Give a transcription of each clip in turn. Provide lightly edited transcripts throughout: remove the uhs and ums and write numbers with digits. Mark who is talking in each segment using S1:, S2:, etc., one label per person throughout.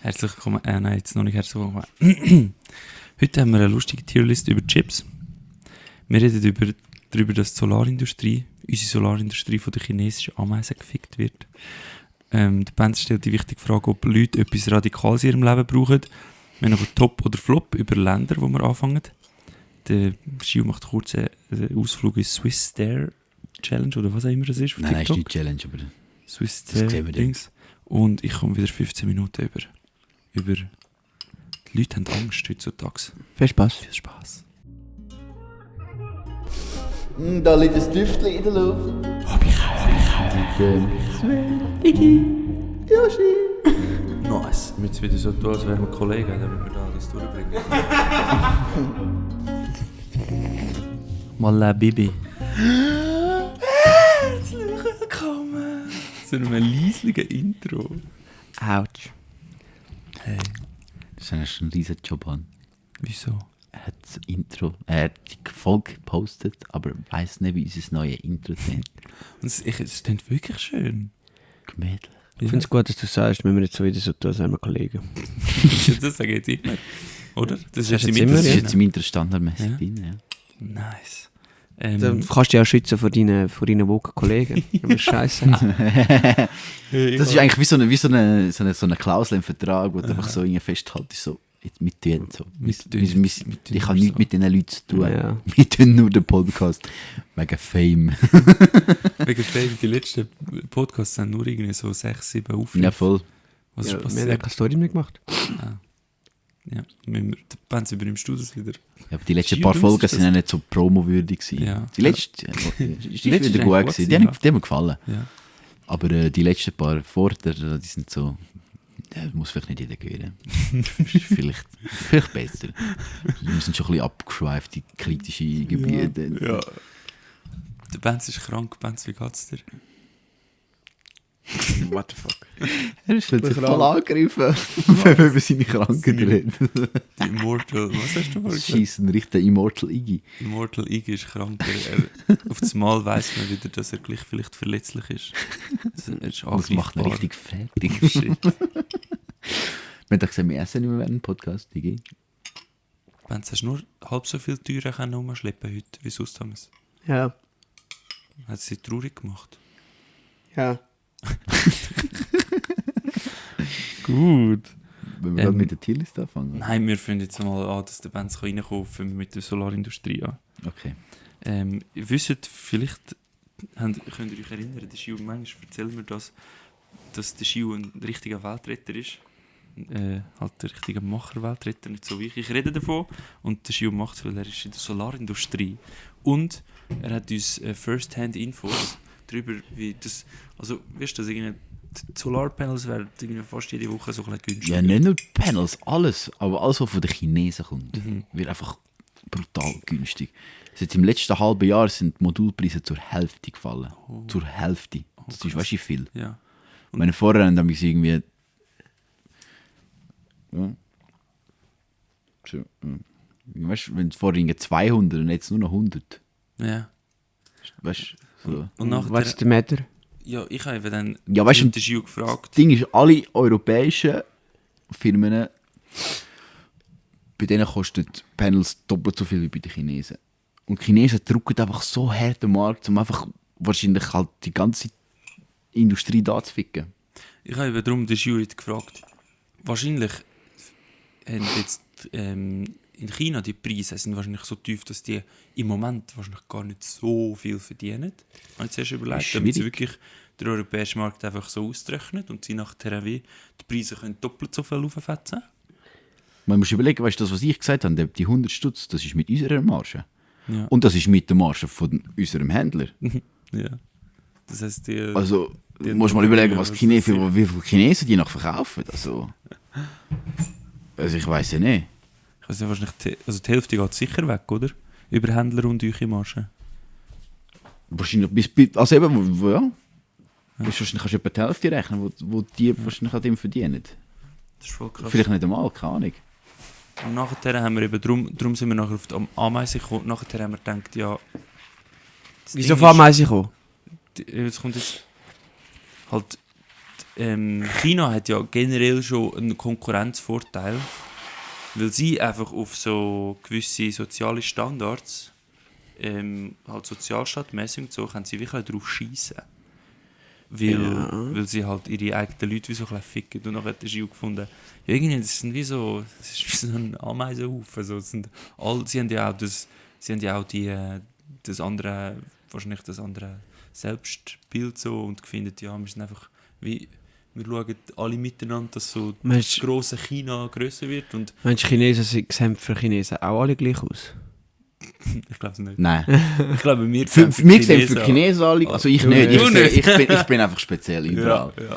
S1: Herzlich willkommen. Nein, jetzt noch nicht herzlich willkommen. Heute haben wir eine lustige Tierlist über Chips. Wir reden darüber, dass unsere Solarindustrie von der chinesischen Ameisen gefickt wird. Der Benz stellt die wichtige Frage, ob Leute etwas Radikales in ihrem Leben brauchen. Wir haben noch Top oder Flop über Länder, wo wir anfangen. Der Gio macht kurz einen Ausflug in Swiss Dare Challenge oder was auch immer das ist.
S2: Nein, ist nicht Challenge, aber
S1: Swiss Dare Dings. Und ich komme wieder 15 Minuten über. Die Leute haben Angst heutzutage.
S3: Viel Spaß.
S1: Viel Spaß.
S2: Da liegt ein Düftchen in der Luft.
S1: Nice. Wir jetzt wieder so tun, als wären wir Kollegen, damit wir da das durchbringen. Mala Bibi. Herzlich willkommen zu einem leislichen Intro.
S3: Autsch.
S1: Hey,
S2: Das ist schon ein riesen Job an.
S1: wieso?
S2: Er hat das Intro, er hat die Folge gepostet, aber weiss nicht, wie unser neues Intro klingt.
S1: Es klingt wirklich schön.
S2: Gemütlich.
S3: Ich finde es gut, dass du sagst, wenn wir jetzt so wieder so tun, als wären wir Kollegen.
S1: Das sage ich jetzt immer. Oder? Das
S3: ist
S1: ist
S3: jetzt
S1: im
S3: immer,
S2: Das ist
S3: ja.
S2: jetzt im Intro standardmäßig
S1: Ja.
S2: drin, ja.
S1: Nice.
S3: Dann kannst du dich auch schützen vor deinen woken Kollegen. Aber scheiße.
S2: Das ist eigentlich wie so eine Klausel im Vertrag, wo du einfach so irgendwie festhaltest, so, jetzt mit tun, so. Ich habe nichts mit diesen Leuten zu tun.
S3: Ja.
S2: Wir tun nur den Podcast wegen Fame.
S1: Wegen Fame, die letzten Podcasts sind nur irgendwie so 6, 7 Aufrufe.
S2: Ja, voll.
S1: Was
S3: Ja,
S1: ist
S3: wir haben
S1: passiert?
S3: keine Story mehr gemacht.
S1: Ja, der Benz übernimmst du das wieder.
S2: Ja, aber die letzten
S1: Gio,
S2: paar
S1: du
S2: Folgen
S1: müsstest
S2: sind ja nicht so promowürdig gewesen.
S1: Ja.
S2: Die letzte ist
S1: letzte
S2: wieder
S1: ist
S2: gut
S1: eigentlich
S2: gewesen.
S1: gut
S2: Die haben mir gefallen.
S1: Ja.
S2: Aber die letzten paar Vorder, die sind so... Ja, muss vielleicht nicht jeder hören. vielleicht besser. Wir sind schon ein bisschen abgeschweift in kritische Gebiete.
S1: Ja. Der Benz ist krank. Benz, wie geht's dir?
S3: What the fuck?
S2: Er ist plötzlich
S3: Krank.
S2: voll angegriffen, wenn wir über seine Krankheit reden.
S1: Die Immortal, was hast du vorhin gesagt?
S2: Scheissen, richtig Immortal Iggy.
S1: Immortal Iggy ist krank. Auf das Mal weiss man wieder, dass er gleich vielleicht verletzlich ist. Er ist
S2: Das macht ihn
S1: angreifbar.
S2: richtig fertig.
S1: Shit.
S2: Wir haben doch gesagt, wir essen nicht mehr während dem Podcast, Iggy.
S1: Benz, hast du nur halb so viele Türen können umschleppen heute wie sonst haben wir es?
S3: Ja.
S1: Hat es sie traurig gemacht?
S3: Ja.
S1: Gut.
S2: Wenn wir gerade mit der Tierliste anfangen.
S1: Nein, wir finden jetzt mal an, dass der Benz reinkommen kann, mit der Solarindustrie an.
S2: Okay.
S1: Ihr wisst, vielleicht könnt ihr euch erinnern, der Gio, manchmal erzählt mir das, dass der Gio ein richtiger Weltretter ist. Halt ein richtiger Macher-Weltretter, nicht so wie ich. Ich rede davon und der Gio macht es, weil er ist in der Solarindustrie. Und er hat uns First-Hand-Infos darüber, wie das... Also, weißt du, dass irgendwie die Solarpanels werden irgendwie fast jede Woche so ein bisschen günstiger.
S2: Ja, nicht nur die Panels, alles. Aber alles, was von den Chinesen kommt, wird einfach brutal günstig. Jetzt im letzten halben Jahr sind die Modulpreise zur Hälfte gefallen. Zur Hälfte. Das ist, weißt du, viel.
S1: Ja.
S2: Meine vorher haben wir irgendwie... Ja. So, ja. Weißt du, wenn es vorher irgendwie 200 und jetzt nur noch 100.
S1: Ja.
S2: Weißt du, so.
S1: Und nachher...
S3: Was ist der Meter?
S1: Ja, ich habe eben dann
S2: Ja, weißt du,
S1: den Gio gefragt.
S2: Das Ding ist, alle europäischen Firmen, bei denen kosten die Panels doppelt so viel wie bei den Chinesen. Und die Chinesen drücken einfach so hart den Markt, um einfach wahrscheinlich halt die ganze Industrie da zu ficken.
S1: Ich habe eben darum den Gio jetzt gefragt. Wahrscheinlich haben jetzt in China die Preise sind wahrscheinlich so tief, dass die im Moment wahrscheinlich gar nicht so viel verdienen. Habe ich zuerst überlegt, damit sie
S2: Schwierig.
S1: wirklich den europäischen Markt einfach so ausrechnen und sie nachher wie die Preise können doppelt so viel auffetzen.
S2: Man muss überlegen, weißt du, das, was ich gesagt habe, die 100 Stutz, das ist mit unserer Marge.
S1: Ja.
S2: Und das ist mit der Marge von unserem Händler.
S1: Ja. Das heisst, die,
S2: Also,
S1: die
S2: du musst mal überlegen,
S1: ja,
S2: was
S1: was
S2: wie
S1: das
S2: viele Chinesen die noch verkaufen. Also ich weiß ja nicht.
S1: ich weiß nicht, wahrscheinlich die Hälfte geht sicher weg, oder? Über Händler und eure Marge.
S2: Wahrscheinlich also eben, ja. Wahrscheinlich kannst du etwa die Hälfte rechnen, wo die wahrscheinlich an dem verdienen.
S1: Das ist voll krass.
S2: Vielleicht nicht einmal, keine Ahnung.
S1: Und nachher haben wir eben, drum sind wir nachher auf die Ameise gekommen. Nachher haben wir gedacht, ja... das
S3: Wieso
S1: Ding
S3: von
S1: ist-
S3: Ameisen kommen?
S1: Jetzt kommt jetzt... Halt... China hat ja generell schon einen Konkurrenzvorteil, weil sie einfach auf so gewisse soziale Standards, halt sozialstaatmäßig und so, können sie wirklich drauf schießen. Weil sie halt ihre eigenen Leute wie so ein bisschen ficken. Und dann hat der Gio gefunden, ja, irgendwie, das ist wie so ein Ameisenhaufen. So, sie haben ja auch das andere, wahrscheinlich das andere Selbstbild so und finden, ja, wir sind einfach wie, wir schauen alle miteinander, dass so das grosse China grösser wird. Und
S3: Meinst du, Chinesen sehen für Chinesen auch alle gleich aus?
S1: ich glaube es nicht.
S2: Nein.
S1: Ich glaube, wir
S2: Für
S1: sehen
S2: mich sind für Chinesen alle, also ich
S3: Du
S2: nicht,
S3: nicht.
S2: ich bin einfach speziell überall.
S1: Ja.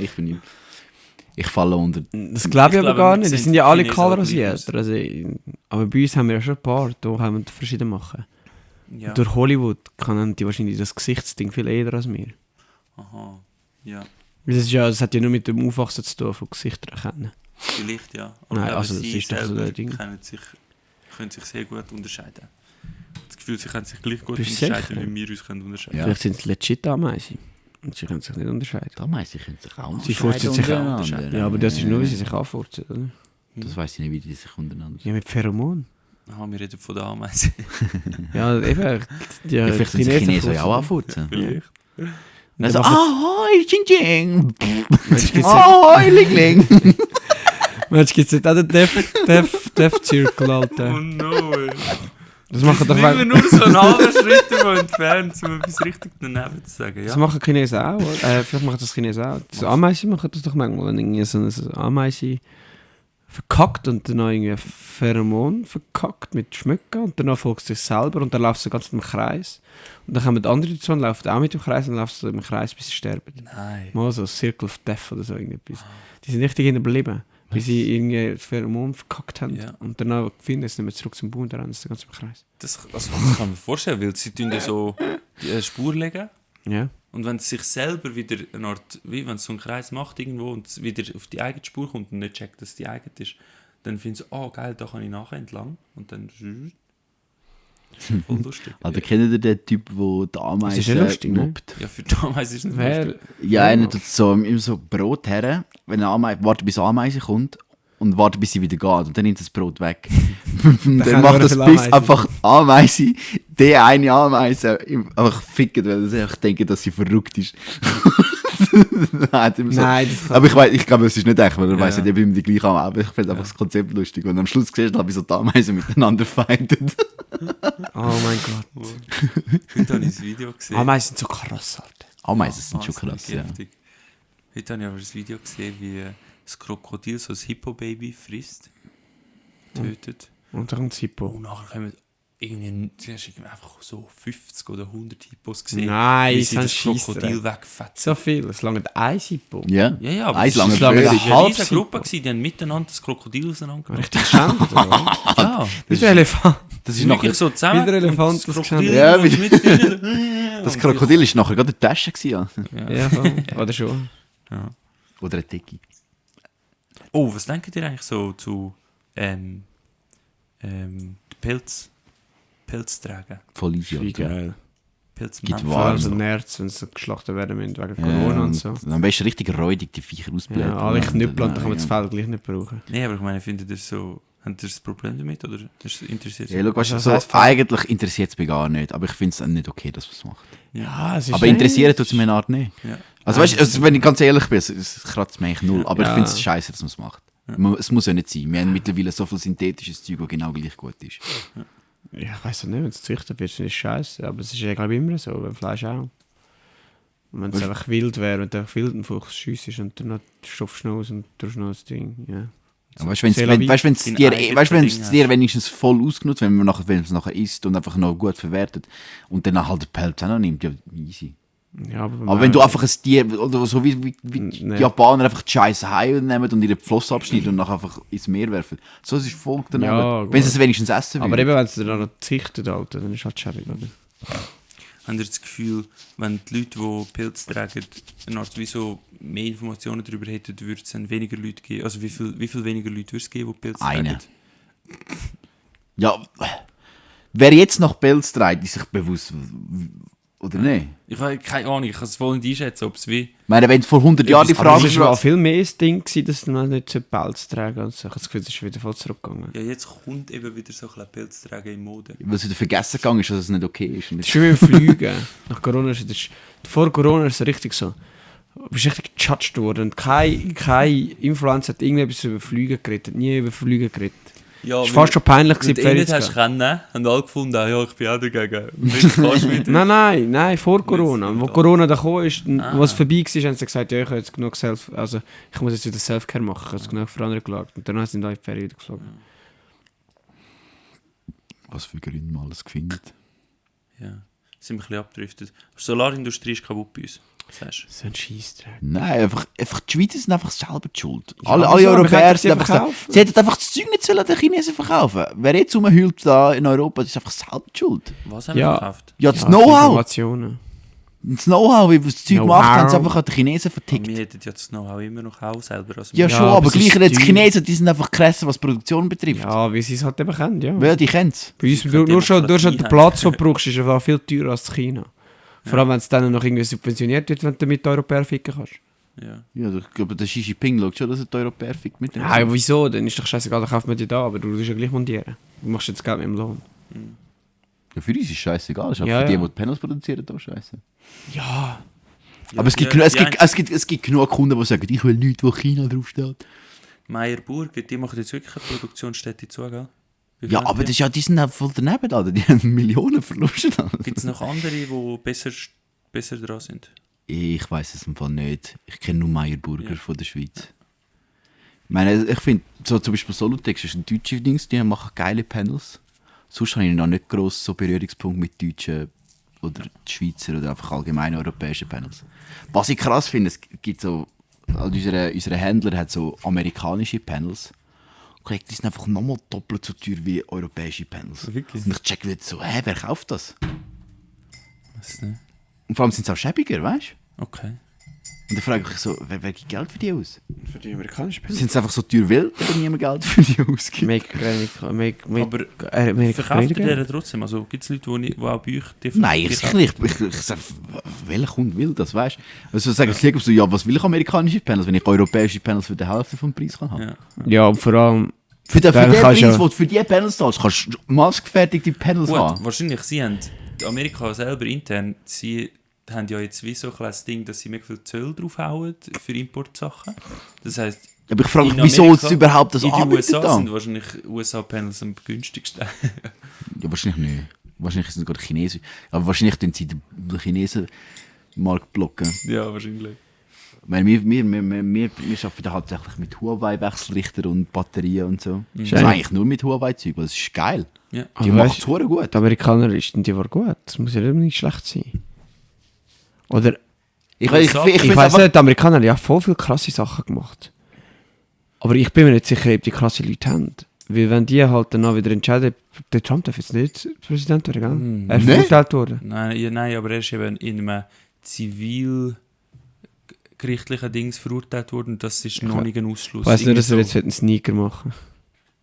S2: Ich falle unter.
S3: Das glaube ich aber
S1: glaube,
S3: gar
S1: wir
S3: nicht. Die
S1: sehen
S3: sind ja alle
S1: Chinesen
S3: color
S1: alle
S3: rasiert. Also, aber bei uns haben wir ja schon ein paar. Da haben wir verschiedene machen.
S1: Ja.
S3: Durch Hollywood können die wahrscheinlich das Gesichtsding viel eher als wir.
S1: Aha, ja.
S3: Das hat ja nur mit dem Aufwachsen zu tun, von Gesichtern erkennen.
S1: Vielleicht, ja. Aber
S3: Nein,
S1: ich glaube,
S3: also das
S1: sie
S3: ist doch so
S1: selber
S3: der Ding.
S1: können sich sehr gut unterscheiden. Das Gefühl, sie können sich gleich gut
S3: Bist du
S1: unterscheiden,
S3: sicher?
S1: wie wir uns können unterscheiden.
S2: Ja.
S3: Vielleicht sind es legit Ameisen. Und sie können sich nicht unterscheiden.
S2: Da meisten können sich auch
S3: Sie furzen sich auch
S2: untereinander.
S3: Ja, aber das ist nur, wie sie sich anfurzen, oder?
S2: Das weiss ich nicht, wie die sich untereinander.
S3: Ja, mit Pheromon.
S1: Aha, wir reden von der Ameise.
S3: Ja, eben.
S2: Ja, vielleicht sind die Chinesen ja auch anfurzen.
S1: Vielleicht.
S2: Also,
S3: machen-
S2: ahoi, Ching Ching!
S3: Meinst du,
S2: Ahoi, Lingling!
S3: gibt es nicht auch den Death Circle, Alter?
S1: Oh no, ey.
S3: Das machen doch
S1: Wir sind nur so einen halben Schritt davon entfernt, um etwas richtig daneben zu sagen.
S3: Das
S1: Ja?
S3: machen Chinesen auch. Vielleicht machen das Chinesen auch. Das Ameisen machen das doch manchmal, wenn irgendwie so eine Ameise verkackt und dann irgendwie ein Pheromon verkackt mit Schmücken und danach folgt es sich selber und dann läuft sie ganz im Kreis. Und dann kommen andere dazu und laufen auch mit dem Kreis und laufen so im Kreis, bis sie sterben.
S1: Nein.
S3: Mal so Circle of Death oder so irgendetwas. Die sind richtig hinterblieben, bis sie irgendwie ein Pheromon verkackt haben.
S1: Ja.
S3: Und danach finden sie es nicht mehr zurück zum Bund, dann rennen sie ganz im Kreis.
S1: Das kann man vorstellen, weil sie tun ja so die Spur legen.
S3: Ja.
S1: Und wenn es sich selber wieder eine Art, wie wenn es so einen Kreis macht irgendwo und es wieder auf die eigene Spur kommt und nicht checkt, dass es die eigene ist, dann finden sie, oh geil, da kann ich nachher entlang. Und dann voll lustig.
S2: Also, kennt ihr den Typ, der die
S3: Das ist ja
S2: Ameisen
S3: lustig, ne?
S2: mobbt?
S1: Ja, für damals ist es nicht lustig.
S2: Ja, einer tut so, immer so Brot her, wenn eine Ameise, wartet bis eine Ameise kommt und wartet bis sie wieder geht und dann nimmt das Brot weg. Und dann
S3: kann
S2: macht
S3: nur
S2: das
S3: viel
S2: bis
S3: Ameisen.
S2: einfach Ameise, die eine Ameise einfach ficken, weil sie einfach denken, dass sie verrückt ist. Nein, immer so.
S3: Nein, das kann
S2: Aber ich glaube, es ist nicht echt, weil er
S1: Ja.
S2: weiss nicht, ob ihm die gleiche Ameise, aber ich finde einfach das Konzept lustig. Und am Schluss siehst du, wie so die Ameisen miteinander fighten.
S3: Oh mein Gott.
S1: Heute habe ich ein Video gesehen.
S3: Ameisen sind so krass, Alter.
S2: Ameisen sind schon
S1: Wahnsinnig
S2: krass, ja.
S1: heftig. Heute habe ich aber ein Video gesehen, wie das Krokodil so ein Hippo-Baby frisst, tötet.
S3: Und dann Zippo.
S1: Und nachher kommen irgendwie, zuerst irgendwie einfach so 50 oder 100 Hippos gesehen,
S3: Nein,
S1: wie
S3: das
S1: sie
S3: sind
S1: das Krokodil
S3: Scheissdreck.
S1: wegfetzen.
S3: So viel, es langt ein Zippo.
S2: Ja,
S1: Ja, ja, aber
S2: Eins
S1: das
S2: lange
S1: ist
S3: lange
S1: eine
S3: eine halbe
S1: riesige Gruppe gewesen, die haben miteinander das Krokodil auseinandergenommen.
S3: Richtig geschämt, oder?
S1: Ja,
S3: Wie der Elefant.
S2: das
S1: sie
S2: ist nachher,
S1: wirklich so zusammen.
S3: wie der Elefant
S1: und das
S3: das
S1: Krokodil
S2: Ja,
S1: und
S2: wie-
S1: mit drinnen.
S2: das Krokodil ist nachher gerade eine Tasche gewesen, ja.
S3: Ja, voll. Oder schon.
S1: Ja.
S2: Oder eine Decke.
S1: Oh, was denkt ihr eigentlich so zu Pelz tragen?
S2: Voll easy.
S3: Wie
S2: Alter.
S3: geil.
S1: Pilzmänner.
S2: Gibt
S3: Vor allem
S2: warm.
S3: so Nerds, wenn sie geschlachtet werden müssen wegen
S2: Ja,
S3: Corona und so.
S2: Am besten richtig räudig die Viecher ausblättern.
S3: Ja, alle Knüppel und dann kann man das
S2: ja.
S3: Fell gleich nicht brauchen.
S1: Nee, aber ich meine, findet ihr so, habt ihr das Problem damit oder interessiert
S2: Ja, schau, weißt du,
S3: Was
S2: so,
S3: heisst,
S2: eigentlich interessiert es mich gar nicht, aber ich finde es nicht okay, dass man es macht.
S3: Ja, es ist
S2: Aber interessieren tut es mir eine Art nicht.
S1: Ja.
S2: Also weißt du, also, wenn ich ganz ehrlich bin, es kratzt mich eigentlich null, aber ich
S3: Ja.
S2: finde es scheiße, dass man es macht. Es muss ja nicht sein. Wir haben mittlerweile so viel synthetisches Zeug, das genau gleich gut ist.
S3: Ja, ich weiß nicht, wenn es gezüchtet wird, ist es scheiße. Aber es ist ja, glaube ich, immer so, beim Fleisch auch. Und wenn es einfach wild wäre, wenn du einfach wilden Fuchs schiessest und dann stopfst du ihn aus und tust noch das Ding. Ja.
S2: Aber weißt du, wenn
S3: C'est la vie.
S2: es
S1: Dein
S2: dir,
S1: eigenes
S2: weißt, wenn's
S1: Ding
S2: dir wenigstens voll ausgenutzt, wenn man es nachher isst und einfach noch gut verwertet und dann halt den Pelz auch noch nimmt, ja, easy.
S3: Ja,
S2: Aber wenn du einfach ein Tier, oder so wie die
S3: Nee.
S2: Japaner einfach die scheiße Haie nehmen und ihre Flosse abschneiden und nachher einfach ins Meer werfen. So ist Volk daneben.
S3: Ja,
S2: wenn sie
S3: gut.
S2: es wenigstens essen
S3: Aber
S2: würden.
S3: eben, wenn sie dann noch züchtet, Alter, dann ist halt schäbig, oder?
S1: Habt ihr das Gefühl, wenn die Leute, die Pilz tragen, eine Art wie so mehr Informationen darüber hätten, würde es dann weniger Leute geben? Also wie viel weniger Leute würde es geben, die Pilz
S2: Eine.
S1: tragen?
S2: Ja, wer jetzt noch Pelz trägt, ist sich bewusst, Oder nicht?
S1: Ich habe keine Ahnung, ich kann es voll nicht einschätzen, ob es wie...
S2: Ich meine, wenn du vor 100 Jahren die
S3: Aber
S2: Frage
S3: es war
S2: fragst...
S3: viel mehr das Ding, gewesen, dass man nicht Pelz tragen und so. Ich habe das Gefühl, das ist wieder voll zurückgegangen.
S1: Ja, jetzt kommt eben wieder so ein bisschen Pilztragen in Mode.
S2: Was wieder vergessen gegangen ist, dass es nicht okay ist.
S3: Das ist schon wie im Fliegen. Nach Corona ist es... Vor Corona ist es richtig so. Du bist richtig gejudged worden. Und kein Influencer hat irgendetwas über Fliegen geredet. Nie über Fliegen geredet.
S1: Ja,
S3: Es war fast schon peinlich,
S1: wenn
S3: die
S1: du eh
S3: Ferien
S1: nicht
S3: zu
S1: hast
S3: gehen.
S1: können, haben alle gefunden, ja, ich bin auch dagegen. Und jetzt kannst du wieder...
S3: Nein, vor Corona. Wo Corona da gekommen ist, was vorbei war, haben sie gesagt, ja, ich habe jetzt genug ich muss jetzt wieder Selfcare machen, ich habe jetzt genug für andere geschaut. Und dann sind alle in die Ferien wieder geflogen.
S2: Was für Gründe man alles findet.
S1: Ja, sind wir ein bisschen abgedriftet. Die Solarindustrie ist kaputt bei uns. Was sagst du?
S3: So ein Scheissdreck.
S2: Nein, einfach die Schweizer sind einfach selber die schuld.
S3: Ja,
S2: alle
S3: wieso?
S2: Europäer
S3: Wir
S2: sind
S3: könnten
S2: einfach
S3: sie
S2: so,
S3: verkaufen.
S2: sie hätten einfach das Zeug nicht sollen den Chinesen verkaufen. Wer jetzt rumheult da in Europa, das ist einfach selber die schuld.
S1: Was haben wir
S3: Ja.
S1: gekauft?
S2: Ja, das
S3: Ja,
S2: Know-how.
S3: Informationen.
S2: Das Know-how, wie wir das Zeug
S3: Know-how.
S2: gemacht haben, sie einfach an die Chinesen
S1: Und
S2: vertickt.
S1: wir hätten ja das Know-how immer noch auch selber. Also
S2: Ja,
S1: wir-
S2: schon,
S3: aber
S2: aber
S3: es
S2: gleich
S3: ist
S2: jetzt die
S3: teuer.
S2: Chinesen, die sind einfach krasser, was die Produktion betrifft.
S3: Ja, wie sie es halt eben kennen, ja.
S2: Weil die kennen es.
S3: Bei uns,
S1: Sie
S3: nur
S1: können
S3: schon
S1: Demokratie
S3: den
S1: haben.
S3: Platz, den du brauchst, ist einfach viel teurer als China. Vor allem, wenn es dann noch irgendwie subventioniert wird, wenn du mit den Europäern ficken kannst.
S1: Ja.
S2: Ja, ich glaube, der Xi Jinping schaut schon, dass er die Europäer fickt mit dem.
S3: Ja, aber wieso? Dann ist doch scheißegal, dann kauft man die da, aber du musst ja gleich montieren. Du machst jetzt Geld mit dem Lohn.
S2: Ja, für uns ist es scheißegal. Es ist auch
S3: Ja,
S2: für die,
S3: ja.
S2: die Panels produzieren, da scheiße.
S3: Ja.
S2: Aber es gibt, es gibt genug Kunden, die sagen, ich will nichts, wo China draufsteht.
S1: Meyer Burger, die machen jetzt wirklich eine Produktionsstätte zu, gell?
S2: Ja, aber das ist ja, die sind auch voll daneben, Alter. Die haben Millionen Verluste.
S1: Gibt es noch andere, die besser dran sind?
S2: Ich weiß es im Fall nicht. Ich kenne nur Meyer Burger
S1: Ja.
S2: von der Schweiz. Ich meine, ich finde, so zum Beispiel Solutex ist ein deutscher Dings, die machen geile Panels. Sonst habe ich noch nicht gross so Berührungspunkt mit deutschen oder Schweizer oder einfach allgemein europäischen Panels. Was ich krass finde, es gibt so, also unser Händler hat so amerikanische Panels. Und die sind einfach nochmal doppelt so teuer wie europäische Panels.
S1: Wirklich?
S2: Und ich check wieder so, wer kauft das?
S1: Weiß nicht.
S2: Und vor allem sind sie auch schäbiger, weißt du?
S1: Okay.
S2: Und dann frage ich mich so, wer gibt Geld für die aus?
S3: Für die amerikanischen
S2: Sind sie einfach so teuer, weil niemand Geld für die ausgibt?
S1: Aber verkauft ihr denen trotzdem? Also gibt es Leute, die auch bei euch die
S2: Nein, ich sage, welcher Kunde will das, weißt du? Also sagen sie so, ja, was will ich amerikanische Panels, wenn ich europäische Panels für die Hälfte vom Preis kann haben?
S1: Ja.
S3: Ja, und vor allem...
S2: Für den
S3: Dann
S2: Preis,
S3: kannst du-
S2: den du für die Panels zahlst, kannst du maßgefertigte Panels
S1: Gut,
S2: haben.
S1: wahrscheinlich, sie haben, Amerika selber intern, sie haben ja jetzt wie so ein kleines Ding, dass sie mega viel Zölle draufhauen für Importsachen. Das heisst,
S2: Aber ich frage
S1: in
S2: mich, wieso
S1: Amerika-
S2: sie überhaupt das
S1: in den
S2: anbieten
S1: USA
S2: dann?
S1: sind wahrscheinlich USA-Panels am günstigsten.
S2: Ja, wahrscheinlich nicht. Wahrscheinlich sind es gerade Chinesen. Aber wahrscheinlich tun sie den Chinesen Markt blocken.
S1: Ja, wahrscheinlich.
S2: Ich meine, wir arbeiten hauptsächlich mit Huawei-Wechselrichter und Batterien und so.
S3: Schön.
S2: Also eigentlich nur mit Huawei-Zeug, weil es ist geil.
S1: Ja.
S2: Die
S3: Aber
S2: machen
S3: weißt-
S2: es verdammt gut.
S3: Die Amerikaner ist die war gut. Das muss ja nicht schlecht sein. Oder...
S2: Ich
S1: weiß-
S2: finde
S3: Ich
S2: es
S3: weiss
S2: einfach...
S3: nicht, die Amerikaner haben ja voll viele krasse Sachen gemacht. Aber ich bin mir nicht sicher, ob die krasse Leute haben. Weil wenn die halt dann auch wieder entscheiden, der Trump darf jetzt nicht Präsident werden, gell? Er ist
S2: Nee.
S3: verurteilt worden.
S1: Nein, aber er ist eben in einem zivilgerichtlichen Dings verurteilt worden und das ist noch nicht ein Ausschluss.
S3: Ich weiss nicht, dass er
S1: Irgendwie
S3: jetzt einen Sneaker machen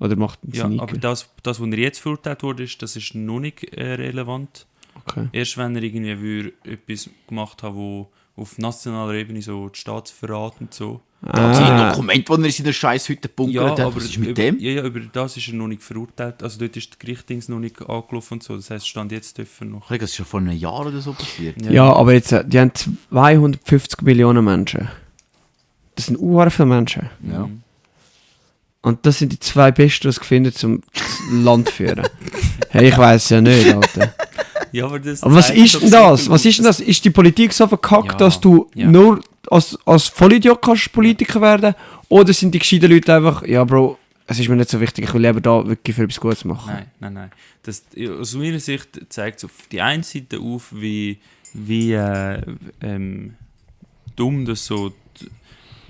S3: Oder macht einen
S1: Ja,
S3: Sneaker.
S1: aber das, was er jetzt verurteilt wurde, das ist noch nicht relevant.
S3: Okay.
S1: Erst wenn er irgendwie würde etwas gemacht hat, wo auf nationaler Ebene so die Staatsverrat und so.
S2: Das Dokument, das er in seiner Scheißhütte bunkert hat, was ist mit dem?
S1: über das ist er noch nicht verurteilt. Also dort ist das Gerichtdings noch nicht angelaufen und so. Das heisst, Stand jetzt dürfen noch.
S2: Ich denke, das ist schon vor einem Jahr oder so passiert.
S3: Ja, aber jetzt, die haben 250 Millionen Menschen. Das sind sehr viele Menschen.
S2: Ja.
S3: Und das sind die zwei Besten, die es finden, zum das Land zu führen. Hey, ich weiß ja nicht, Alter.
S1: Ja, aber das
S3: Aber was
S1: zeigt
S3: ist
S1: doch
S3: denn das?
S1: sicher,
S3: Was ist denn das? Ist die Politik so verkackt,
S1: Ja,
S3: dass du
S1: ja.
S3: nur als Vollidiot kannst Politiker werden? Oder sind die gescheiten Leute einfach, ja Bro, es ist mir nicht so wichtig, ich will lieber da wirklich für etwas Gutes machen?
S1: Nein. Das, aus meiner Sicht zeigt es auf die einen Seite auf, wie dumm das so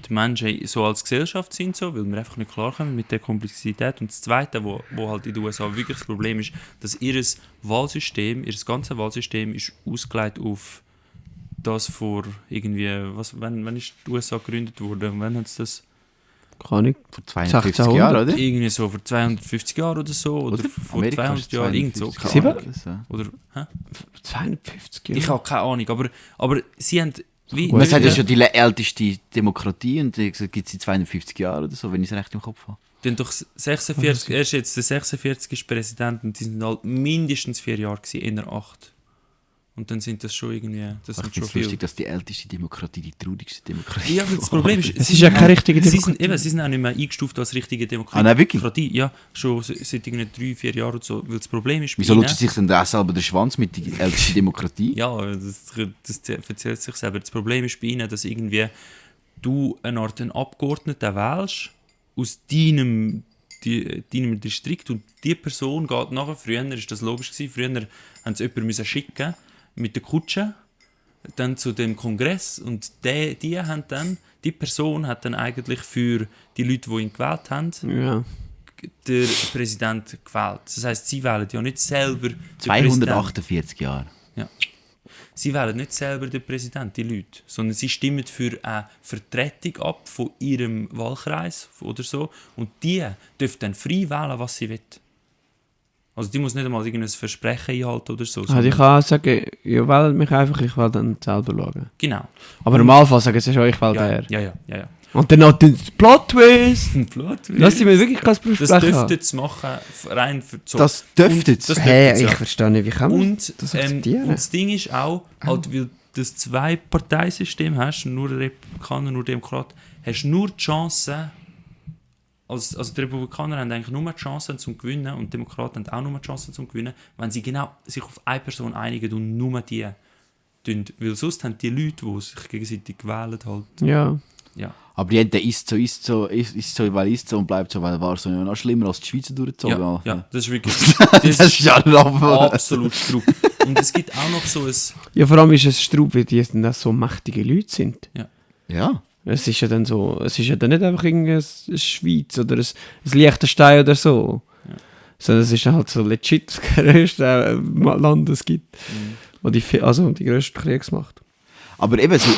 S1: die Menschen so als Gesellschaft sind, so, weil wir einfach nicht klarkommen mit der Komplexität. Und das Zweite, wo halt in den USA wirklich das Problem ist, dass ihr ganzes Wahlsystem ist ausgelegt auf das vor irgendwie, wann ist die USA gegründet worden? Wann hat es das?
S3: Keine Ahnung.
S2: Vor 52
S3: 1600.
S2: Jahren, oder?
S1: Irgendwie so vor 250 Jahren oder so. Oder vor
S2: Amerika
S1: 200
S2: ist
S1: Jahren, irgend so.
S2: 52
S1: keine
S3: Jahre.
S1: Ahnung.
S2: oder so.
S1: Oder, hä?
S3: 52 Jahre.
S1: Ich habe keine Ahnung, aber sie haben... Wie,
S2: Man sagt, das ist
S1: ja,
S2: ja die älteste Demokratie und die gibt es seit 52 Jahren oder so, wenn ich es recht im Kopf habe.
S1: dann doch 46, er ist jetzt der 46. Präsident und die sind halt mindestens 4 Jahre gewesen, eher 8. Und dann sind das schon irgendwie, das
S2: Ich
S1: sind
S2: finde
S1: schon
S2: es
S1: viel.
S2: lustig, dass die älteste Demokratie die traurigste Demokratie
S1: Ja, aber das Problem ist,
S3: Es ist ja keine richtige Demokratie.
S1: Sie sind auch nicht mehr eingestuft als richtige Demokratie.
S2: Ah, nein, wirklich?
S1: Ja, schon seit irgendwie 3-4 Jahren und so, weil das Problem ist... bei
S2: Wieso
S1: ihnen-
S2: lutscht sich denn der selber den Schwanz mit der ältesten Demokratie?
S1: Ja, das erzählt sich selber. Das Problem ist bei ihnen, dass irgendwie du einen Abgeordneten wählst aus deinem Distrikt und die Person geht nachher, früher ist das logisch gewesen, früher haben sie jemanden müssen schicken mit der Kutsche dann zu dem Kongress und die Person hat dann eigentlich für die Leute, die ihn gewählt haben,
S3: Ja.
S1: den Präsident gewählt. Das heisst, sie wählen ja nicht selber den Präsidenten.
S2: 248 Jahre.
S1: Ja. Sie wählen nicht selber den Präsidenten, die Leute, sondern sie stimmen für eine Vertretung ab von ihrem Wahlkreis oder so und die dürfen dann frei wählen, was sie will. Also die muss nicht einmal irgendein Versprechen einhalten oder so.
S3: Also ich kann auch sagen, ja, wählt mich einfach, ich will dann selber schauen.
S1: Genau.
S3: Aber im Normalfall sagen sie schon, ich will der.
S1: Ja.
S3: Und dann noch den Plot-Twist!
S1: Plot
S3: Lass sie mir wirklich kein
S1: das
S3: Versprechen
S1: dürfte es machen, rein für so.
S2: Das dürfte
S1: Und- das
S3: Hey,
S1: dürfte es,
S3: ich
S1: ja.
S3: verstehe nicht, wie kann man
S1: Und,
S3: das
S1: und
S3: akzeptieren?
S1: das Ding ist auch, halt, weil du das Zwei-Parteisystem hast, nur Republikaner, nur Demokraten, hast du nur die Chance, also die Republikaner haben eigentlich nur die Chance zum Gewinnen und die Demokraten haben auch nur die Chance zum Gewinnen, wenn sie genau sich auf eine Person einigen und nur die tun. Weil sonst haben die Leute, die sich gegenseitig wählen, halt,
S3: Ja.
S1: ja.
S2: Aber die der ist so, weil ist so und bleibt so, weil war so ja noch schlimmer als die Schweizer durchgezogen.
S1: Ja, das ist wirklich
S2: Das ist ja
S1: absolut true. Und es gibt auch noch so ein...
S3: Ja, vor allem ist es Straub, weil die dann auch so mächtige Leute sind.
S2: Ja.
S3: Es ist ja dann so, es ist ja dann nicht einfach irgendeine Schweiz oder ein Liechtenstein oder so.
S1: Ja.
S3: Sondern es ist halt so legit das grösste Land, das es gibt. Wo die grösste Kriegsmacht.
S2: Aber eben so,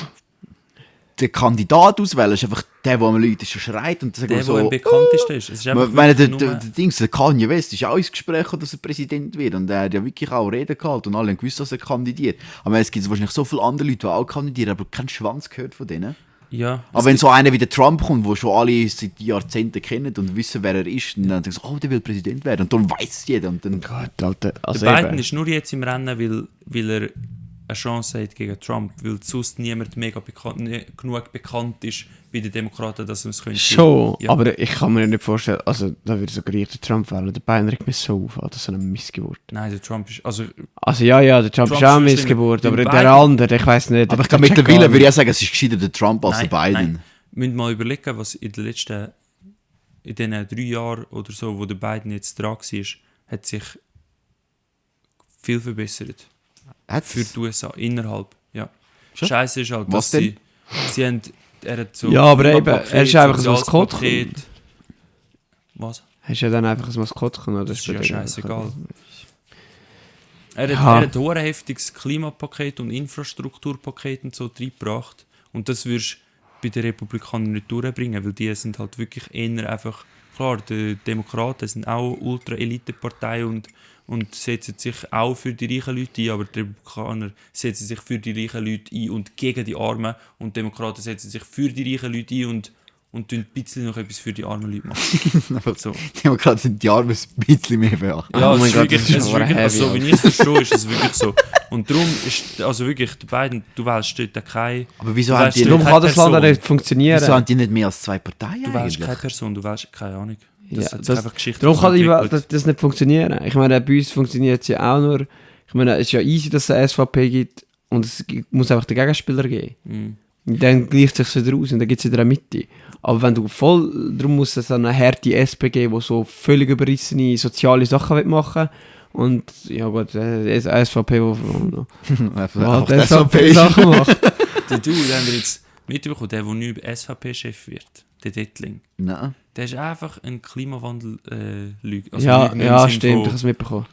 S2: der Kandidat auswählen ist einfach der, der am Leute schon schreit und sagt
S1: Der,
S2: so,
S1: der am bekanntesten ist. Es ist einfach
S2: Ich meine,
S1: wirklich
S2: der
S1: nur-
S2: Dings, der Kanye West ist auch ins Gespräch, dass er Präsident wird. Und er hat ja wirklich auch Reden gehalten und alle haben gewusst, dass er kandidiert. Aber es gibt wahrscheinlich so viele andere Leute, die auch kandidieren, aber keinen Schwanz gehört von denen.
S1: Ja,
S2: Aber wenn so einer wie der Trump kommt, wo schon alle seit Jahrzehnten kennen und wissen, wer er ist, dann denken sie, oh, der will Präsident werden. Und dann weiß es jeder. Und dann,
S3: Gott, Alter. Also
S1: der Biden
S3: eben.
S1: ist nur jetzt im Rennen, weil er eine Chance hat gegen Trump, weil sonst niemand genug bekannt ist bei den Demokraten, dass er es könnte.
S3: Schon,
S1: Ja.
S3: aber ich kann mir nicht vorstellen, also da würde sogar ich den Trump wählen. Der Biden regt mich so auf, das ist eine Missgeburt.
S1: Nein, der Trump ist... Also,
S3: Also ja, der Trump ist auch eine
S1: ist
S3: Missgeburt,
S1: schlimmer.
S3: aber
S1: Der
S3: der
S1: Biden-
S3: andere, ich weiß nicht.
S2: aber ich
S3: der
S2: glaube,
S3: checkt
S2: mittlerweile
S3: gar
S2: würde ich
S3: nicht.
S2: auch sagen, es ist gescheiter der Trump als der Biden.
S1: Nein. Müsst mal überlegen, was in den 3 Jahren oder so, wo der Biden jetzt dran war, hat sich viel verbessert.
S2: Hat's?
S1: Für die USA, innerhalb. Ja.
S2: Schon?
S1: Scheiße ist halt,
S2: Was
S1: dass
S2: denn?
S1: sie haben... Er hat so
S3: Ja, aber eben,
S1: Klimapaket,
S3: er ist einfach ein
S1: Sozialpaket.
S3: Maskottchen.
S1: Was?
S3: Hast du ja dann einfach ein Maskottchen oder
S1: Das ist ja scheißegal. Er
S3: Ja.
S1: hat ein heftiges Klimapaket und Infrastrukturpaket und so reingebracht. Und das wirst du bei den Republikanern nicht durchbringen, weil die sind halt wirklich eher einfach... Klar, die Demokraten sind auch Ultra-Elite-Partei und setzen sich auch für die reichen Leute ein, aber die Republikaner setzen sich für die reichen Leute ein und gegen die Armen und die Demokraten setzen sich für die reichen Leute ein und tun ein bisschen noch etwas für die armen Leute machen. So.
S2: Die Demokraten sind die Arme ein bisschen mehr wert.
S1: Ja,
S3: Oh
S1: es
S3: mein
S1: ist
S3: Gott,
S1: wirklich,
S3: das ist
S1: es ist
S3: aber
S1: wirklich
S3: heavy,
S1: also, wie ich es verstehe, ist es wirklich so. Und darum ist, also wirklich, die beiden, du wählst dort keine...
S2: Aber wieso
S1: Du
S2: haben
S1: weißt
S2: die,
S1: nicht,
S3: Darum kann das Land auch
S1: Person.
S3: nicht funktionieren.
S2: wieso haben die nicht mehr als 2 Parteien
S1: Du wählst
S2: eigentlich?
S1: keine Person, du wählst keine Ahnung. Das
S3: Ja,
S1: ist
S3: das-
S1: einfach Geschichte.
S3: Darum kann
S1: die
S3: die
S1: sich
S3: Welt
S1: entwickelt.
S3: das nicht funktionieren. Ich meine, bei uns funktioniert es ja auch nur... Ich meine, es ist ja easy, dass es eine SVP gibt und es muss einfach den Gegenspieler geben.
S1: Mhm.
S3: Und dann gleicht es sich wieder aus und dann gibt es wieder eine Mitte. Aber wenn du voll... Darum muss es dann eine harte SP geben, die so völlig überrissene soziale Sachen machen will. Und ja gut, SVP, die
S2: Einfach
S3: die
S2: SVP.
S3: SVP-Sachen macht.
S1: Der Du, den haben wir jetzt mitbekommen, der nicht SVP-Chef wird, der Dettling.
S2: Nein.
S1: Der ist einfach ein Klimawandel-Lüge.
S3: Ja, ja stimmt, ich habe es mitbekommen.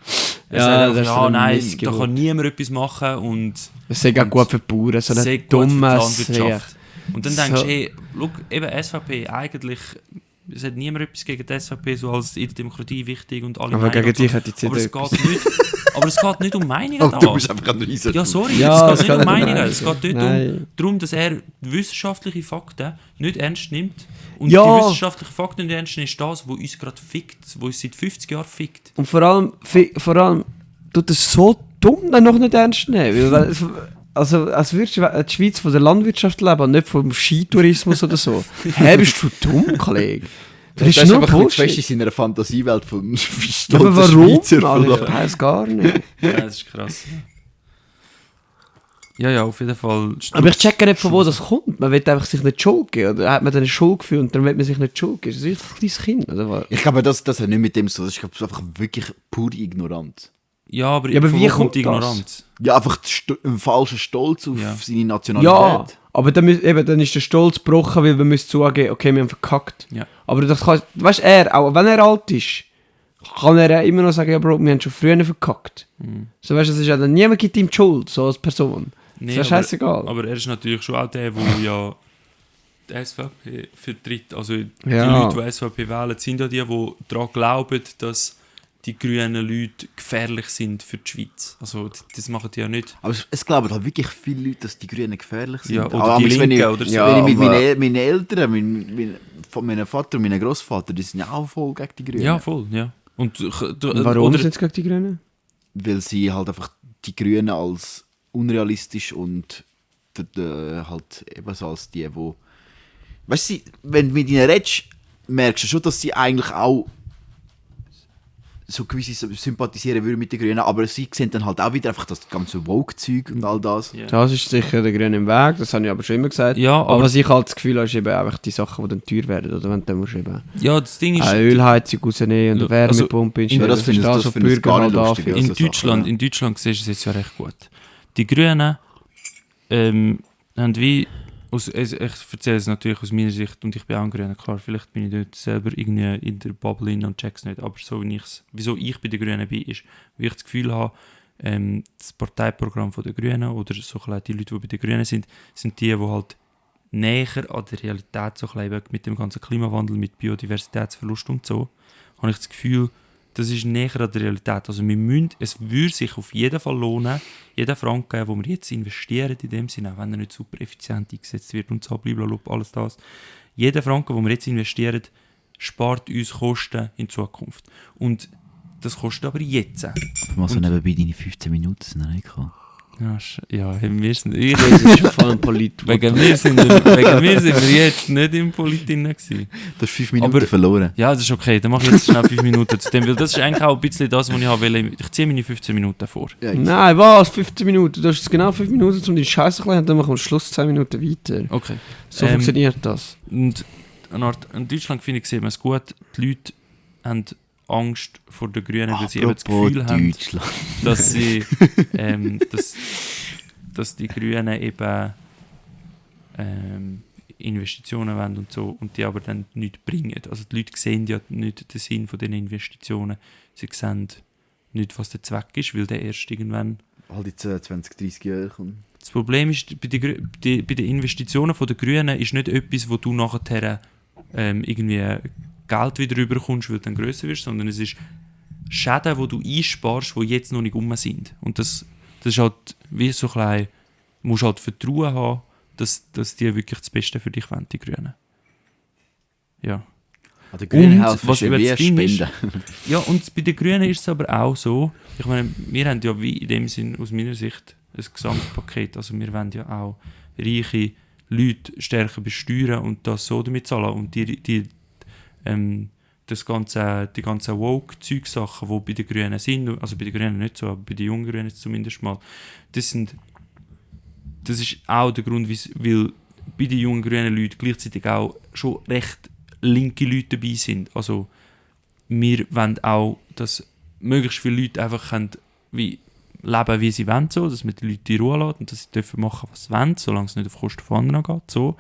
S3: Ja, das ist so eine
S1: nein, da
S3: Missgeburt.
S1: kann niemand etwas machen und
S3: Es ist auch gut für die Bauern, so
S1: sehr
S3: ein
S1: gut für die
S3: dummes... Ja.
S1: Landwirtschaft. Und dann denkst du, hey, schau, eben SVP, eigentlich, es hat niemand etwas gegen die SVP, so als in der Demokratie wichtig und alle
S3: Aber gegen
S1: und so.
S3: dich hat die
S1: Aber
S3: CD...
S1: es geht nicht um Meinungen
S2: Oh,
S1: da.
S2: du bist einfach ein Riesen.
S1: Ja, sorry,
S3: Ja,
S1: es geht nicht um Meinungen.
S3: Nein.
S1: Es geht nicht
S3: Nein.
S1: darum, dass er wissenschaftliche Fakten nicht ernst nimmt. Und
S3: Ja.
S1: die wissenschaftlichen Fakten nicht ernst nimmt, ist das, was uns gerade fickt, was uns seit 50 Jahren fickt.
S3: Und vor allem tut es so dumm, dann noch nicht ernst nehmen. Weil, also, als würdest du die Schweiz von der Landwirtschaft leben und nicht vom Skitourismus oder so. Hä, bist du dumm, Kollege? Das ist nur
S2: einfach fest
S3: Bullshit.
S2: in einer Fantasiewelt von
S3: Aber warum?
S2: Schweizer.
S3: Alter, ich weiß gar nicht.
S1: Ja, das ist krass. Ja, auf jeden Fall.
S3: Aber ich checke nicht, von wo das kommt. Man will einfach sich nicht Schuld geben. Oder hat man dann eine Schuld gefühlt und dann will man sich nicht Schuld geben. Das ist ein kleines Kind. Oder was?
S2: Ich glaube, das hat nicht mit dem so. Das ist glaub, einfach wirklich pure Ignoranz.
S1: Ja, aber
S3: Ja, aber
S1: von
S3: wie
S1: wo
S3: kommt
S1: die
S3: das?
S1: Ignoranz?
S2: Ja, einfach ein falscher Stolz auf
S1: Ja.
S2: seine Nationalität.
S3: Ja, aber dann, dann ist der Stolz gebrochen, weil man müsste zugeben, okay, wir haben verkackt.
S1: Ja.
S3: Aber das kann, weißt du, auch wenn er alt ist, kann er immer noch sagen, ja Bro, wir haben schon früher verkackt. So weißt du, es ist ja dann niemand gibt ihm die Schuld, so als Person.
S1: Nee,
S3: Das ist scheißegal.
S1: Aber er ist natürlich schon auch der, der ja die SVP vertritt. Also die
S3: Ja.
S1: Leute, die SVP wählen, sind ja die daran glauben, dass die grünen Leute gefährlich sind für die Schweiz. Also das machen die ja nicht.
S2: Aber es glauben halt wirklich viele Leute, dass die Grünen gefährlich sind.
S1: Ja, oder
S2: Aber
S1: die
S2: wenn
S1: Linken
S2: ich,
S1: oder so.
S2: Wenn ich mit
S3: aber-
S2: meinen Eltern, von meinem Vater und meinem Großvater, die sind ja auch voll gegen die Grünen.
S1: Ja, voll, ja. Und
S3: Warum
S1: oder,
S3: sind es gegen die Grünen?
S2: Weil sie halt einfach die Grünen als unrealistisch und halt eben so als die, wo... Weißt du, wenn du mit ihnen redest, merkst du schon, dass sie eigentlich auch so gewisse sympathisieren würden mit den Grünen, aber sie sehen dann halt auch wieder einfach das ganze Woke-Zeug und all das.
S1: Ja.
S3: Das ist sicher der Grüne im Weg, das habe ich aber schon immer gesagt.
S1: Ja,
S3: aber
S1: aber
S3: was ich halt das Gefühl habe, ist eben einfach die Sachen, die dann teuer werden. Oder wenn du dann musst eben
S1: ja, das Ding ist,
S3: eine Ölheizung rausnehmen und eine
S1: Also,
S3: Wärmepumpe
S2: ja,
S3: installieren.
S2: das finde ich- das
S3: was
S2: finde ich
S3: Bürger
S2: gar
S3: halt
S2: nicht lustig,
S3: anfinden.
S2: ja. so Sachen,
S1: in Deutschland siehst du es jetzt ja recht gut. Die Grünen haben wie, ich erzähle es natürlich aus meiner Sicht und ich bin auch ein Grüner, klar, vielleicht bin ich dort selber irgendwie in der Bubble hin und check's nicht, aber so wie wieso ich bei den Grünen bin, ist, wie ich das Gefühl habe, das Parteiprogramm der Grünen oder so ein bisschen die Leute, die bei den Grünen sind die halt näher an der Realität so ein bisschen mit dem ganzen Klimawandel, mit Biodiversitätsverlust und so, habe ich das Gefühl, das ist näher an der Realität. Also es würde sich auf jeden Fall lohnen, jeden Franken, den wir jetzt investieren, in dem Sinne, auch wenn er nicht super effizient eingesetzt wird und so, blablabla, alles das. Jeder Franken, den wir jetzt investieren, spart uns Kosten in Zukunft. Und das kostet aber jetzt.
S2: Mal so nebenbei deine 15 Minuten sind noch nicht gekommen.
S1: Ja, wir sind...
S3: Das ist schon voll ein Polit.
S1: Wegen mir sind wir jetzt nicht im Polit drin gewesen.
S2: Du hast 5 Minuten
S1: Aber-
S2: verloren.
S1: Ja, das ist okay. Dann mache ich jetzt schnell 5 Minuten zu dem, weil das ist eigentlich auch ein bisschen das, was ich haben will. Ich ziehe meine 15 Minuten vor.
S2: Ja,
S3: Nein, was? 15 Minuten? Du hast jetzt genau 5 Minuten, um deine Scheiße zu klären und dann machen wir am Schluss 10 Minuten weiter.
S1: Okay.
S3: So funktioniert das.
S1: Und in Deutschland, finde ich, sieht man es gut. Die Leute haben Angst vor den Grünen, weil sie eben das Gefühl haben,
S2: Deutschland.
S1: dass sie dass die Grünen eben Investitionen wollen und so und die aber dann nichts bringen. Also die Leute sehen ja nicht den Sinn von diesen Investitionen. Sie sehen nicht, was der Zweck ist, weil der erst irgendwann...
S2: Halt jetzt 20, 30 Jahre kommt.
S1: Das Problem ist, bei den Investitionen der Grünen ist nicht etwas, wo du nachher irgendwie Geld wieder rüberkommst, weil du dann grösser wirst, sondern es ist Schäden, die du einsparst, die jetzt noch nicht rum sind. Und das ist halt wie so klein, du musst halt Vertrauen haben, dass die wirklich das Beste für dich wollen, die Grünen. Ja.
S2: An der Grünen
S1: Und
S2: helfen
S1: was
S2: schon
S1: eben
S2: wie
S1: das Ding ist-
S2: spenden.
S1: Ja, und bei den Grünen ist es aber auch so, ich meine, wir haben ja wie in dem Sinn aus meiner Sicht ein Gesamtpaket, also wir wollen ja auch reiche Leute stärker besteuern und das so damit zahlen und die ganzen Woke-Zeugsachen, die bei den Grünen sind, also bei den Grünen nicht so, aber bei den jungen Grünen zumindest mal, das ist auch der Grund, weil bei den jungen grünen Leuten gleichzeitig auch schon recht linke Leute dabei sind. Also wir wollen auch, dass möglichst viele Leute einfach können, leben, wie sie wollen, so, dass man die Leute in Ruhe lässt und dass sie dürfen machen, was sie wollen, solange es nicht auf Kosten von anderen geht. So.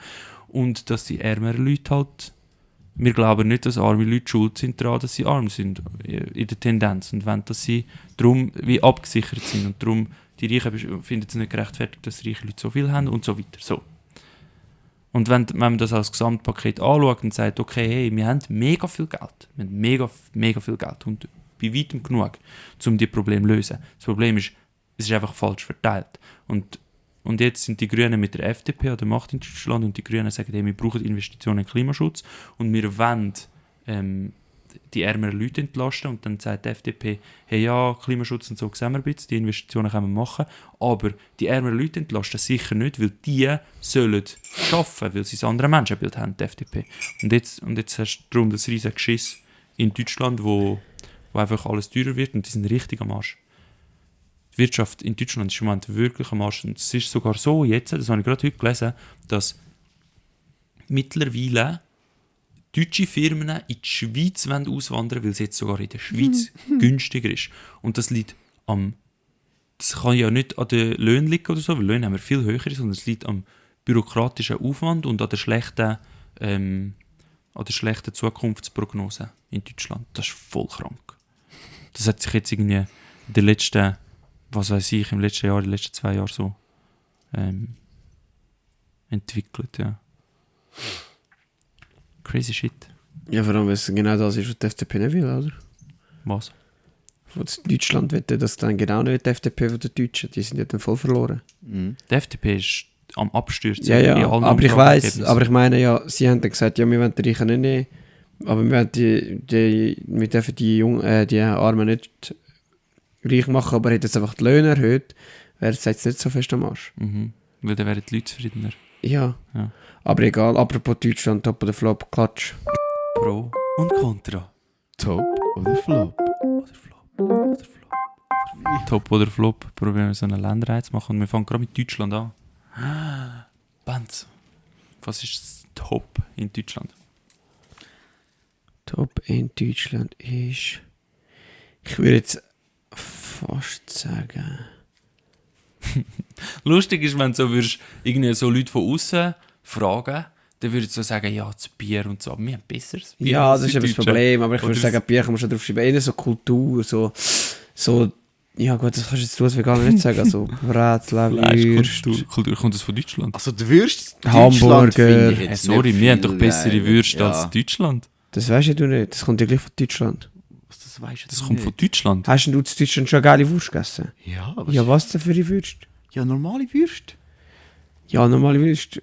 S1: Und dass die ärmeren Leute halt, wir glauben nicht, dass arme Leute schuld sind daran, dass sie arm sind, in der Tendenz. Und wollen, dass sie darum wie abgesichert sind. Und darum, die Reichen finden es nicht gerechtfertigt, dass reiche Leute so viel haben und so weiter. So. Und wenn man das als Gesamtpaket anschaut und sagt, okay, hey, wir haben mega viel Geld. Wir haben mega viel Geld. Und bei weitem genug, um die Probleme zu lösen. Das Problem ist, es ist einfach falsch verteilt. Und jetzt sind die Grünen mit der FDP an der Macht in Deutschland und die Grünen sagen, hey, wir brauchen Investitionen in Klimaschutz und wir wollen die ärmeren Leute entlasten. Und dann sagt die FDP, hey ja, Klimaschutz und so sehen wir ein bisschen, die Investitionen können wir machen, aber die ärmeren Leute entlasten sicher nicht, weil die sollen arbeiten, weil sie ein anderes Menschenbild haben, die FDP. Und jetzt hast du darum das riesige Geschiss in Deutschland, wo einfach alles teurer wird und die sind richtig am Arsch. Die Wirtschaft in Deutschland ist im Moment wirklich am Arsch. Und es ist sogar so jetzt, das habe ich gerade heute gelesen, dass mittlerweile deutsche Firmen in die Schweiz auswandern, weil es jetzt sogar in der Schweiz günstiger ist. Und das liegt das kann ja nicht an den Löhnen liegen oder so, weil Löhne haben wir viel höher, sondern es liegt am bürokratischen Aufwand und an der schlechten Zukunftsprognose in Deutschland. Das ist voll krank. Das hat sich jetzt irgendwie in den letzten, was weiß ich, im letzten Jahr, in den letzten 2 Jahren so entwickelt, ja. Crazy shit.
S3: Ja, vor allem, weil es genau das ist, was die FDP nicht will, oder?
S1: Was?
S3: Was Deutschland wette, das dann genau nicht die FDP von den Deutschen. Die sind ja dann voll verloren.
S2: Mhm.
S1: Die FDP ist am Abstürzen.
S3: Ja,
S1: in
S3: ja,
S1: allen
S3: aber ich weiss,
S1: Umfrageergebnissen.
S3: aber ich meine ja, sie haben dann gesagt, ja, wir wollen die Reichen nicht nehmen, aber wir wollen wir dürfen die Armen nicht reich machen, aber hätten jetzt einfach die Löhne erhöht, wäre es jetzt nicht so fest am Arsch.
S1: Weil dann wären die Leute zufriedener.
S3: Ja.
S1: Ja.
S3: Aber egal, apropos Deutschland, Top oder Flop, Klatsch.
S1: Pro und Contra.
S2: Top oder Flop?
S1: Top oder Flop. Probieren wir so eine Länderreihe zu machen. Und wir fangen gerade mit Deutschland an. Benz. Was ist das Top in Deutschland?
S3: Top in Deutschland ist, ich würde jetzt fast sagen,
S1: Lustig ist, wenn du so würdest, irgendwie so Leute von außen fragen, dann würdest du so sagen, ja, das Bier und so, aber wir haben besseres Bier.
S3: ja,
S1: als
S3: das ist
S1: die
S3: eben das
S1: Deutschen.
S3: Problem, aber ich würde
S1: Oder
S3: sagen, Bier kann man schon drauf schreiben, eher so Kultur, so, ja gut, das kannst du jetzt als Veganer nicht sagen, so Brezel, Würst,
S1: Kultur, kommt das von Deutschland?
S2: Also die Würste
S3: Hamburger.
S2: Deutschland finde ich
S1: Hey,
S2: jetzt
S1: sorry,
S2: nicht
S1: wir haben
S2: viel
S1: doch bessere
S2: geil.
S1: Würste
S2: Ja.
S1: als Deutschland.
S3: das weißt ja du nicht, das kommt ja gleich von Deutschland.
S2: Was, das weisst du
S1: Das
S2: doch
S1: kommt
S2: nicht.
S1: von Deutschland.
S3: Hast denn du in Deutschland schon eine geile Wurst gegessen?
S2: Ja, aber
S3: Ja, was denn für die Würst?
S2: ja, normale Würste.
S3: Ja, normale Würst.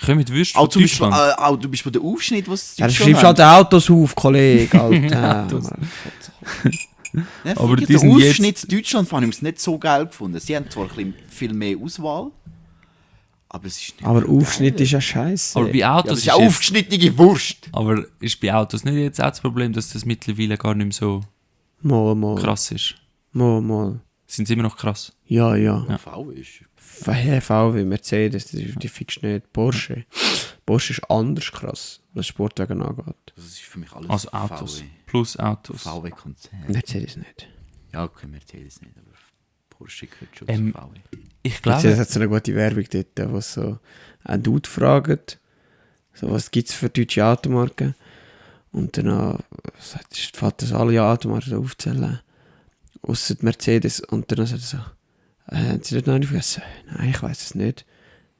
S1: Kommen die Würste
S2: Auch
S1: von
S2: zum Beispiel,
S1: Deutschland?
S2: auch du bist von der Aufschnitt, was
S3: Ja, du schreibst halt Autos auf, Kollege, Alter.
S1: Autos.
S2: Ja,
S1: aber
S2: die
S1: die sind jetzt-
S2: Aufschnitt Deutschland fand ich es nicht so geil gefunden. Sie haben zwar ein bisschen viel mehr Auswahl, aber es ist nicht
S3: Aber
S2: so
S3: Aufschnitt
S2: geil.
S3: ist ja scheiße.
S1: Aber bei
S2: Ja,
S1: Autos
S2: das ist
S1: ist
S2: ja
S1: jetzt,
S2: aufgeschnittene Wurst.
S1: aber ist bei Autos nicht jetzt auch das Problem, dass das mittlerweile gar nicht mehr so
S3: Mal.
S1: krass ist?
S3: Mal.
S1: Sind sie immer noch krass?
S3: Ja.
S1: Ja.
S2: V ist.
S3: VW, Mercedes, die fixst nicht. Porsche ist anders krass, was Sportwagen angeht.
S2: Das ist für mich alles
S1: Also Autos.
S2: VW.
S1: Plus Autos.
S2: VW-Konzern.
S3: Mercedes nicht.
S2: Ja, okay, Mercedes nicht, aber Porsche gehört schon
S1: Ähm,
S2: zu VW.
S1: Ich
S3: Mercedes
S1: glaube,
S3: hat so eine gute Werbung dort, wo so ein Dude fragt, so, was gibt es für deutsche Automarken? Und dann fällt das alle Automarken aufzählen, ausser Mercedes. Und dann sagt er so, haben Sie das noch nicht vergessen? Nein, ich weiß es nicht.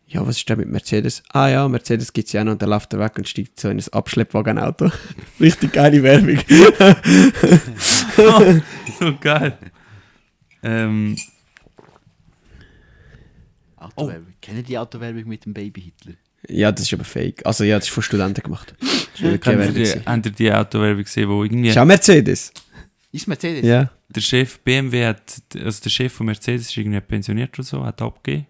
S3: Ja, was ist denn mit Mercedes? Ah ja, Mercedes gibt es ja noch. Und dann läuft er weg und steigt so in ein Abschleppwagenauto. Richtig geile Werbung.
S1: so geil.
S2: Autowerbung. Kennen die Autowerbung mit dem Baby Hitler?
S3: Ja, das ist aber fake. Also ja, das ist von Studenten gemacht. Das ist wirklich eine Werbung gewesen.
S1: Habt ihr die Autowerbung gesehen, wo irgendwie
S3: Ist auch Mercedes.
S2: Ist Mercedes?
S3: Ja.
S1: der Chef BMW hat, also der Chef von Mercedes ist irgendwie pensioniert oder so, hat abgegeben,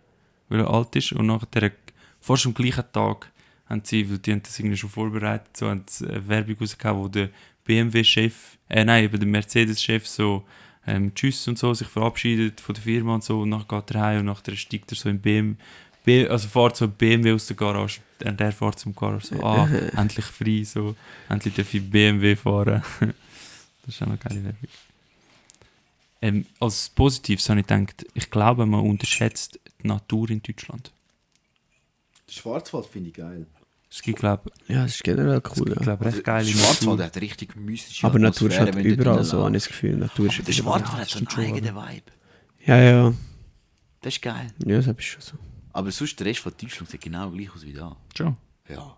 S1: weil er alt ist und nachher fast am gleichen Tag haben sie, weil die haben das irgendwie schon vorbereitet, so haben sie eine Werbung rausgehauen, wo der BMW-Chef, eben der Mercedes-Chef so Tschüss und so, sich verabschiedet von der Firma und so und nachher geht er heim und nachher steigt er so in also fährt so ein BMW aus der Garage und der fährt zum Garage so, endlich frei, so, endlich darf ich BMW fahren. Das ist auch eine geile Werbung. Als Positives habe ich gedacht, ich glaube, man unterschätzt die Natur in Deutschland.
S2: Schwarzwald finde ich geil.
S1: Es gibt, glaube
S3: Ja, das ist generell cool.
S1: ich,
S3: Ja.
S1: glaub, recht geile
S2: Schwarzwald
S1: Natur.
S2: hat richtig mystische
S3: Aber Natur ist
S2: Atmosphäre,
S3: halt
S2: wenn du
S3: überall
S2: drin
S3: so, habe ich
S2: läufst.
S3: das Gefühl. Natur ist
S2: Aber der
S3: überall.
S2: Schwarzwald hat so einen
S3: stimmt schon,
S2: eigenen
S3: aber-
S2: Vibe.
S3: Ja.
S2: Das ist geil.
S3: Ja, das ist schon so.
S2: Aber sonst der Rest von Deutschland sieht genau gleich aus wie da.
S1: Schon.
S2: Ja.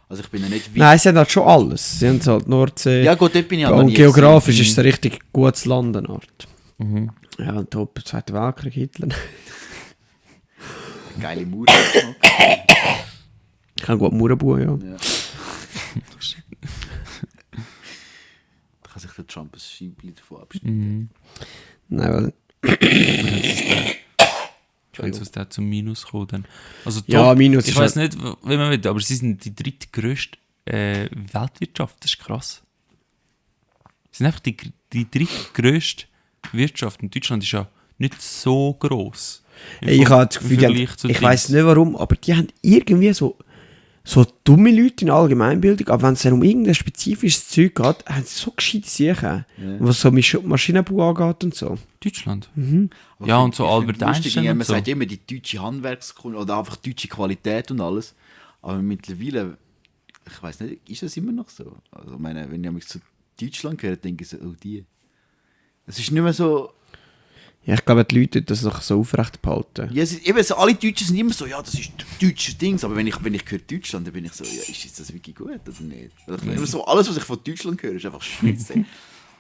S2: Also ich bin ja nicht weit.
S3: Nein, sie haben halt schon alles. Sie haben halt Nordsee.
S2: Ja gut, dort bin ich aber
S3: und
S2: nie
S3: geografisch
S2: gewesen.
S3: ist es ein richtig gutes Landenort.
S1: Mhm.
S3: Ja, und top, Zweiter Weltkrieg, Hitler.
S2: Geile Mauer.
S3: Ich kann gut Mauern bauen, ja.
S2: Ja. Da kann sich der Trump ein Scheibchen davon abschneiden.
S3: Nein, weil...
S1: Wenn es aus der zum Minus kommt, dann. Also
S3: Ja, Minus
S1: ich
S3: ist
S1: weiß nicht, wie man will, aber sie sind die drittgrößte Weltwirtschaft. Das ist krass. Sie sind einfach die drittgrößte Wirtschaft. Und Deutschland ist ja nicht so gross.
S3: Hey, ich habe das Gefühl, ich weiß nicht warum, aber die haben irgendwie so dumme Leute in der Allgemeinbildung, aber wenn es dann um irgendein spezifisches Zeug geht, haben sie so gescheite Sachen, was so Maschinenbau angeht und so.
S1: Deutschland.
S2: Aber
S1: Ja,
S2: ich
S1: und so
S2: find
S1: Albert
S2: lustig,
S1: Einstein
S2: Man
S1: und so.
S2: sagt immer die deutsche Handwerkskunde oder einfach deutsche Qualität und alles. Aber mittlerweile, ich weiß nicht, ist das immer noch so? Also ich meine, wenn ich mich zu Deutschland höre, denke ich so, oh die. Es ist nicht mehr so...
S3: Ja, ich glaube, die Leute das noch so aufrecht behalten.
S2: Ja, eben, so, alle Deutschen sind immer so, ja, das ist deutsches Ding. Aber wenn ich höre Deutschland, dann bin ich so, ja, ist das wirklich gut oder nicht? Also, immer so, alles, was ich von Deutschland höre, ist einfach scheiße.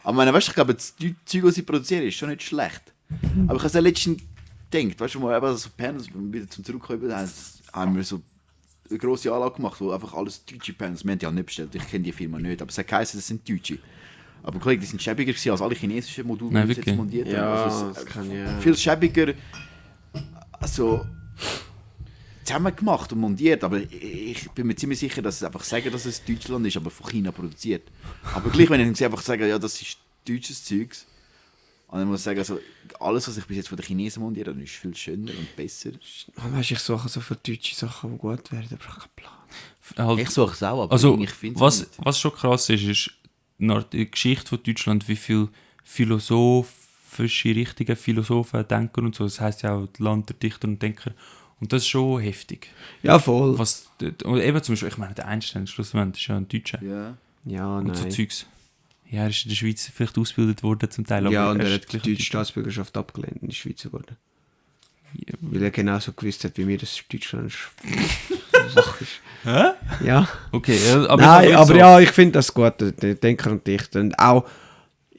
S2: Aber meine, weißt, ich glaube, das Zeug, was sie produzieren, ist schon nicht schlecht. Aber ich habe es ja letztens gedacht, weißt du, mal eben so Panels, wieder zum Zurückkommen, haben wir so eine grosse Anlage gemacht, wo einfach alles deutsche Panels, wir haben die halt nicht bestellt, ich kenne die Firma nicht, aber es hat geheißen, das sind Deutsche. Aber Kollege, die sind schäbiger gewesen als alle chinesischen Module,
S1: Nein,
S2: die sie jetzt
S1: wirklich?
S2: montiert haben.
S3: Ja,
S2: Also,
S3: das kann ich, ja.
S2: Viel schäbiger, also zusammen gemacht und montiert, aber ich bin mir ziemlich sicher, dass sie einfach sagen, dass es Deutschland ist, aber von China produziert. Aber gleich, wenn sie einfach sagen, ja, das ist deutsches Zeugs, und dann muss ich sagen, also, alles, was ich bis jetzt von den Chinesen montiert habe, ist viel schöner und besser.
S3: Weißt, ich suche so viele deutsche Sachen, die gut werden, aber ich habe keinen Plan.
S1: Halt,
S2: Ich suche es auch, aber
S1: also,
S2: ich finde es nicht.
S1: was schon krass ist die Geschichte von Deutschland, wie viele philosophische Richtungen, Philosophen, Denker und so, das heisst ja auch Land der Dichter und Denker. Und das ist schon heftig.
S3: Ja, voll.
S1: Und eben zum Beispiel, ich meine, der Einstein schlussendlich ist ja ein Deutscher.
S2: Ja.
S3: Ja,
S1: Und so
S3: nein.
S1: Zeugs. Ja, er ist in der Schweiz vielleicht ausgebildet worden zum Teil,
S3: Ja, und er
S1: ist
S3: hat die
S1: gleich ein
S3: deutsche
S1: Deutscher.
S3: Staatsbürgerschaft abgelehnt und in die Schweiz geworden.
S1: Ja.
S3: Weil er genauso gewusst hat, wie mir das Deutschland Sache ist.
S1: Hä?
S3: Ja.
S1: Okay, aber
S3: Nein,
S1: ich
S3: aber
S1: so,
S3: ja, ich finde das gut, der Denker und Dichter. Und auch,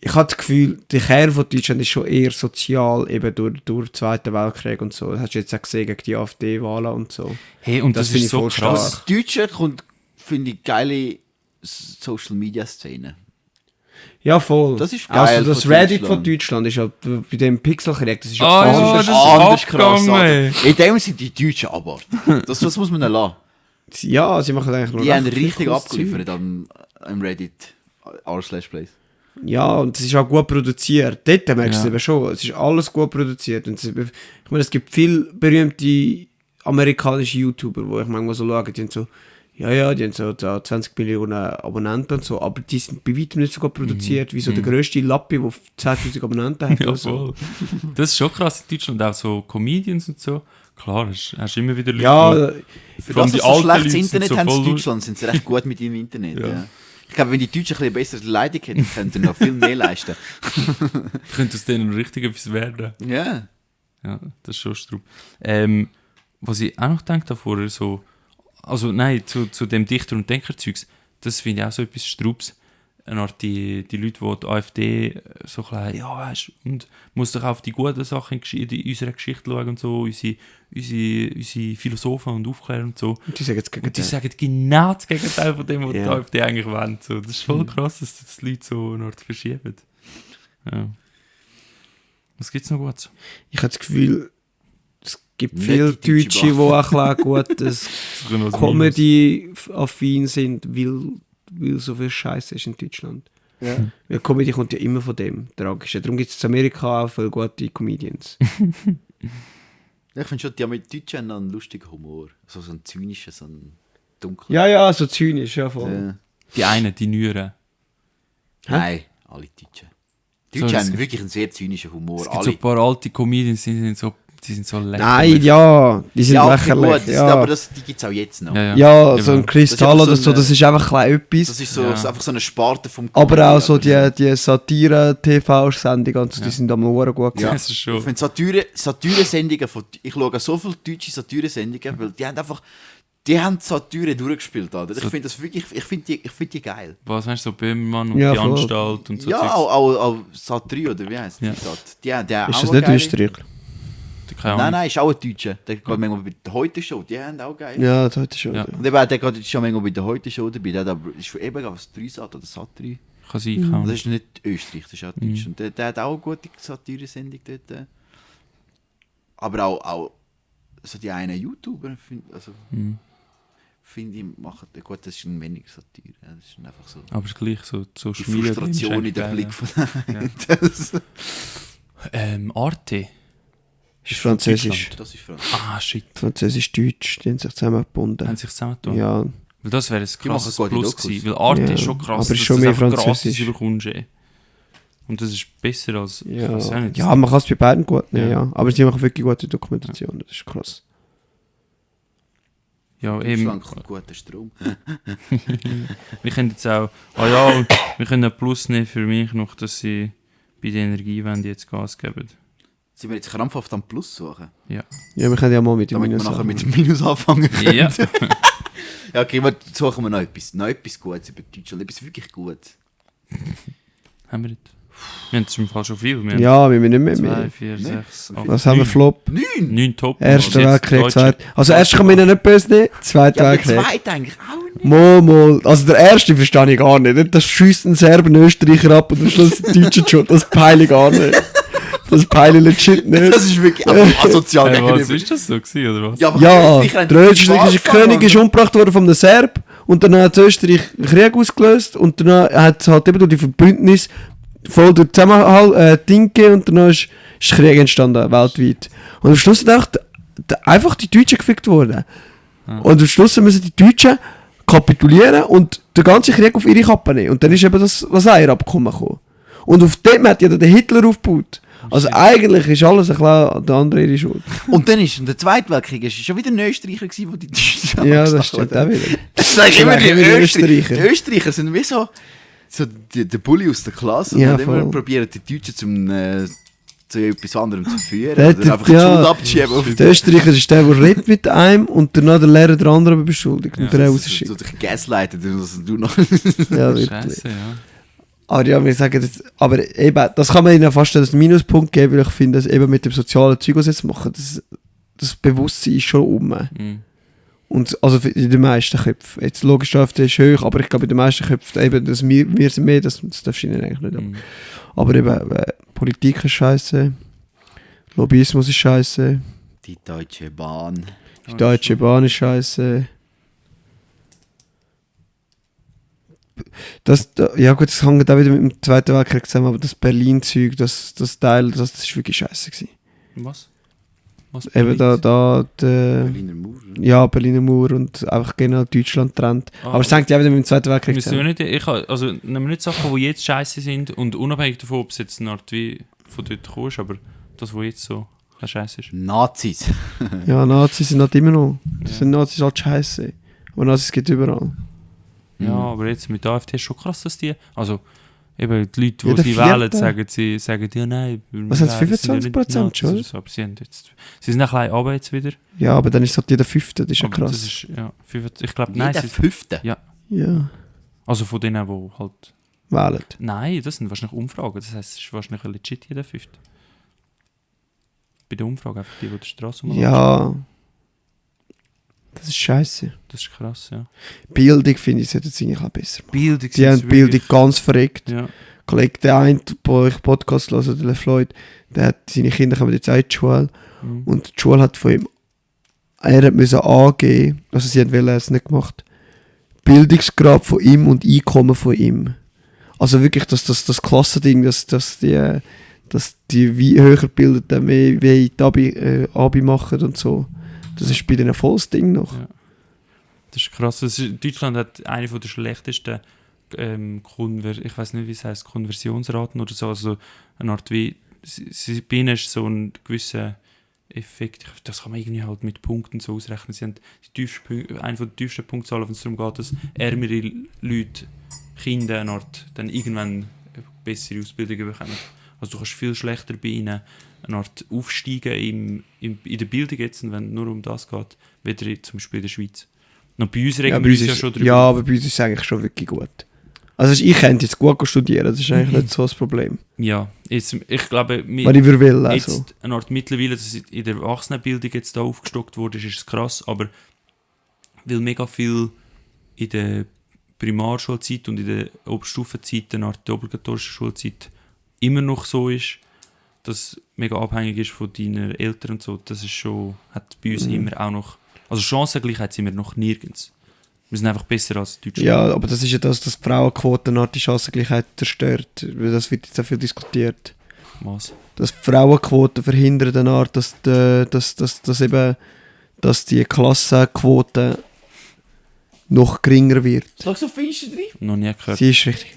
S3: ich habe das Gefühl, der Kern von Deutschland ist schon eher sozial, eben durch den Zweiten Weltkrieg und so. Das hast du jetzt auch gesehen gegen die AfD-Wahlen und so.
S1: Hey, und
S3: das
S1: das,
S3: finde
S1: ist
S3: ich
S1: so
S3: voll
S1: krass.
S3: stark.
S2: Das Deutsche kommt, finde ich, geile Social-Media-Szene.
S3: Ja, voll.
S2: Das ist geil
S3: Also das
S2: von
S3: Reddit
S2: Deutschland.
S3: von Deutschland ist ja bei dem Pixelkrieg, das ist ja
S1: Ah, ja,
S3: anders.
S1: das ist
S2: anders krass.
S1: abgegangen, ey.
S2: In dem sind die Deutschen aber. Das muss man lassen.
S3: Ja, sie machen eigentlich nur
S2: Die haben
S3: echt
S2: richtig
S3: cooles
S2: abgeliefert am Reddit r/place.
S3: Ja, und es ist auch gut produziert. Dort merkst du es
S1: Ja.
S3: eben schon. Es ist alles gut produziert. Und ich meine, es gibt viele berühmte amerikanische YouTuber, wo ich manchmal so schaue, die haben so, die haben so da 20 Millionen Abonnenten und so, aber die sind bei weitem nicht so gut produziert, wie so der grösste Lappi, der 10'000 Abonnenten hat.
S1: Ja,
S3: oder so.
S1: voll. Das ist schon krass in Deutschland, auch so Comedians und so. Klar, hast immer wieder Leute,
S3: Ja,
S2: Für
S1: Vor allem
S2: das,
S1: die
S2: dass sie so
S1: alten
S2: schlechtes
S1: Leute
S2: Internet
S1: sind so
S2: haben in
S1: voll-
S2: Deutschland, sind sie recht gut mit ihrem Internet.
S1: Ja.
S2: Ja. Ich glaube, wenn die Deutschen ein bisschen bessere Leitung hätten, könnten sie noch viel mehr leisten.
S1: könnte aus denen richtig etwas werden.
S2: Ja.
S1: Ja, das ist schon Strub. Was ich auch noch gedacht habe vorher, so, also nein, zu dem Dichter- und Denkerzeugs, das finde ich auch so etwas Strubs. Eine Art die Leute, die AfD so klein, ja, weißt du, und muss doch auf die guten Sachen in unserer Geschichte schauen und so, unsere Philosophen und Aufklärer und so.
S3: und die sagen jetzt gegen
S1: Und die
S3: den.
S1: sagen genau das Gegenteil von dem, was
S3: Ja.
S1: die AfD eigentlich wollen. So, das ist voll krass, dass das die Leute so eine Art verschieben. Ja. Was gibt es noch Gutes?
S3: Ich habe das Gefühl, es gibt
S2: Nicht
S3: viele
S2: die deutsche
S3: Deutsche, die auch ein bisschen gutes Comedy-affin sind, weil so viel Scheiße ist in Deutschland.
S2: Ja.
S3: Weil Comedy kommt ja immer von dem Tragischen. Darum gibt es in Amerika auch viele gute Comedians.
S2: Ich finde schon, die Deutschen haben noch einen lustigen Humor. So einen zynischen, so einen dunklen.
S3: Ja, so zynisch, ja voll.
S2: Ja.
S1: Die einen, die Nüren.
S2: Nein, alle Deutschen. Die
S1: So,
S2: Deutschen
S1: es
S2: haben
S1: gibt-
S2: wirklich einen sehr zynischen Humor.
S1: Es gibt so
S2: Alle.
S1: ein paar alte Comedians, die sind so lächerlich.
S3: Nein, ja, die sind
S2: Ja, okay,
S3: lächerlich.
S2: gut,
S3: ja.
S2: aber die gibt es auch jetzt noch.
S3: Ja, so ein
S1: Genau.
S3: Kristall
S2: Das ist
S3: oder
S2: einfach
S3: so,
S2: so
S3: das ist einfach ein etwas.
S2: Das ist so,
S1: Ja.
S2: so einfach so eine Sparte vom
S3: Aber auch so
S2: aber
S3: die Satire-TV-Sendungen und so, die
S1: Ja.
S3: sind am Ohren gut
S2: Ja.
S3: gemacht.
S1: Das ist schon.
S2: Ich finde Satire-Sendungen, ich schaue so viele deutsche Satire-Sendungen, weil die haben einfach, Die haben Satire durchgespielt, Alter. Ich finde das wirklich, ich find die geil.
S1: Was meinst du, so Böhmermann und
S3: Ja,
S1: die
S3: voll.
S1: Anstalt und so?
S2: Ja,
S1: Zeugs?
S2: auch Sat 3, oder wie heisst
S1: Ja.
S2: die Sat? Die haben
S3: Ist
S2: auch
S3: das
S2: eine
S3: nicht
S2: geile-
S3: Österreich?
S1: Keine Ahnung.
S2: Nein, ist auch ein Deutscher. Der geht manchmal bei der Heute-Show, die haben auch geil.
S3: Ja, das heute schon.
S1: Ja.
S2: Und eben, der geht schon manchmal bei der Heute-Show dabei. Der hat aber, ist eben was 3 Sat oder Sat 3.
S1: Kann sein, keine
S2: Und
S1: Ahnung.
S2: das ist nicht Österreich, das ist auch Deutsch. Und der hat auch eine gute Satire-Sendung dort. Aber auch so die einen YouTuber, finde ich, machen, gut, das ist ein wenig Satire. Das ist einfach so
S1: Aber es ist gleich so
S2: die
S1: Media
S2: Frustration in
S1: ist
S2: dem
S1: eigentlich
S2: Blick
S1: geil,
S2: von das,
S1: Arte.
S3: Ist französisch.
S1: Deutschland.
S2: das ist Franz.
S1: Ah, shit.
S3: Französisch-Deutsch, die haben sich zusammengebunden.
S1: Haben sich zusammengetan?
S3: Ja,
S1: Weil das wäre ein
S2: Die machen
S1: krasses
S2: gute
S1: Plus
S2: Dokus.
S1: gewesen. Weil Arte
S3: Ja,
S1: ist schon krass,
S3: aber ist
S1: dass
S3: schon
S1: du
S3: mehr
S1: das einfach gratis
S3: Französisch.
S1: überkommst. Und das ist besser als... ich
S3: ja.
S1: weiß auch nicht.
S3: Ja, man kann es bei beiden gut nehmen,
S1: Ja.
S3: ja. Aber sie machen wirklich gute Dokumentation, das ist krass.
S1: Ja, eben.
S2: Deutschland kommt guter Strom.
S1: Wir können jetzt auch... Ah ja, und wir können ein Plus nehmen für mich noch, dass sie bei der Energiewende jetzt Gas geben.
S2: Sind wir jetzt krampfhaft am Plus suchen?
S3: Ja, wir können ja mal mit dem
S2: Damit wir
S3: Minus
S2: nachher mit
S3: anfangen.
S2: dem Minus anfangen können.
S1: Ja.
S2: Ja, okay, wir suchen wir noch etwas Gutes über Deutschland. Etwas wirklich Gutes.
S1: Haben wir nicht. Wir haben zum Fall schon viel. Wir haben
S3: Ja, wir müssen nicht mehr.
S1: 2,
S3: mehr.
S1: 4,
S2: Nee.
S1: 6, 8,
S3: Was haben wir Flop?
S2: 9!
S1: 9 Top.
S3: Erster
S1: Also jetzt
S3: Weltkrieg,
S1: Deutsche-
S3: Zweiter. Also erst kann man ihnen nicht böse nehmen, Zweiter
S2: Ja, der
S3: Weltkrieg.
S2: zweite eigentlich auch nicht.
S3: Mal. Also der erste verstehe ich gar nicht. Das schiessen Serben Österreicher ab und am Schluss die Deutschen schon. Das peile ich gar nicht. Das peile ich legit nicht.
S2: Das ist wirklich einfach asozial
S1: Was
S2: gegenüber.
S1: ist das so gewesen, oder was?
S2: aber
S3: Ja,
S2: Österreich hat
S3: der österreichische
S2: Walfang,
S3: König ist
S2: Mann.
S3: umgebracht worden von einem Serb und dann hat Österreich einen Krieg ausgelöst und dann hat es halt eben durch die Verbündnis voll durch Zusammenhalt Ding gegeben und dann ist Krieg entstanden, weltweit. Und am Schluss sind einfach die Deutschen gefickt worden. Und am Schluss müssen die Deutschen kapitulieren und den ganzen Krieg auf ihre Kappe nehmen. Und dann ist eben das Versailles-Abkommen gekommen. Und auf dem hat ja der Hitler aufgebaut. Also eigentlich ist alles ein bisschen der andere ihre Schuld.
S2: Und dann ist der Zweite Weltkrieg ist schon wieder ein Österreicher gewesen, der die Deutschen
S3: Ja, das
S2: angestachelt
S3: stimmt auch
S2: hat.
S3: wieder.
S2: Das ist immer die
S3: immer die
S2: Österreicher.
S3: Österreicher.
S2: Die Österreicher sind wie so der Bulli aus der Klasse und
S3: Ja,
S2: haben immer
S3: voll.
S2: probiert, die Deutschen zu etwas anderem zu führen.
S3: Der
S2: Oder
S3: hat-
S2: einfach die
S3: ja.
S2: Schuld abzuschieben. Auf
S3: Der Österreicher ist der redet mit einem und danach der Lehrer der andere beschuldigt und der rausschickt.
S2: so dich gaslightet und was du noch.
S3: Ja, wirklich.
S1: Scheiße, ja.
S3: Aber ja, wir sagen das, aber eben, das kann man ihnen fast als Minuspunkt geben, weil ich finde, dass eben mit dem sozialen Zeug, was sie jetzt machen, das Bewusstsein ist schon um.
S1: Mhm.
S3: Und also in den meisten Köpfen. Jetzt logisch, die AfD ist hoch, aber ich glaube in den meisten Köpfen eben, dass wir sind mehr, das darfst du ihnen eigentlich nicht haben.
S1: Mhm.
S3: Aber eben, Politik ist scheiße, Lobbyismus ist scheiße,
S2: Die Deutsche Bahn.
S3: die Deutsche Bahn ist scheiße. Ja gut, das hängt auch wieder mit dem Zweiten Weltkrieg zusammen, aber das Berlin-Zeug, das Teil, das ist wirklich scheiße gewesen.
S1: Was? Was
S3: Eben der
S2: Berliner Mauer.
S3: ja, Berliner Mauer und einfach generell Deutschland trennt.
S1: Ah,
S3: Aber es hängt ja auch wieder mit dem Zweiten Weltkrieg
S1: Müssen wir
S3: zusammen.
S1: nicht, also nehmen wir nicht Sachen, die jetzt scheiße sind und unabhängig davon, ob es jetzt eine Art wie von dort kommst, aber das, was jetzt so scheiße ist.
S2: Nazis.
S3: Ja, Nazis sind halt immer noch. Das
S1: Ja.
S3: sind Nazis halt scheiße. Aber Nazis gibt es überall.
S1: Ja, aber jetzt mit der AfD ist schon krass, dass die, also eben die Leute, die
S3: Jeder
S1: sie
S3: Vierte.
S1: wählen, sagen ja nein.
S3: Was haben sie,
S1: wir sind ja nicht
S3: 25%
S1: Nazis
S3: schon?
S1: oder so, aber sie sind ein bisschen runter jetzt wieder.
S3: Ja, aber dann ist halt jeder Fünfte, das ist ja
S1: Aber
S3: krass.
S1: Das ist, ja, ich glaube, nein,
S2: Jeder
S1: sie,
S2: Fünfte.
S3: Ja,
S1: also von denen, die halt,
S3: wählen.
S1: nein, das sind wahrscheinlich Umfragen, das heisst, es ist wahrscheinlich legit jeder Fünfte. Bei der Umfrage einfach die der Straße rumlaufen.
S3: Ja. Das ist scheiße.
S1: Das ist krass, ja.
S3: Bildung finde ich, sollte jetzt eigentlich auch besser machen.
S1: Bildung
S3: Die haben die Bildung ganz verreckt.
S1: Ja.
S3: Kollege, der eine, wo ich Podcast höre, der Floyd, der hat seine Kinder kommen jetzt auch in die Schule.
S1: Mhm.
S3: Und die Schule hat von ihm, er musste angeben, also sie hat es nicht gemacht, Bildungsgrad von ihm und Einkommen von ihm. Also wirklich das Klassending, dass die wie höher gebildeten mehr wie die Abi machen und so. Das ist bei denen volles Ding noch.
S1: Ja. Das ist krass. Deutschland hat eine der schlechtesten ich weiß nicht, wie es heißt, Konversionsraten oder so. Also eine Art wie, bei ihnen ist so ein gewisser Effekt, das kann man irgendwie halt mit Punkten so ausrechnen. Sie haben eine der tiefsten Punktzahlen, wenn es darum geht, dass ärmere Leute, Kinder eine Art, dann irgendwann eine bessere Ausbildung bekommen. Also du kannst viel schlechter bei ihnen eine Art aufsteigen in der Bildung jetzt, wenn es nur um das geht, weder zum Beispiel in der Schweiz. Noch bei uns
S3: Ja,
S1: regen
S3: bei
S1: wir
S3: uns
S1: uns ja
S3: ist,
S1: schon drüber.
S3: ja, aber bei uns ist es eigentlich schon wirklich gut. Also ich könnte jetzt gut studieren, das ist eigentlich nicht so das Problem.
S1: Ja, jetzt, ich glaube,
S3: Weil ich will, also.
S1: jetzt eine Art mittlerweile, dass es in der Erwachsenenbildung jetzt da aufgestockt wurde, ist es krass, aber weil mega viel in der Primarschulzeit und in der Oberstufenzeit, eine Art der obligatorischen Schulzeit, immer noch so ist, dass es mega abhängig ist von deinen Eltern und so, das ist schon, hat bei uns immer auch noch, also Chancengleichheit sind wir noch nirgends. Wir sind einfach besser als Deutschland.
S3: Ja, aber das ist ja das, dass die Frauenquote eine Art die Chancengleichheit zerstört. Weil das wird jetzt auch viel diskutiert.
S1: Was?
S3: Dass die Frauenquote verhindert eine Art, dass die Klassenquote noch geringer wird.
S2: Sag so finster drin.
S1: Noch nie gehört.
S3: Sie ist richtig.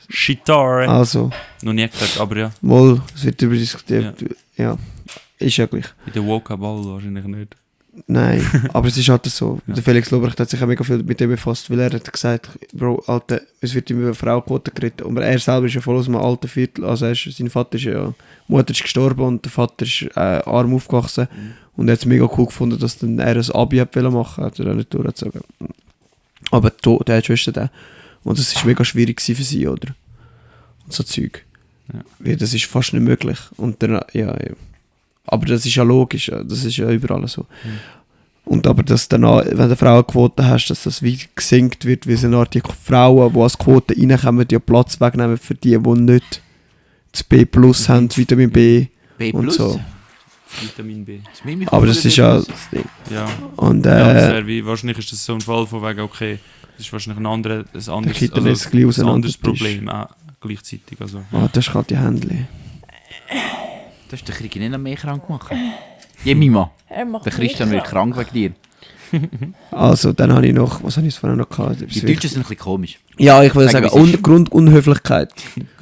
S1: Shitare.
S3: Also,
S1: Noch nie gehört, aber ja,
S3: mal, es wird darüber diskutiert. Ja. Ist ja gleich.
S1: in der Woke-Ball wahrscheinlich nicht.
S3: Nein, aber es ist halt so. Der Felix Lobrecht hat sich auch mega viel mit dem befasst, weil er hat gesagt, Bro, Alter, es wird immer über Frauenquote geredet. Aber er selber ist ja voll aus einem alten Viertel. Also sein Vater ist ja, Mutter ist gestorben und der Vater ist arm aufgewachsen. Und er hat es mega cool gefunden, dass dann er ein Abi hat machen, hat er auch nicht durchgezogen. Aber der hat Schwester da. Und das war mega schwierig für sie, oder? Und so Zeug.
S1: Ja.
S3: Weil das ist fast nicht möglich. Und dann, ja. Aber das ist ja logisch, das ist ja überall so. Und aber dass dann, wenn du Frauenquote hast, dass das wie gesenkt wird, wie so eine Art die Frauen, die als Quote reinkommen, die Platz wegnehmen für die nicht das B+ haben, das Vitamin B
S2: B+.
S3: und so.
S1: Vitamin B.
S3: Aber das ist ja das Ding.
S1: Ja.
S3: Und
S1: Ja, das wäre wie, wahrscheinlich ist das so ein Fall von wegen, okay, das ist wahrscheinlich ein anderes
S3: Kippen jetzt gleich
S1: ein
S3: auseinander
S1: anderes
S3: ist.
S1: Problem auch gleichzeitig. Also,
S3: Das ist halt die Händchen.
S2: Das ist der Krieg nicht noch mehr krank machen. Jemima, der Christian wird krank wegen dir.
S3: Also, dann habe ich noch, was habe ich vorhin noch gehabt?
S2: Die Deutschen sind ein bisschen komisch.
S3: Ja, ich würde
S2: Sagen
S3: sagen,
S2: wir es ist.
S3: Grundunhöflichkeit.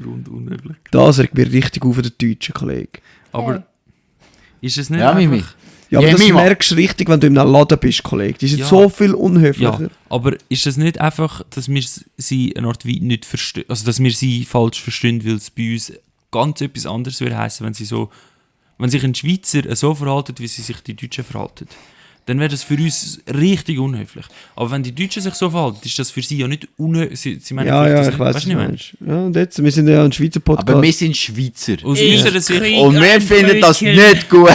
S1: Grundunhöflich.
S3: Das regt mir richtig auf, der deutschen Kollege.
S1: Aber ist es nicht
S2: Ja, Mimi.
S1: einfach...
S3: Ja, aber
S2: Ja,
S3: das
S2: Mima.
S3: merkst du richtig, wenn du in einem Laden bist, Kollege. Die sind
S1: Ja.
S3: so viel unhöflicher.
S1: Ja, aber ist es nicht einfach, dass wir sie eine Art wie nicht verstehen, also dass wir sie falsch verstehen, weil es bei uns ganz etwas anderes würde heißen, wenn sich ein Schweizer so verhalten, wie sie sich die Deutschen verhalten, dann wäre das für uns richtig unhöflich. Aber wenn die Deutschen sich so verhalten, ist das für sie ja nicht unhöflich. Sie meinen
S3: Ja,
S1: vielleicht das
S3: ich
S1: nicht.
S3: weiß,
S1: Weißt
S3: was
S1: du,
S3: du
S1: was ich
S3: meinst. Ja, und jetzt, wir sind ja ein Schweizer Podcast.
S2: Aber wir sind Schweizer.
S1: Aus unserer Sicht...
S2: Und wir finden das nicht gut.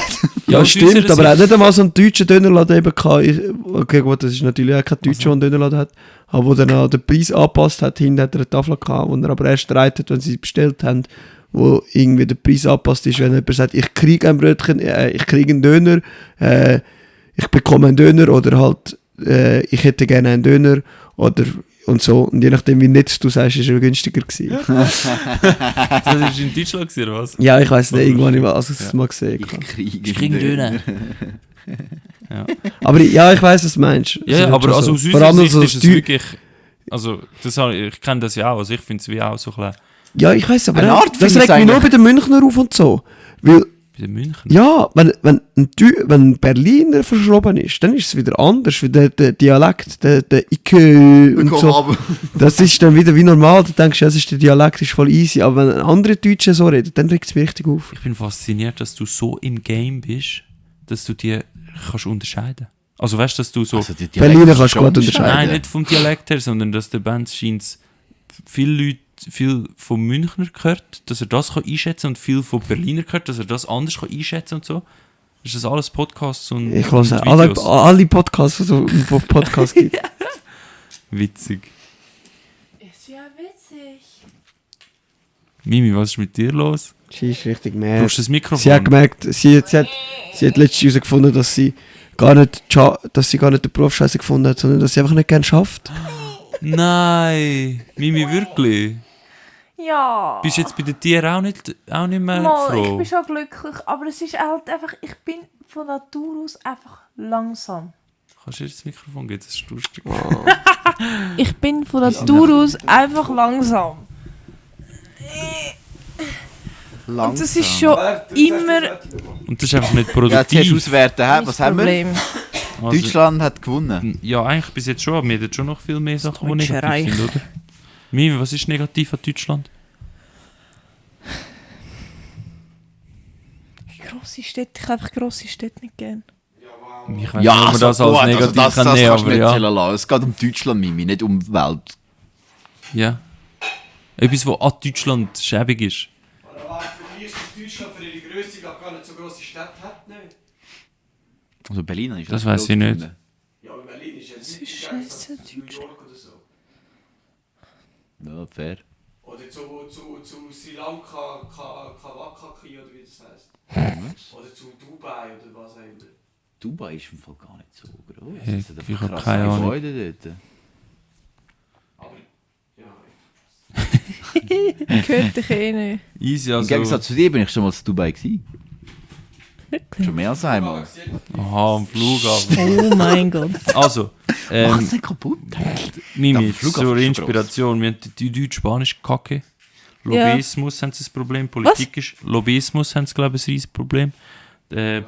S3: ja,
S1: aus
S3: stimmt,
S1: unserer
S3: aber er hat
S1: Sicht-
S3: nicht einmal so einen deutschen Dönerladen eben gehabt. Okay, gut, das ist natürlich auch kein Deutscher, der einen Dönerladen hat. Aber wo dann auch den Preis angepasst hat, hinten hat er eine Tafel gehabt, wo er aber erst reitet, wenn sie bestellt haben, wo irgendwie der Preis angepasst ist, wenn jemand sagt, ich kriege ein Brötchen, ich kriege einen Döner, ich bekomme einen Döner oder halt, ich hätte gerne einen Döner oder und so. Und je nachdem, wie nett du sagst, ist er günstiger gewesen.
S1: Das war in Deutschland, oder was?
S3: Ja, ich weiss nicht, irgendwann ich es mal gesehen.
S2: Ich kriege
S1: Ich kriege einen Döner. Ja.
S3: Aber ja, ich weiss, was du meinst.
S1: Ja,
S3: Also,
S1: aber
S3: schon
S1: also aus
S3: so. Vor
S1: unserer
S3: allem
S1: Sicht
S3: so
S1: ist es
S3: Deu-
S1: wirklich... Also, ich kenne das ja auch. Also ich finde es wie auch so ein bisschen...
S3: Ja, ich weiss, aber
S2: Eine Art
S3: das
S2: finde
S3: regt
S2: ich
S3: mich nur
S2: eigentlich-
S3: bei den Münchnern auf und so. Weil,
S1: Bei den München.
S3: ja, wenn ein Berliner verschroben ist, dann ist es wieder anders, wie der Dialekt, der Icke und so. Das ist dann wieder wie normal, du denkst, ja, das ist der Dialekt, ist voll easy, aber wenn andere Deutsche so reden, dann regt es mich richtig auf.
S1: Ich bin fasziniert, dass du so im Game bist, dass du die kannst unterscheiden. Also weißt du, dass du so...
S2: Also, die
S3: Berliner
S2: Dialekte
S3: kannst du
S2: schon
S3: gut unterscheiden.
S1: Nein, nicht vom Dialekt her, sondern dass der Band scheint viel vom Münchner gehört, dass er das kann einschätzen und viel vom Berliner gehört, dass er das anders kann einschätzen und so. Ist das alles Podcasts und
S3: Ich
S1: und
S3: höre
S1: Videos?
S3: alle Podcasts, die es auf Podcasts gibt.
S1: Witzig.
S4: Ist ja witzig.
S1: Mimi, was ist mit dir los?
S3: Sie ist richtig
S1: Du
S3: mehr.
S1: hast das Mikrofon.
S3: Sie hat gemerkt, sie hat letztens herausgefunden, dass sie gar nicht den Beruf scheiße gefunden hat, sondern dass sie einfach nicht gerne schafft.
S1: Nein! Mimi, wirklich?
S4: Ja.
S1: Bist du jetzt bei den Tieren auch nicht mehr
S4: Mal, ich
S1: froh?
S4: bin schon glücklich, aber es ist halt einfach, ich bin von Natur aus einfach langsam.
S1: Kannst du dir das Mikrofon geben? Das ist lustig.
S4: Ich bin von Natur aus einfach langsam. Und das ist schon immer
S1: Und das ist einfach nicht
S2: Ja, jetzt hast du
S1: produktiv.
S2: auswerten. Hä?
S4: mein
S2: Was haben wir?
S4: Problem.
S1: Also,
S2: Deutschland hat gewonnen.
S1: ja, eigentlich bis jetzt schon, aber wir haben schon noch viel mehr Sachen, die
S4: Deutsche
S1: negativ
S4: Reich.
S1: sind, oder? Mimi, was ist negativ an Deutschland?
S4: Grosse Städte, ich habe einfach grosse Städte nicht gern.
S1: Ich weiß nicht, ob man das als negativ
S2: das
S1: kann
S2: kannst
S1: nehmen,
S2: du
S1: aber
S2: nicht
S1: ja.
S2: zählen lassen. Es geht um Deutschland, Mimi, nicht um die Welt.
S1: Ja. Etwas, was an Deutschland schäbig ist.
S3: Aber für mich ist Deutschland für ihre Größe gar nicht so grosse Städte hat, nicht?
S2: Also Berlin ist
S1: Das weiss ich nicht.
S3: Ja, aber Berlin ist ja
S4: ist
S3: nicht
S4: scheiße,
S3: New York oder so.
S2: Ja, fair.
S3: Oder zu Sri Lanka, Kawakaki oder wie das heisst. Oder zu Dubai oder was auch immer.
S2: Dubai ist im Fall gar nicht so groß.
S1: Hey,
S2: Es hat
S1: ich
S2: einfach
S1: hab
S2: krasse
S1: keine Ahnung.
S2: Gebäude dort.
S3: Aber, ja.
S4: Gehört dich eh nicht.
S1: Easy,
S2: Im
S1: also...
S2: Gegensatz zu dir bin ich schon mal in Dubai gewesen.
S4: Wirklich?
S2: Schon mehr als einmal.
S1: Aha, am Flughafen.
S4: Oh mein Gott.
S1: Also,
S2: Mach's nicht kaputt.
S1: Mimi,
S2: Der Flughafen
S1: zur
S2: ist schon
S1: Inspiration, wir haben die deutsch-spanische Kacke. Lobbyismus haben sie ein Problem, Politik ist... Lobbyismus haben sie, glaube ich, ein riesiges Problem.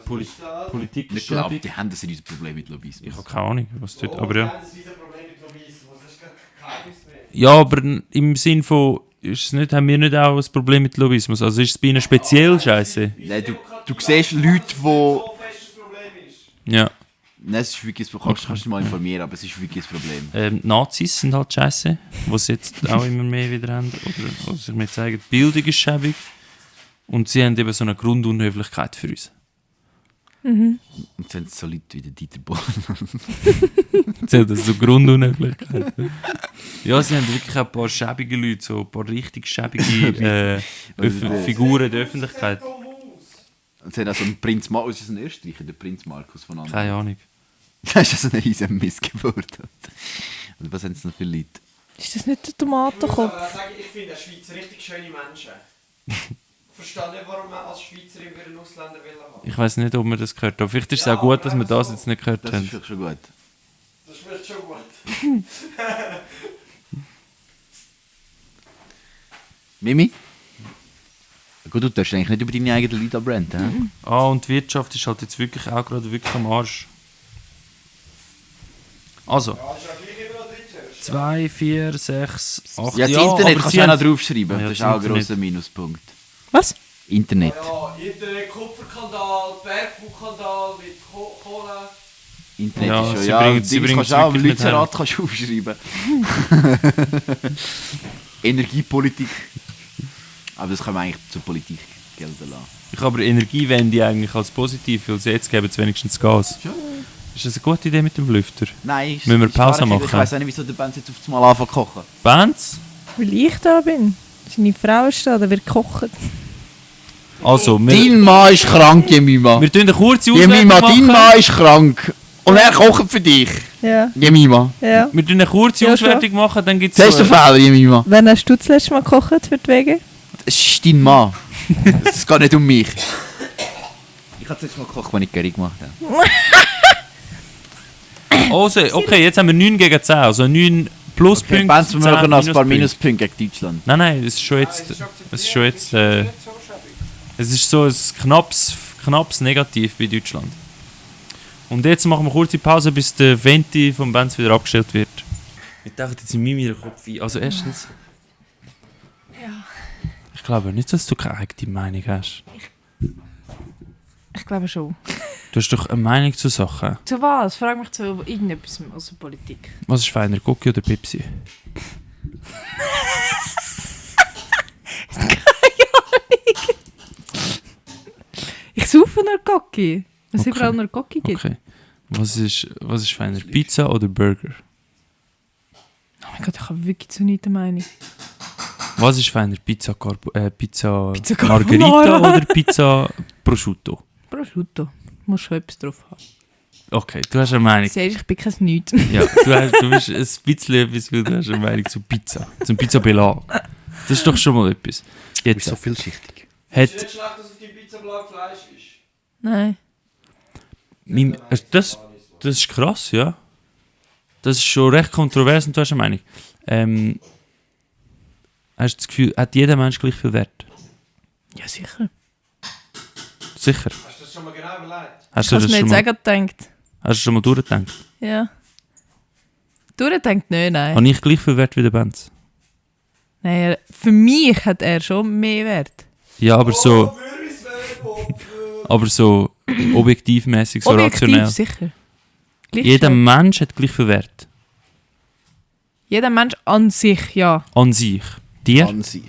S1: Politik
S2: Ich
S1: ist
S2: glaube,
S1: schäbig.
S2: die haben das riesen Problem mit Lobbyismus.
S1: Ich habe keine Ahnung, was dort... Aber ja.
S3: Das ist ein Problem mit Lobbyismus. Das ist kein Geheimnis mehr.
S1: Ja, aber im Sinn von... Ist es nicht, haben wir nicht auch ein Problem mit Lobbyismus? Also ist es bei ihnen speziell scheiße?
S2: Nein, du siehst Leute, die...
S3: So fest das Problem ist.
S1: Ja.
S2: Nein, es ist wirklich ein Problem. Kannst du dich mal informieren, aber es ist wirklich ein Problem.
S1: Nazis sind halt scheiße, was sie jetzt auch immer mehr wieder haben. Oder sich mir zeigen, die Bildung ist schäbig. Und sie haben eben so eine Grundunhöflichkeit für uns.
S2: Und dann so Leute wie der Dieter Bohlen.
S1: Sie haben so Grundunhöflichkeit. Ja, sie haben wirklich auch ein paar schäbige Leute, so ein paar richtig schäbige Figuren der Öffentlichkeit.
S2: Und sie haben auch so einen Prinz Markus, ist das ein Österreicher, der Prinz Markus von anderen.
S1: Keine Ahnung.
S2: Das ist also eine riesen Missgeburt. Und was haben sie noch für Leute?
S4: Ist das nicht der
S3: Ich
S4: Tomatenkopf?
S3: ich finde der Schweiz richtig schöne Menschen. Ich verstehe nicht, warum man als Schweizerin einen Ausländer haben will.
S1: Ich weiß nicht, ob wir das gehört haben. Vielleicht ist es auch gut, dass wir das jetzt nicht gehört
S2: Das ist
S1: haben.
S2: vielleicht schon gut.
S3: Das ist vielleicht schon gut.
S2: Mimi? Gut, du darfst eigentlich nicht über deine eigenen Leute abbranden, hä?
S1: Und die Wirtschaft ist halt jetzt wirklich auch gerade wirklich am Arsch. Also,
S3: Ja, das ist ja gleich immer noch drin.
S1: 2, 4, 6, 8...
S2: Ja, das Internet
S1: aber
S2: kannst
S1: sie
S2: du auch noch
S1: haben-
S2: draufschreiben.
S1: Ja,
S2: Das ist
S1: das
S2: auch ein
S1: Internet.
S2: grosser Minuspunkt.
S4: Was?
S2: Internet.
S3: Ja, Internet, Kupferkandal, Bergbauskandal mit Kohle.
S2: Internet
S1: Ja,
S2: ist schon,
S1: sie
S2: ja.
S1: bringen- sie
S2: Dings
S1: bringen
S2: kannst
S1: es
S2: du auch,
S1: wirklich nicht
S2: Lützerath kannst du aufschreiben. Energiepolitik. Aber das kann man eigentlich zur Politik gelten lassen.
S1: Ich habe aber Energiewende eigentlich als positiv, weil jetzt geben sie wenigstens Gas.
S2: Ja.
S1: Ist das eine gute Idee mit dem Lüfter?
S2: Nein,
S1: Müssen wir
S2: ist
S1: Pause
S2: gar nicht.
S1: machen?
S2: Ich weiss auch nicht, wieso der Benz jetzt auf einmal anfangen zu kochen.
S1: Bands?
S4: Weil ich da bin. Seine Frau ist da, da wird gekocht.
S1: Also, wir
S2: Dein Mann ist krank, Jemima.
S1: tun eine kurze
S2: Jemima,
S1: Auswertung
S2: dein
S1: machen.
S2: Mann ist krank. Und er kocht für dich.
S4: Ja,
S2: Jemima.
S4: ja.
S1: Wir tun eine kurze
S4: Ja, schon.
S1: Auswertung machen, dann gibt
S2: Sagst du
S1: es...
S2: Fehler, Jemima?
S4: Wann hast du das letzte Mal gekocht für die Wege?
S2: Es ist dein Mann. Es geht nicht um mich. Ich habe das letzte Mal gekocht, wenn ich Curry gemacht habe.
S1: Also, okay, jetzt haben wir 9 gegen 10, also 9 Pluspunkte.
S2: Okay, Benz, wir
S1: 10
S2: machen noch ein paar
S1: Minuspunkte.
S2: Minuspunkte gegen Deutschland.
S1: Nein, es ist schon jetzt... Es ist so ein knappes Negativ bei Deutschland. Und jetzt machen wir kurze Pause, bis der Venti vom Benz wieder abgestellt wird. Ich dachte jetzt in meinem Kopf ein. Also erstens...
S4: Ja.
S1: Ich glaube nicht, dass du keine eigene Meinung hast.
S4: Ich glaube schon.
S1: Du hast doch eine Meinung zu Sachen.
S4: Zu was? Frag mich zu irgendetwas aus der Politik.
S1: Was ist feiner, Cocky oder Pepsi?
S4: Ich suche nur Cocky. Es
S1: Okay.
S4: überall nur Cocky gibt.
S1: Okay. Was ist feiner, Pizza oder Burger?
S4: Oh mein Gott, ich habe wirklich zu nichts eine Meinung.
S1: Was ist feiner, Pizza
S4: Pizza
S1: Margherita
S4: Carbonara.
S1: oder Pizza Prosciutto?
S4: Prosciutto. Musst schon etwas drauf haben.
S1: Okay, du hast eine Meinung.
S4: Siehst, ich bin kein Nichts.
S1: Ja, du bist ein bisschen etwas, weil du hast eine Meinung zu Pizza. Zum Pizza-Belag. Das ist doch schon mal etwas.
S2: Du bist
S1: Jetzt
S2: so vielschichtig.
S1: hat...
S3: Ist nicht schlecht, dass auf deinem Pizzabelag Fleisch ist.
S4: Nein.
S1: Das ist krass, ja. Das ist schon recht kontrovers und du hast eine Meinung. Hast du das Gefühl, hat jeder Mensch gleich viel Wert?
S4: Ja, sicher.
S1: Sicher.
S3: Hast du das schon mal genau überlegt?
S1: Hast du
S4: Hast
S1: das
S4: du mir
S1: schon
S4: jetzt
S1: mal,
S4: auch gedacht?
S1: hast du schon mal durchgedacht?
S4: Ja. Durchdenkt nicht, nein.
S1: Habe ich gleich viel Wert wie der Benz?
S4: Nein, für mich hat er schon mehr Wert.
S1: Ja, aber so... Aber so Objektivmäßig, so
S4: Objektiv,
S1: rationell.
S4: sicher. Gleich
S1: Jeder
S4: viel.
S1: Mensch hat gleich viel Wert.
S4: Jeder Mensch an sich, ja.
S1: An sich. Tier?
S2: An sich.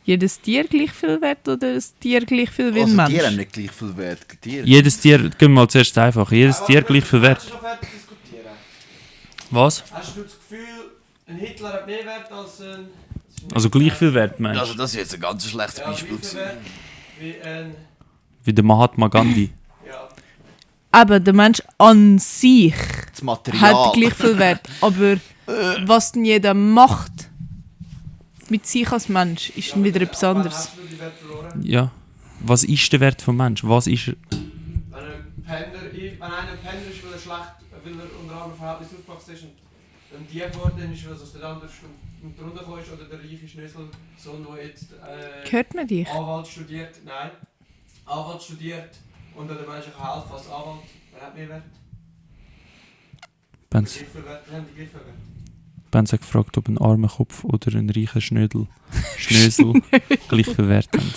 S4: Jedes Tier gleich viel Wert oder das Tier gleich viel wie ein
S2: Also
S4: Mensch?
S2: Tiere haben nicht gleich viel Wert. Tiere.
S1: Jedes Tier, gehen wir mal zuerst einfach. Jedes Tier gleich viel Wert.
S3: Hast du noch fertig diskutieren?
S1: Was?
S3: Hast du das Gefühl, ein Hitler hat mehr Wert als ein...
S1: Also gleich viel Wert, meinst
S2: Also
S1: du?
S2: das ist jetzt ein ganz schlechtes
S3: Ja,
S2: Beispiel.
S3: gleich viel Wert wie ein...
S1: Wie der Mahatma Gandhi.
S3: Ja.
S4: Aber der Mensch an sich
S2: Das Material.
S4: hat gleich viel Wert. Aber was denn jeder macht mit sich als Mensch, ist dann wieder etwas anderes.
S3: Hast du die Wert verloren?
S1: Ja. Was ist der Wert vom Mensch? Was ist er?
S3: Wenn einer ein Penner ist, weil er unter anderem Verhältnis aufgewachsen ist und ein Dieb geworden ist, weil er aus der anderen und drunter gekommen ist, oder der reiche Schnöselsohn, der jetzt
S4: Hört man dich?
S3: Anwalt studiert, und der Mensch kann helfen als Anwalt, wer hat mehr Wert?
S1: Benz
S3: Gleich viel Wert, wir haben die gleichen Wert.
S1: hat gefragt, ob ein armer Kopf oder ein reicher Schnösel gleich viel Wert haben.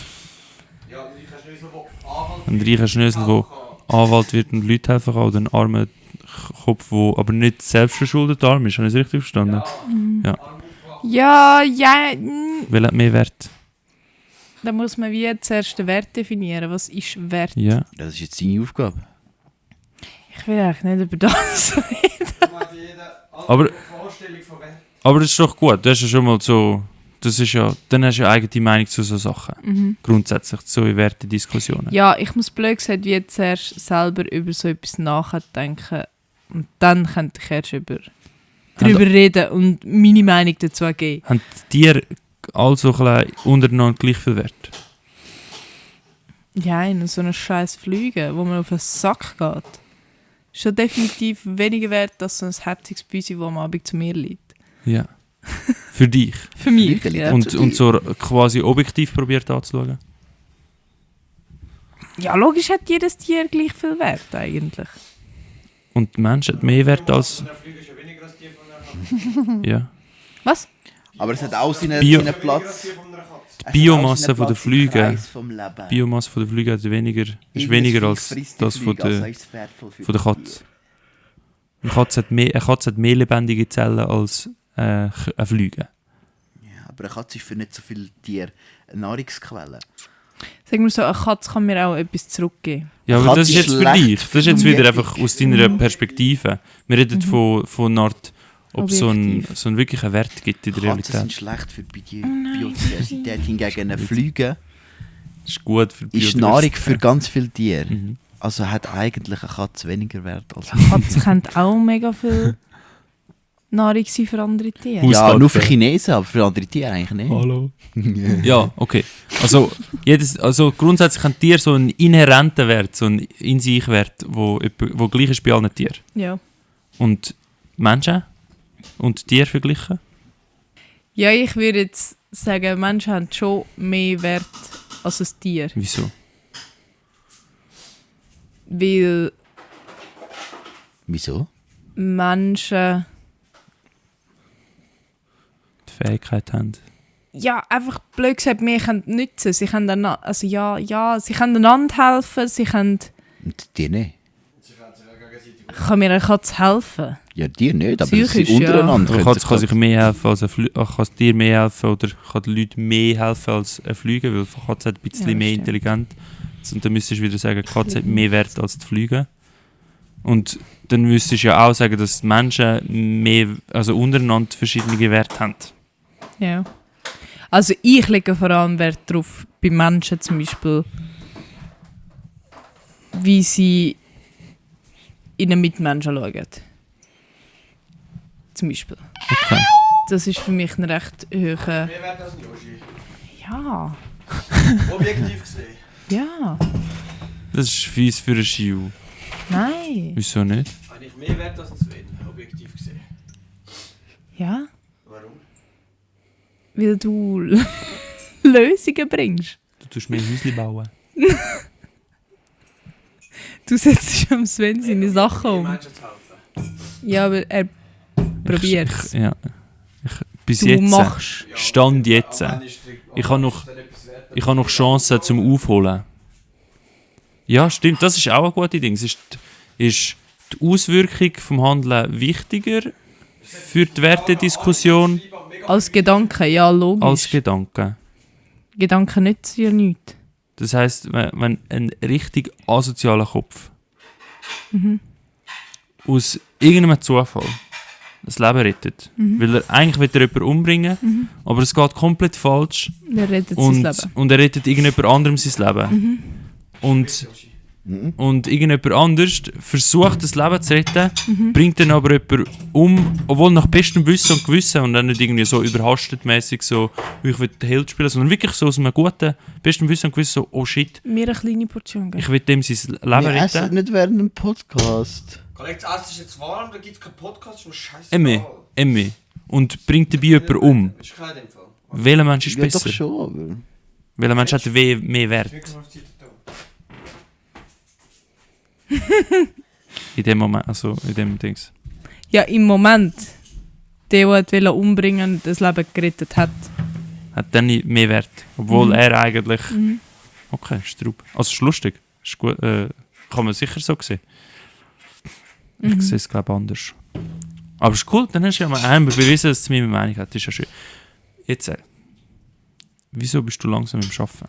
S3: Ja, ein reicher Schnösel, der Anwalt
S1: Ein reicher Schnösel, der Anwalt wird und Leute helfen kann, oder ein armer Kopf, der aber nicht selbstverschuldet arm ist. Habe ich es richtig verstanden? Ja.
S4: Ja,
S1: Wer hat mehr Wert?
S4: da muss man wie zuerst den Wert definieren. Was ist Wert?
S1: Ja.
S2: Das ist jetzt seine Aufgabe.
S4: Ich will eigentlich nicht über das reden.
S1: Aber-
S3: Vorstellung von Wert.
S1: Aber das ist doch gut. Das ist ja schon mal so. Das ist ja, dann hast du ja eigene Meinung zu so Sachen. Grundsätzlich, so in Wertediskussionen.
S4: Ja, ich muss blöd gesagt wie zuerst selber über so etwas nachdenken. Und dann könnte ich erst darüber reden und meine Meinung dazu geben.
S1: Haben Tiere also ein bisschen untereinander gleich viel Wert?
S4: Ja, in so einem scheiß Flüge, wo man auf den Sack geht. Ist schon definitiv weniger wert als so ein herziges Büsi, das am Abend zu mir liegt.
S1: Ja. Für dich.
S4: Für mich.
S2: Flügel,
S4: Ja.
S1: Und so quasi objektiv probiert anzuschauen.
S4: Ja, logisch hat jedes Tier gleich viel Wert eigentlich.
S1: Und der Mensch hat mehr Wert als.
S3: Der Flügel ist ja weniger als die von einer Katze.
S1: Ja.
S4: Was?
S2: Aber es hat auch seinen
S1: Bio-
S2: seinen Platz.
S3: Die von einer Katze.
S2: Es hat
S1: Biomasse
S2: auch seinen
S1: von der
S2: Platz im
S1: Flüge.
S2: Kreis vom Leben.
S1: Biomasse von der Flüge ist weniger
S2: Irgendein
S1: als
S2: Flug frisst die
S1: das von
S2: Flüge, also
S1: der,
S2: ist es wertvoll für
S1: von der
S2: die
S1: Katze. Eine Katze hat mehr lebendige Zellen als eine Flüge.
S2: Ja, aber eine Katze ist für nicht so viele Tiere eine Nahrungsquelle.
S4: Sagen wir so, eine Katze kann mir auch etwas zurückgeben.
S1: Ja,
S2: Eine
S1: aber das
S2: Katze
S1: ist jetzt
S2: ist
S1: für
S2: schlecht
S1: dich. Das ist jetzt wieder
S2: vermietet.
S1: einfach aus deiner Perspektive. Wir reden von einer Art, ob es so einen wirklichen Wert gibt in der
S2: Katzen sind
S1: Realität.
S2: schlecht für die Biodiversität. Hingegen ein Flüge
S1: Das ist gut für die
S2: ist Nahrung für
S1: Biodiversität.
S2: ganz viele Tiere.
S1: Mhm.
S2: Also hat eigentlich eine Katze weniger Wert als
S4: Katze könnte auch mega viel Nahrung sein für andere Tiere.
S1: Haus-
S2: Ja, nur für
S1: Hauskatze.
S2: Chinesen, aber für andere Tiere eigentlich nicht.
S1: Hallo. Ja, okay. Also grundsätzlich haben Tiere so einen inhärenten Wert, so einen In-sich-Wert, wo gleich ist bei allen Tieren.
S4: Ja.
S1: Und Menschen und Tiere verglichen?
S4: Ja, ich würde jetzt sagen, Menschen haben schon mehr Wert als ein Tier.
S1: Wieso?
S4: Weil
S2: Wieso?
S4: Menschen
S1: Die Fähigkeit haben.
S4: ja, einfach blöd gesagt, mehr können nützen. Sie können sie können einander helfen, sie können...
S2: Und dir nicht.
S4: Kann mir eine Katze helfen?
S2: Ja, dir nicht, aber
S4: Psychisch,
S2: sie untereinander.
S1: Eine
S2: können
S1: Katze kann sich mehr helfen als kann es dir mehr helfen oder kann den Leuten mehr helfen als ein Flüge, weil die Katze hat ein bisschen
S4: Ja,
S1: mehr
S4: stimmt.
S1: intelligent. Und dann müsstest du wieder sagen, die Katze hat mehr Wert als die Flüge. Und dann müsstest du ja auch sagen, dass die Menschen mehr, also untereinander verschiedene Werte haben.
S4: Ja. Also ich lege vor allem Wert darauf, bei Menschen zum Beispiel, wie sie in einen Mitmenschen schauen. Zum Beispiel.
S1: Okay.
S4: Das ist für mich ein recht hoher...
S3: Mehr Wert als ein Yoshi.
S4: Ja.
S3: Objektiv gesehen.
S4: Ja.
S1: Das ist fies für einen Schiu.
S4: Nein.
S1: Wieso nicht?
S3: Habe ich mehr Wert als ein Sven, objektiv gesehen.
S4: Ja.
S3: Warum?
S4: Weil du Lösungen bringst.
S1: Du tust mehr Häuschen bauen.
S4: Du setzt am Sven seine Sachen um.
S3: Menschen zu helfen.
S4: Ja, aber er probiert es.
S1: Ja. Bis
S4: Du
S1: jetzt.
S4: machst.
S1: Stand jetzt. Ich habe noch Chancen zum Aufholen. Ja, stimmt, das ist auch ein gutes Ding. Ist die Auswirkung vom Handeln wichtiger für die Wertediskussion
S4: Als Gedanke, ja, logisch.
S1: als Gedanken?
S4: Gedanken nützen ja nichts.
S1: Das heisst, wenn ein richtig asozialer Kopf aus irgendeinem Zufall das Leben rettet, weil er eigentlich will er jemanden umbringen, aber es geht komplett falsch
S4: Der rettet sein Leben.
S1: und er rettet irgendjemand anderem sein Leben. Und irgendjemand anders versucht, das Leben zu retten, bringt dann aber jemanden um, obwohl nach bestem Wissen und Gewissen und dann nicht irgendwie so überhastet mäßig so, ich will den Held spielen, sondern wirklich so aus einem guten, bestem Wissen und Gewissen so, oh shit,
S4: Mir eine kleine Portion geben.
S1: ich will dem sein Leben
S2: Wir essen
S1: retten.
S2: nicht während dem Podcast.
S5: Kollege, das Essen ist jetzt warm, da gibt es keinen Podcast, ist mir scheiße.
S1: Emmy. Und bringt dabei jemanden um.
S5: Ist kein in dem Fall.
S1: Welcher Mensch ist
S2: Ja, doch
S1: besser?
S2: schon, aber...
S1: Welcher Mensch hat mehr Wert
S5: Wirklich auf die Zeit da.
S1: in dem Moment, also in dem Dings?
S4: Ja, im Moment, der umbringen und das Leben gerettet hat.
S1: Hat dann nicht mehr Wert, obwohl er eigentlich... Okay, ist drauf. Also ist lustig, ist gut, kann man sicher so sehen. Ich sehe es glaube ich anders. Aber ist cool, dann hast du ja mal einmal bewiesen, dass du meine Meinung hast. Das ist ja schön. Jetzt, wieso bist du langsam im Arbeiten?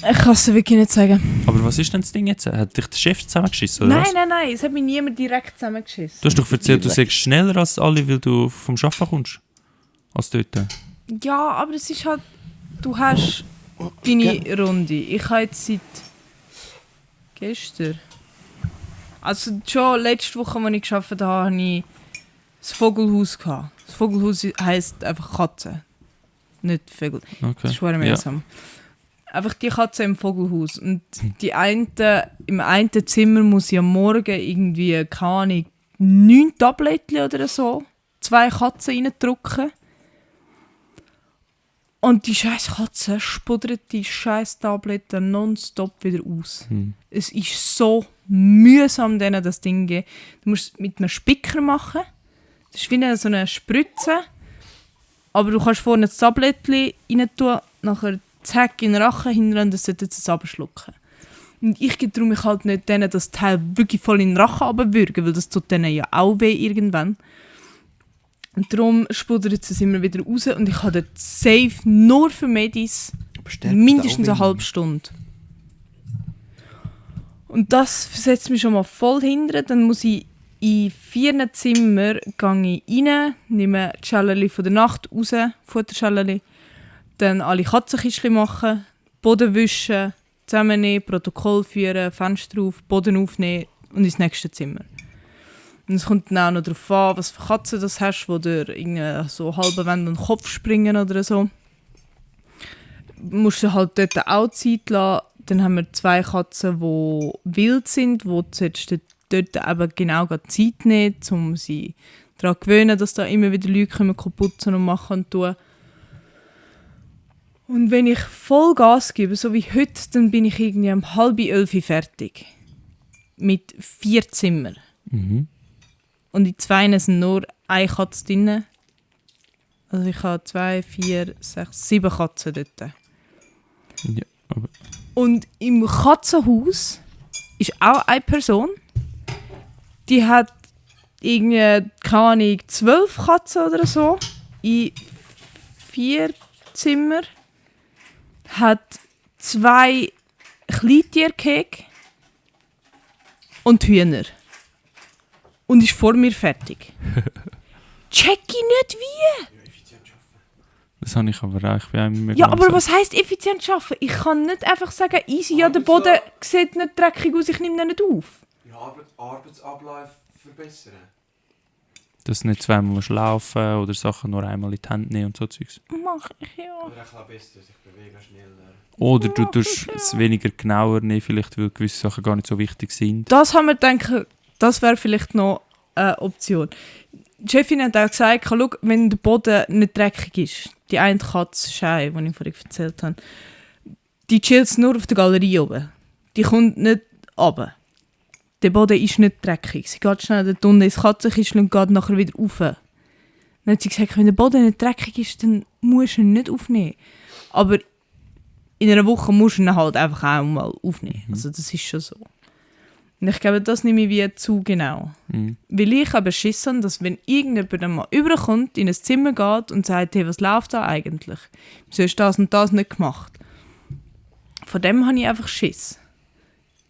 S4: Ich kann es dir wirklich nicht sagen.
S1: Aber was ist denn das Ding jetzt? Hat dich der Chef zusammengeschissen, oder was?
S4: Nein, es hat mich niemand direkt zusammengeschissen.
S1: Du hast doch erzählt, du sagst schneller als alle, weil du vom Arbeiten kommst. Als dort.
S4: Ja, aber es ist halt, du hast deine Runde. Ich habe jetzt seit gestern, also schon letzte Woche, als ich gearbeitet habe, hatte ich das Vogelhaus gehabt. Das Vogelhaus heisst einfach Katze, nicht Vögel.
S1: Okay.
S4: Das ist schwer mühsam. Einfach die Katze im Vogelhaus. Und die im einen Zimmer muss ich am Morgen irgendwie, keine Ahnung, 9 Tabletten oder so, 2 Katzen reindrücken. Und die scheiß Katze spuddert die scheiß Tabletten nonstop wieder aus. Es ist so mühsam, denen das Ding zu geben. Du musst es mit einem Spicker machen. Das ist wie so eine Spritze. Aber du kannst vorne das Tablettchen rein tun, nachher zack in den Rachen hinten, das sollte es abschlucken. Und ich getraue mich halt nicht denen, das Teil wirklich voll in den Rachen runterwürgen, weil das tut denen ja auch weh irgendwann. Und darum spuddert es immer wieder raus und ich habe dort safe nur für Medis mindestens eine halbe Stunde. Und das versetzt mich schon mal voll hinten. Dann muss ich in 4 Zimmer rein, nehme die Schällerchen von der Nacht raus, Futterschällerchen, dann alle Katzenkistchen machen, Boden wischen, zusammennehmen, Protokoll führen, Fenster auf, Boden aufnehmen und ins nächste Zimmer. Und es kommt dann auch noch darauf an, was für Katzen du hast, die dir irgendwie so halbe Wände an den Kopf springen oder so. Du musst du halt dort auch Zeit lassen. Dann haben wir 2 Katzen, die wild sind, wo du dort eben genau Zeit nehmen, um sie daran zu gewöhnen, dass da immer wieder Leute putzen und machen und tun. Und wenn ich voll Gas gebe, so wie heute, dann bin ich irgendwie um 10:30 fertig. Mit 4 Zimmern. Und in 2 sind nur eine Katze drin. Also ich habe 2, 4, 6, 7 Katzen dort.
S1: Ja, aber
S4: Und im Katzenhaus ist auch eine Person, die hat irgendwie, keine Ahnung, 12 Katzen oder so in 4 Zimmer, hat 2 Kleintierkeks und Hühner. Und ist vor mir fertig. Check ich nicht wie?
S1: das habe ich aber auch. Ich bin auch immer
S4: Ja,
S1: langsam.
S4: aber was heisst effizient arbeiten? Ich kann nicht einfach sagen, easy, ja, der Boden sieht nicht dreckig aus, ich nehme den nicht auf.
S5: Ja, Arbeitsabläufe verbessern.
S1: Dass du nicht zweimal musst laufen oder Sachen nur einmal in die Hand nehmen und so Zeugs.
S4: Mach ich ja.
S5: Oder ein bisschen besser, sich bewegen schneller.
S1: Oder du tust es weniger genauer nehmen, vielleicht weil gewisse Sachen gar nicht so wichtig sind.
S4: Das haben wir gedacht, das wäre vielleicht noch eine Option. Die Chefin hat auch gesagt, schau, wenn der Boden nicht dreckig ist, die eine Katze Schei, die ich vorhin erzählt habe, die chillt nur auf der Galerie oben. Die kommt nicht runter. Der Boden ist nicht dreckig. Sie geht schnell dort unten ins Katzenkistchen und geht nachher wieder rauf. Dann hat sie gesagt, wenn der Boden nicht dreckig ist, dann musst du ihn nicht aufnehmen. Aber in einer Woche musst du ihn halt einfach auch mal aufnehmen. Also das ist schon so. Und ich glaube, das nehme ich wie zu genau. Weil ich aber Schiss habe, dass wenn irgendjemand dann mal überkommt, in ein Zimmer geht und sagt, hey, was läuft da eigentlich? Wieso hast du das und das nicht gemacht? Von dem habe ich einfach Schiss.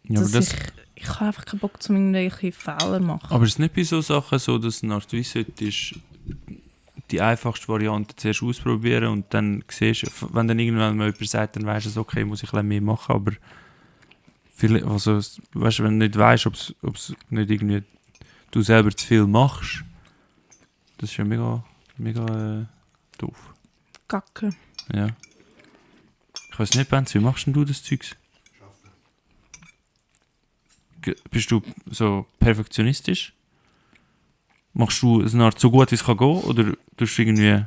S1: Ja, aber
S4: Dass ich habe einfach keinen Bock, um irgendwelche Fehler zu machen.
S1: aber ist es nicht bei so Sachen so, dass eine Art wie solltest die einfachste Variante zuerst ausprobieren und dann siehst du, wenn dann irgendwann mal jemand sagt, dann weisst du, okay, muss ich ein bisschen mehr machen, aber also, weißt du, wenn du nicht weißt, ob es nicht irgendwie du selber zu viel machst, das ist ja mega doof.
S4: Kacke.
S1: Ja. Ich weiß nicht, Benz, wie machst denn du das Zeugs? Bist du so perfektionistisch? Machst du es eine Art so gut, wie es kann gehen, oder tust du irgendwie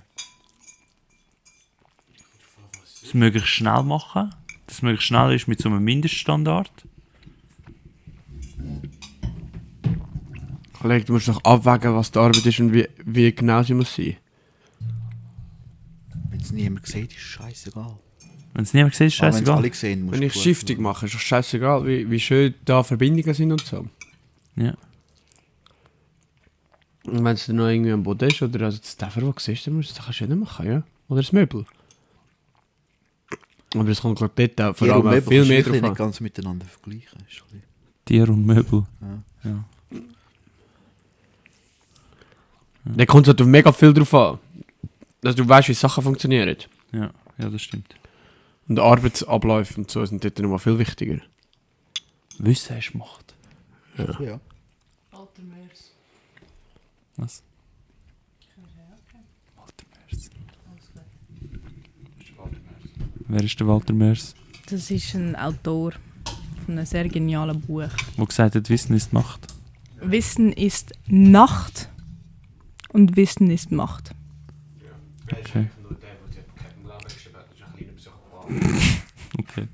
S1: es möglichst schnell machen? Dass es möglichst schnell ist mit so einem Mindeststandard?
S3: Kollege, du musst doch abwägen, was die Arbeit ist und wie genau sie muss sein.
S2: Wenn es niemand sieht, ist es scheißegal.
S1: Wenn es niemand sieht, ist
S2: Aber wenn es
S1: scheißegal.
S2: alle sehen, musst
S3: Wenn
S2: du
S3: ich
S2: gut
S3: Shifting
S2: sein.
S3: mache, ist doch scheißegal, wie schön da Verbindungen sind und so.
S1: Ja.
S3: Und wenn es dann noch irgendwie am Boden ist oder also das Tafel, das du siehst, dann kannst du es nicht machen, ja? Oder das Möbel. Aber das kommt gerade dort auch vor
S2: Tier und
S3: allem auch
S2: Möbel
S3: viel
S2: kannst du
S3: mehr
S2: wirklich
S3: drauf
S2: nicht
S3: an.
S2: ganz miteinander vergleichen. Ist ein bisschen-
S1: Tier und Möbel.
S2: Ja.
S3: Da kommt es halt mega viel drauf an. Dass du weißt, wie Sachen funktionieren.
S1: Ja, das stimmt.
S3: Und Arbeitsabläufe und so sind dort nochmal viel wichtiger.
S1: Wissen ist Macht.
S2: Ja.
S1: Was? Walter Mörs. Wer ist der Walter Mörs?
S4: Das ist ein Autor von einem sehr genialen Buch.
S1: Der gesagt hat, Wissen ist Macht.
S4: Wissen ist Nacht und Wissen ist Macht.
S1: Okay. Okay.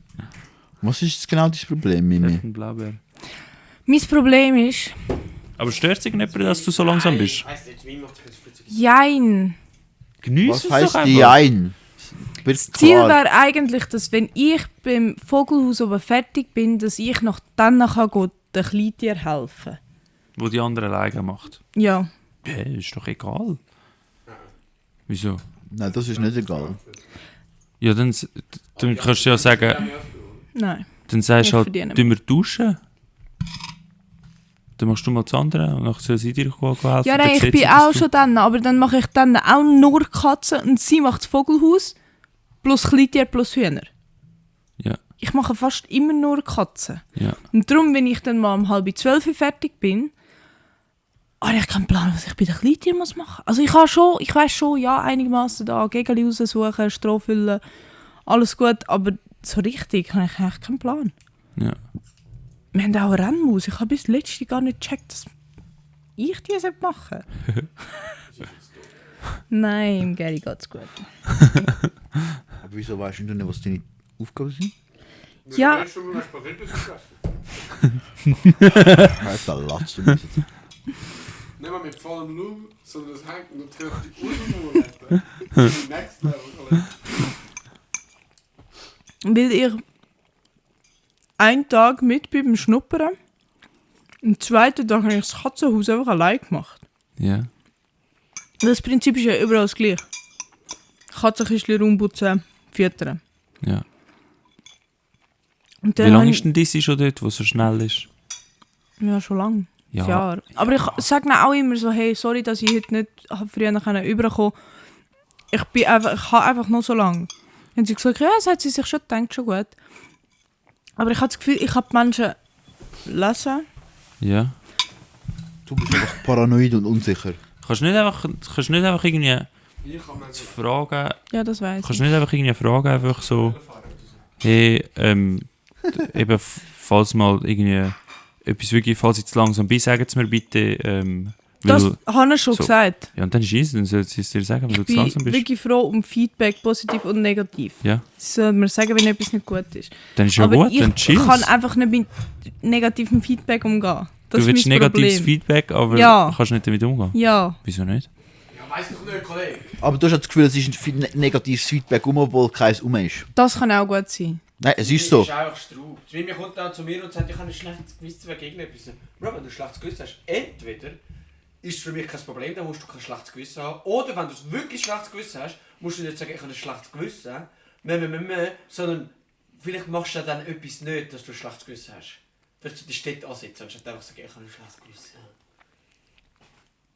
S2: Was ist jetzt genau dein Problem, Mimi?
S1: Ein Blaubeer.
S4: Mein Problem ist,
S1: Aber stört es irgendjemand, dass du so langsam bist?
S4: jein.
S1: Genieß
S2: Was heisst die ein?
S4: Das Ziel wäre eigentlich, dass wenn ich beim Vogelhaus oben fertig bin, dass ich noch dann kann den Kleintier helfen.
S1: Wo die anderen alleine macht.
S4: Ja.
S1: Ja, ist doch egal. Wieso?
S2: Nein, das ist nicht egal.
S1: Ja, dann kannst du ja sagen,
S4: Nein.
S1: dann sagst
S4: Ich
S1: du halt,
S4: verdiene
S1: tun wir duschen. Dann machst du mal das andere und dann soll sie dir helfen.
S4: Ja,
S1: Dann
S4: nein, ich
S1: sieht
S4: bin
S1: sie, dass
S4: auch
S1: du-
S4: schon dann, aber dann mache ich dann auch nur Katzen und sie macht das Vogelhaus plus Kleintier plus Hühner.
S1: Ja,
S4: Ich mache fast immer nur Katzen.
S1: ja.
S4: Und darum, wenn ich dann mal um 11:30 fertig bin, habe ich keinen Plan, was ich bei den Kleintieren machen muss. Also ich weiss schon, ja, einigermaßen da Gegeli raussuchen, Stroh füllen, alles gut, aber so richtig habe ich eigentlich keinen Plan.
S1: Ja.
S4: Wir haben auch eine Rennmaus. Ich habe bis letzte gar nicht gecheckt, dass ich die machen soll. Nein, Gary geht's gut.
S2: Aber wieso weißt du nicht, was deine Aufgaben sind?
S4: Ja,
S2: Halt da latzt du mich jetzt.
S6: Nicht mal mit vollem Loom, sondern es hängt noch die Hälfte aus dem Next Level.
S4: weil ich einen Tag mit bin beim Schnuppern. Am zweiten Tag habe ich das Katzenhaus einfach allein gemacht.
S1: Ja.
S4: Das Prinzip ist ja überall das gleiche. Katzenkistchen rumputzen, füttern.
S1: Ja.
S4: Und
S1: Wie
S4: dann
S1: lange
S4: habe
S1: ist denn diese schon dort, wo so schnell ist?
S4: Ja, schon lange.
S1: Ja.
S4: Jahre. Aber ich sage ihnen auch immer so, hey, sorry, dass ich heute nicht früher überkommen konnte. Ich habe einfach noch so lange. Haben sie gesagt, ja, das hat sie sich schon gedacht, schon gut. Aber ich habe das Gefühl, ich habe die Menschen lesen.
S1: Ja.
S2: Du bist einfach paranoid und unsicher.
S1: Kannst du nicht einfach irgendwie fragen,
S4: Ja, das weiß
S1: kannst
S4: ich.
S1: du nicht einfach irgendwie fragen, einfach so, hey, eben, falls mal irgendwie etwas wirklich, falls ich zu langsam bin, sagen Sie mir bitte,
S4: Das
S1: weil,
S4: habe ich schon
S1: so.
S4: gesagt.
S1: ja, und dann ist es, dann soll sie es dir sagen, wenn du
S4: Ich
S1: zu
S4: bin
S1: langsam bist.
S4: wirklich froh um Feedback, positiv und negativ.
S1: Ja,
S4: Sie sollen mir sagen, wenn etwas nicht gut ist.
S1: dann ist ja
S4: Aber
S1: gut,
S4: ich
S1: dann chill.
S4: kann einfach nicht mit negativem Feedback umgehen. Das
S1: Du willst
S4: ist mein
S1: negatives
S4: Problem.
S1: Feedback, aber
S4: Ja.
S1: kannst nicht damit umgehen.
S4: Ja,
S1: Wieso nicht?
S6: Weiss doch nicht, Kollege.
S2: Aber du hast das Gefühl, es ist ein negatives Feedback, obwohl keins ist.
S4: Das kann auch gut sein.
S2: Nein, es ist so.
S5: Das ist einfach Straub. Mimi kommt dann zu mir und sagt, ich habe ein schlechtes Gewissen wegen irgendetwas. Bro, wenn du ein schlechtes Gewissen hast, entweder ist es für mich kein Problem, dann musst du kein schlechtes Gewissen haben. Oder wenn du ein wirklich schlechtes Gewissen hast, musst du nicht sagen, ich habe ein schlechtes Gewissen. Sondern vielleicht machst du dann etwas nicht, dass du ein schlechtes Gewissen hast. Vielleicht du die Städte ansetzen, anstatt einfach sagen, ich habe ein schlechtes Gewissen.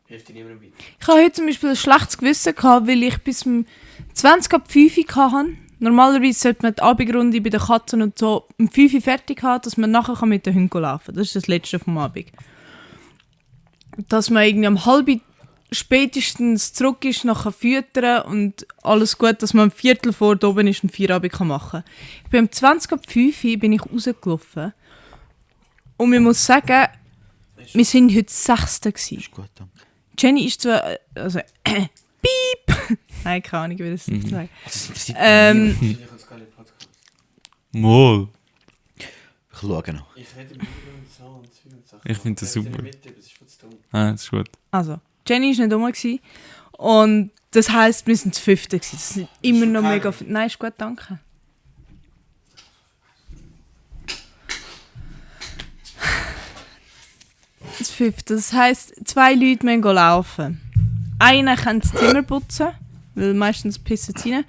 S5: Hilft dir niemandem weiter.
S4: Ich hatte heute zum Beispiel ein schlechtes Gewissen, weil ich bis zum 20 ab 5 Uhr hatte. Normalerweise sollte man die Abendrunde bei den Katzen und so um 5 Uhr fertig haben, dass man nachher mit den Hunden laufen kann. Das ist das Letzte vom Abend. Dass man irgendwie um 3:30 spätestens zurück ist, nachher füttern und alles gut, dass man um 4:15 vor da oben ist und 4 Abend machen kann. Ich bin um 20 ab 5 Uhr bin ich rausgelaufen. Und man muss sagen, wir waren heute 6.
S2: Ist gut, danke.
S4: Jenny ist zwar... Also, piep! Nein, keine Ahnung, wie das sagen.
S2: Also, das interessiert
S4: Ähm,
S5: Ich habe es gar nicht Podcast.
S1: Moll.
S2: Ich schaue noch.
S5: Ich rede mit ihm so und so und Sachen.
S1: Ich finde das super.
S5: Das ist viel zu dumm.
S1: Ah, das ist gut.
S4: Also, Jenny war nicht rum. Gewesen. Und das heisst, wir waren das 5. gewesen. Das sind immer noch mega... Nein, ist gut, danke. Das 5. Das heisst, 2 Leute müssen laufen. Einer kann das Zimmer putzen, weil meistens pissen sie rein.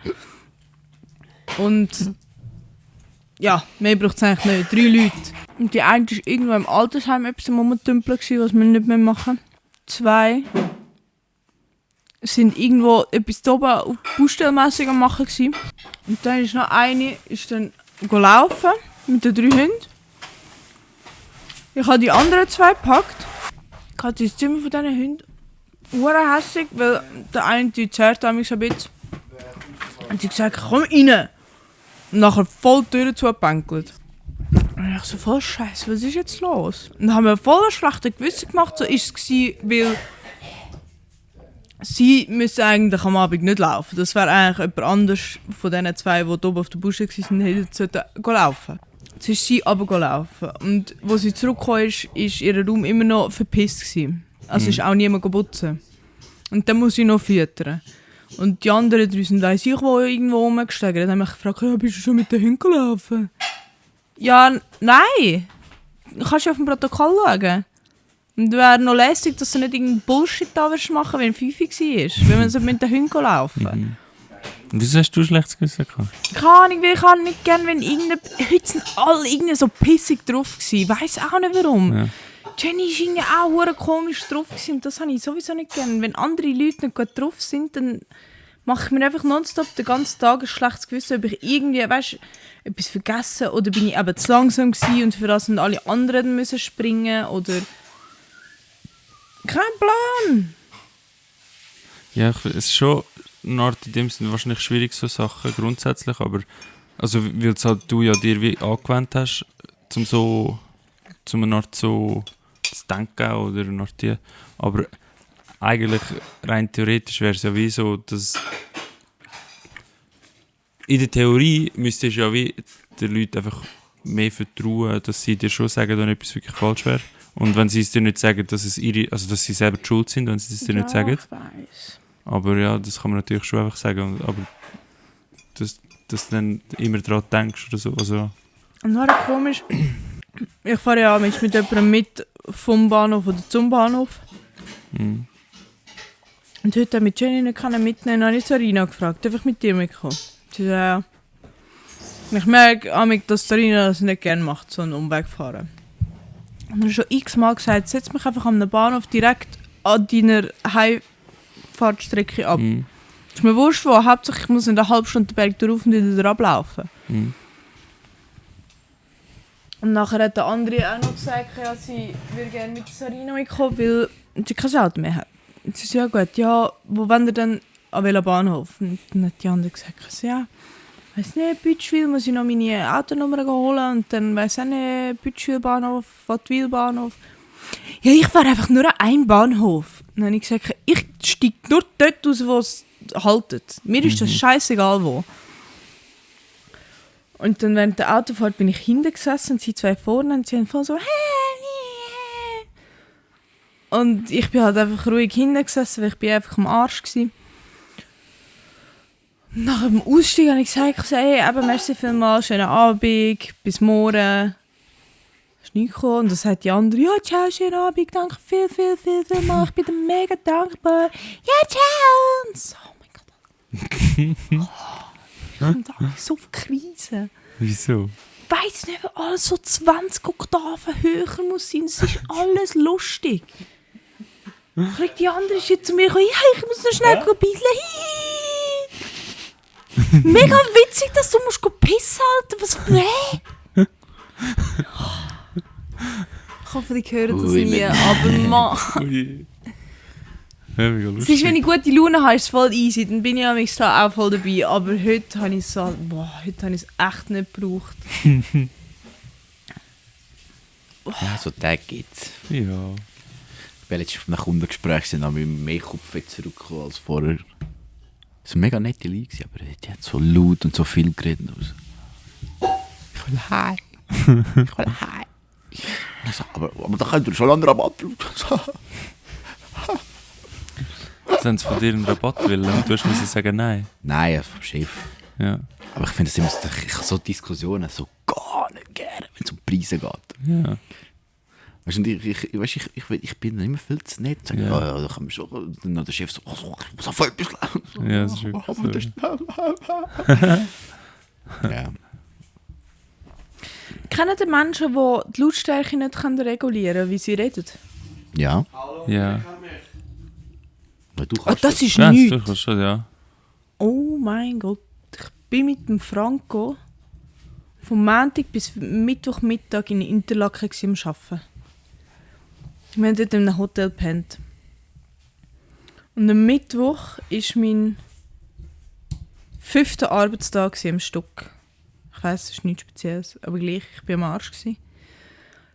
S4: Und... Ja, mehr braucht es eigentlich nicht. 3 Leute. Und die eine war irgendwo im Altersheim etwas am Rumtümpeln, was wir nicht mehr machen. 2 sind irgendwo etwas da oben auf Baustellmässig am machen gewesen. Und dann ist noch eine ist dann laufen mit den 3 Hunden. Ich habe die anderen 2 gepackt. Ich hatte das Zimmer von diesen Hunden hure hässig, weil der eine die zerrt mich so ein bisschen. Und sie gesagt, komm rein. Und nachher voll die Türen zugebänkelt. Und ich so, voll Scheiße, was ist jetzt los? Und dann haben wir voll ein schlechtes Gewissen gemacht, so ist es gewesen, weil sie müssen eigentlich am Abend nicht laufen. Das wäre eigentlich jemand anders von diesen 2, die oben auf der Busche waren, hätten laufen. Jetzt ist sie aber laufen. Und als sie zurückgekommen ist, war ihr Raum immer noch verpisst gewesen. Also ist auch niemand putzen. Und dann muss sie noch füttern. Und die anderen 3 sind weiss ich wo irgendwo rumgestiegen. Dann haben mich gefragt, ja, bist du schon mit den Hunden gelaufen? Ja, nein. Du kannst ja auf dem Protokoll schauen. Und es wäre noch lässig, dass du nicht irgendeinen Bullshit da machen, wenn 5 Uhr war. Wenn man so mit den Hunden laufen.
S1: Und wieso hast du ein schlechtes Gewissen gehabt?
S4: Keine Ahnung, weil ich kann nicht gerne, wenn heute sind alle irgendwie so pissig drauf gewesen. Weiss auch nicht warum.
S1: Ja.
S4: Jenny war irgendwie auch hure komisch drauf gewesen. Das habe ich sowieso nicht gerne. Wenn andere Leute nicht gut drauf sind, dann mache ich mir einfach nonstop den ganzen Tag ein schlechtes Gewissen, ob ich irgendwie, weißt, etwas vergessen oder bin ich eben zu langsam gewesen und für das sind alle anderen müssen springen oder... Kein Plan!
S1: Ja, es ist schon eine Art, in dem Sinne wahrscheinlich schwierig, so Sachen grundsätzlich, aber also weil es halt du ja dir wie angewandt hast, zum eine Art so zu denken oder eine Art die, aber eigentlich rein theoretisch wäre es ja wie so, dass in der Theorie müsstest du ja wie den Leuten einfach mehr vertrauen, dass sie dir schon sagen, wenn etwas wirklich falsch wäre. Und wenn sie es dir nicht sagen, dass es dass sie selber die schuld sind, wenn sie es dir nicht sagen.
S4: Ich weiss.
S1: Aber ja, das kann man natürlich schon einfach sagen. Aber dass du dann immer daran denkst oder so. Also,
S4: Und noch komisch, ich fahre ja mit jemandem mit vom Bahnhof oder zum Bahnhof.
S1: mm.
S4: Und heute mit Jenny nicht mitnehmen, habe ich Sarina gefragt, darf ich mit dir mitkommen? Sie sagt ja. Und ich merke, dass Sarina das nicht gerne macht, so einen Umweg fahren. Und er hat schon x-mal gesagt, setz mich einfach am Bahnhof direkt an deiner Heimfahrtstrecke ab.
S1: Mm.
S4: Ist mir wurscht wo, hauptsächlich ich muss in einer halben Stunde den Berg drauf und wieder ablaufen.
S1: Mm.
S4: Und nachher hat der andere auch noch gesagt, ja, sie würde gerne mit Sarina mitkommen, weil sie kein Auto mehr hat. Und sie sagt, ja gut, ja, wo wollt ihr denn an welchem Bahnhof? Und dann hat die andere gesagt, ja, weiss nicht, Bütschwil muss ich noch meine Autonummer holen und dann weiss auch nicht, Bütschwil Bahnhof, Wattwil Bahnhof. Ja, ich fahre einfach nur an einem Bahnhof. Und dann habe ich gesagt, ich steige nur dort aus, wo es haltet. Mir ist das scheißegal wo. Und dann während der Autofahrt bin ich hinten gesessen und sie 2 vorne und sie haben voll so Und ich bin halt einfach ruhig hinten gesessen, weil ich bin einfach am Arsch war. Nach dem Ausstieg habe ich gesagt, hey, eben, merci vielmals, schönen Abend, bis morgen. Ist nicht gekommen. Und dann sagt die andere, ja, ciao, schönen Abend, danke viel mal, ich bin dir mega dankbar. Ja, ciao. Und so, oh mein Gott. Und da habe ich so auf Krise.
S1: Wieso?
S4: Ich weiss nicht, wenn alles so 20 Oktaven höher muss sein, es ist alles lustig. Die andere ist jetzt zu mir gekommen, ja, ich muss noch schnell ein bisschen. Mega witzig, dass du musst pissen halten. Was weh? Ich hoffe, die hören das nie, aber Mann.
S1: Ui. Ja, mega
S4: Es
S1: lustig.
S4: ist, wenn ich gute Laune habe, ist es voll easy. Dann bin ich am nächsten Tag auch voll dabei. Aber heute habe ich es so, heute habe ich es echt nicht gebraucht.
S2: Ja, so Tage gibt's.
S1: Ja.
S2: Ich war letztens auf einem Kundengespräch und habe mit mehr Kopf zurückgekommen als vorher. Es war eine mega nette Leute, aber die hat so laut und so viel geredet. Ich will heim. Ich will heim. Also, aber da könnt ihr schon einen Rabatt.
S1: Sie haben von dir einen Rabatt wollen und du musst sagen nein.
S2: Nein, vom Chef.
S1: Ja.
S2: Aber ich finde es immer so Diskussionen so gar nicht gerne, wenn es um Preise geht.
S1: Ja.
S2: Weißt du, ich bin immer viel zu nett. Sag,
S1: Ja.
S2: ja, da kann man schon. Dann der Chef so, ich muss auf etwas lernen.
S1: Ja, das ist wirklich so.
S2: Ja.
S4: Kennen die Menschen, die die Lautstärke nicht regulieren können, wie sie reden?
S2: Ja.
S5: Hallo,
S1: Ja.
S5: ich kann mich.
S2: Weil du
S4: Ah,
S2: kannst
S4: das ist
S1: Ja, das
S4: nichts.
S1: durchaus schon, ja.
S4: Oh mein Gott. Ich bin mit dem Franco vom Montag bis Mittwochmittag in Interlaken am Arbeiten. Wir haben dort in einem Hotel gepennt. Und am Mittwoch war mein 5. Arbeitstag am Stück. Ich weiss, es ist nichts Spezielles, aber gleich, ich war am Arsch.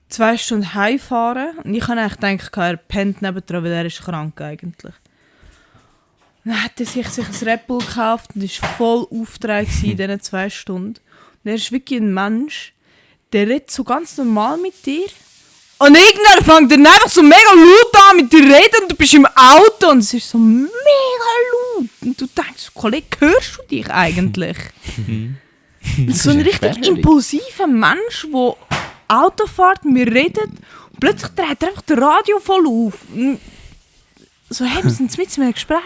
S4: 2 Stunden heimfahren und ich habe eigentlich gedacht, er pennt nebendran, weil er ist krank eigentlich. Dann hat er sich ein Red Bull gekauft und war voll aufgetragen in diesen 2 Stunden. Und er ist wirklich ein Mensch, der redet so ganz normal mit dir. Und irgendwann fängt er einfach so mega laut an mit dir reden und du bist im Auto und es ist so mega laut. Und du denkst, Kollege, hörst du dich eigentlich? So ein richtig
S2: gefährlich.
S4: impulsiver Mensch, der Auto fährt, mit mir redet und plötzlich dreht er einfach das Radio voll auf. So, hey, wir sind mit einem Gespräch.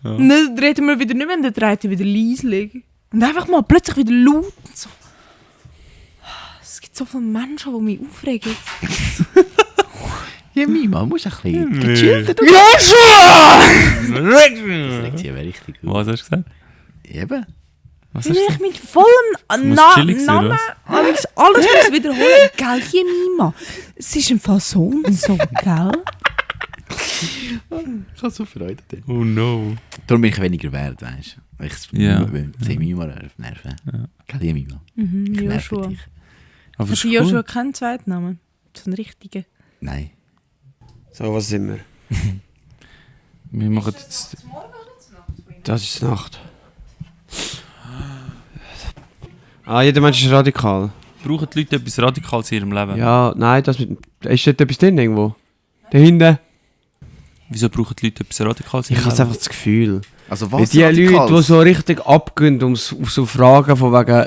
S4: Und dann reden wir wieder nicht mehr und dann dreht er wieder leise. Und einfach mal plötzlich wieder laut. Und so. Es gibt so viele Menschen, die mich aufregen.
S2: Ja, Mima, musst ein bisschen gechillt.
S4: Joshua!
S2: Das legt sich aber richtig gut.
S1: Was hast du gesagt?
S2: Eben.
S1: Was
S4: Wenn
S1: hast du
S4: ich
S1: gesagt?
S4: mit vollem
S1: muss chillig sein,
S4: Namen alles muss wiederholen. Gell, hier, Mima. Es ist im Fall so und so, gell?
S2: Ich habe so Freude an dem.
S1: Oh no.
S2: Darum bin ich weniger wert, weißt du. Weil ich
S1: Ja.
S2: sehe Mima nerven. Gell, ja, Mima. Ich nerve
S4: Joshua.
S2: dich.
S1: Aber
S4: Hast
S1: ist
S4: du
S1: cool.
S4: Joshua keinen Zweitnamen? So einen richtigen.
S2: Nein.
S3: So, was sind wir?
S1: Wir machen jetzt...
S3: Das ist die Nacht. Ah, jeder Mensch ist radikal.
S1: Brauchen die Leute etwas Radikales in ihrem Leben?
S3: Ja, nein, das mit... Ist dort etwas drin irgendwo? Da hinten?
S1: Wieso brauchen die Leute etwas Radikales in
S3: Ich
S1: ihrem
S3: habe
S1: Leben?
S3: einfach das Gefühl.
S2: Also
S3: Weil
S2: was
S3: die
S2: Radikales?
S3: Leute, die so richtig abgehen auf so Fragen von wegen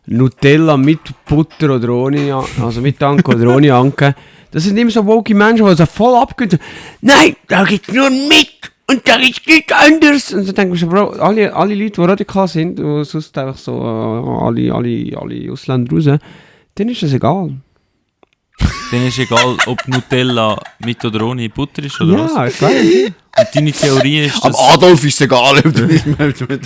S3: Nutella mit Butter oder ohne, also mit Anke oder ohne Anke, das sind immer so woke Menschen, die so voll abgehen. Nein, da gibt es nur mit und da gibt es nichts anderes. Und dann denke ich so, Bro, alle Leute, die radikal sind, die sonst einfach so alle Ausländer raus, denen ist das egal.
S1: Denen ist egal, ob Nutella mit oder ohne Butter ist oder
S3: Ja,
S1: was.
S3: ich weiß.
S1: Und deine Theorie ist,
S2: Am
S1: dass,
S2: Adolf ist es egal, ob du nicht mehr...
S1: deine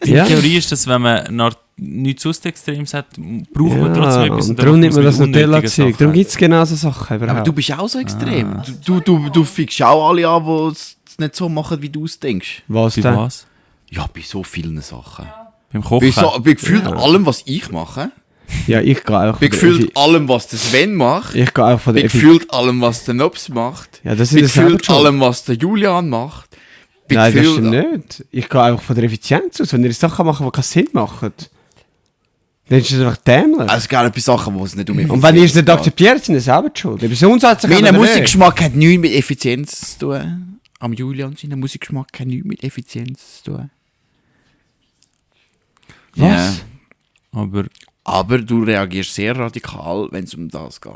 S3: Ja.
S1: Theorie ist, dass wenn man nach nichts sonst Extremes hat, braucht man trotzdem etwas.
S3: und darum nimmt man das
S1: mit unnötigen
S3: Nutella-Zeug.
S1: Sachen.
S3: Darum gibt es genau so Sachen überhaupt.
S2: Aber du bist auch so extrem. Du fickst auch alle an, die es nicht so machen, wie du es denkst.
S3: Was
S1: Bei
S3: denn?
S1: was?
S2: Ja, bei so vielen Sachen.
S1: Beim Kochen?
S2: Bei gefühlt allem, was ich mache.
S3: Ja, ich gehe einfach
S2: Bei gefühlt allem, was der Sven macht.
S3: Ich gehe auch von
S2: Bei
S3: der
S2: gefühlt allem, was der Nobs macht.
S3: Ja, das
S2: Bei
S3: sind das selber
S2: gefühlt
S3: schon.
S2: allem, was der Julian macht. Bei
S3: Nein, das
S2: gefühlt-
S3: stimmt nicht. Ich gehe einfach von der Effizienz aus. Wenn ihr Sachen machen, die keinen Sinn machen. Dann ist es einfach dämlich.
S2: Also es gibt ein paar Sachen, wo es nicht um Effizienz
S3: Und wenn ihr es nicht
S2: geht.
S3: akzeptiert, sind ihr selber die schuld. Aber sonst hat sich
S2: Mein
S3: einer nicht.
S2: Musikgeschmack hat nichts mit Effizienz zu tun. Am Julian sein Musikgeschmack hat nichts mit Effizienz zu tun.
S3: Was?
S2: Ja.
S1: Aber
S2: Aber du reagierst sehr radikal, wenn es um das geht.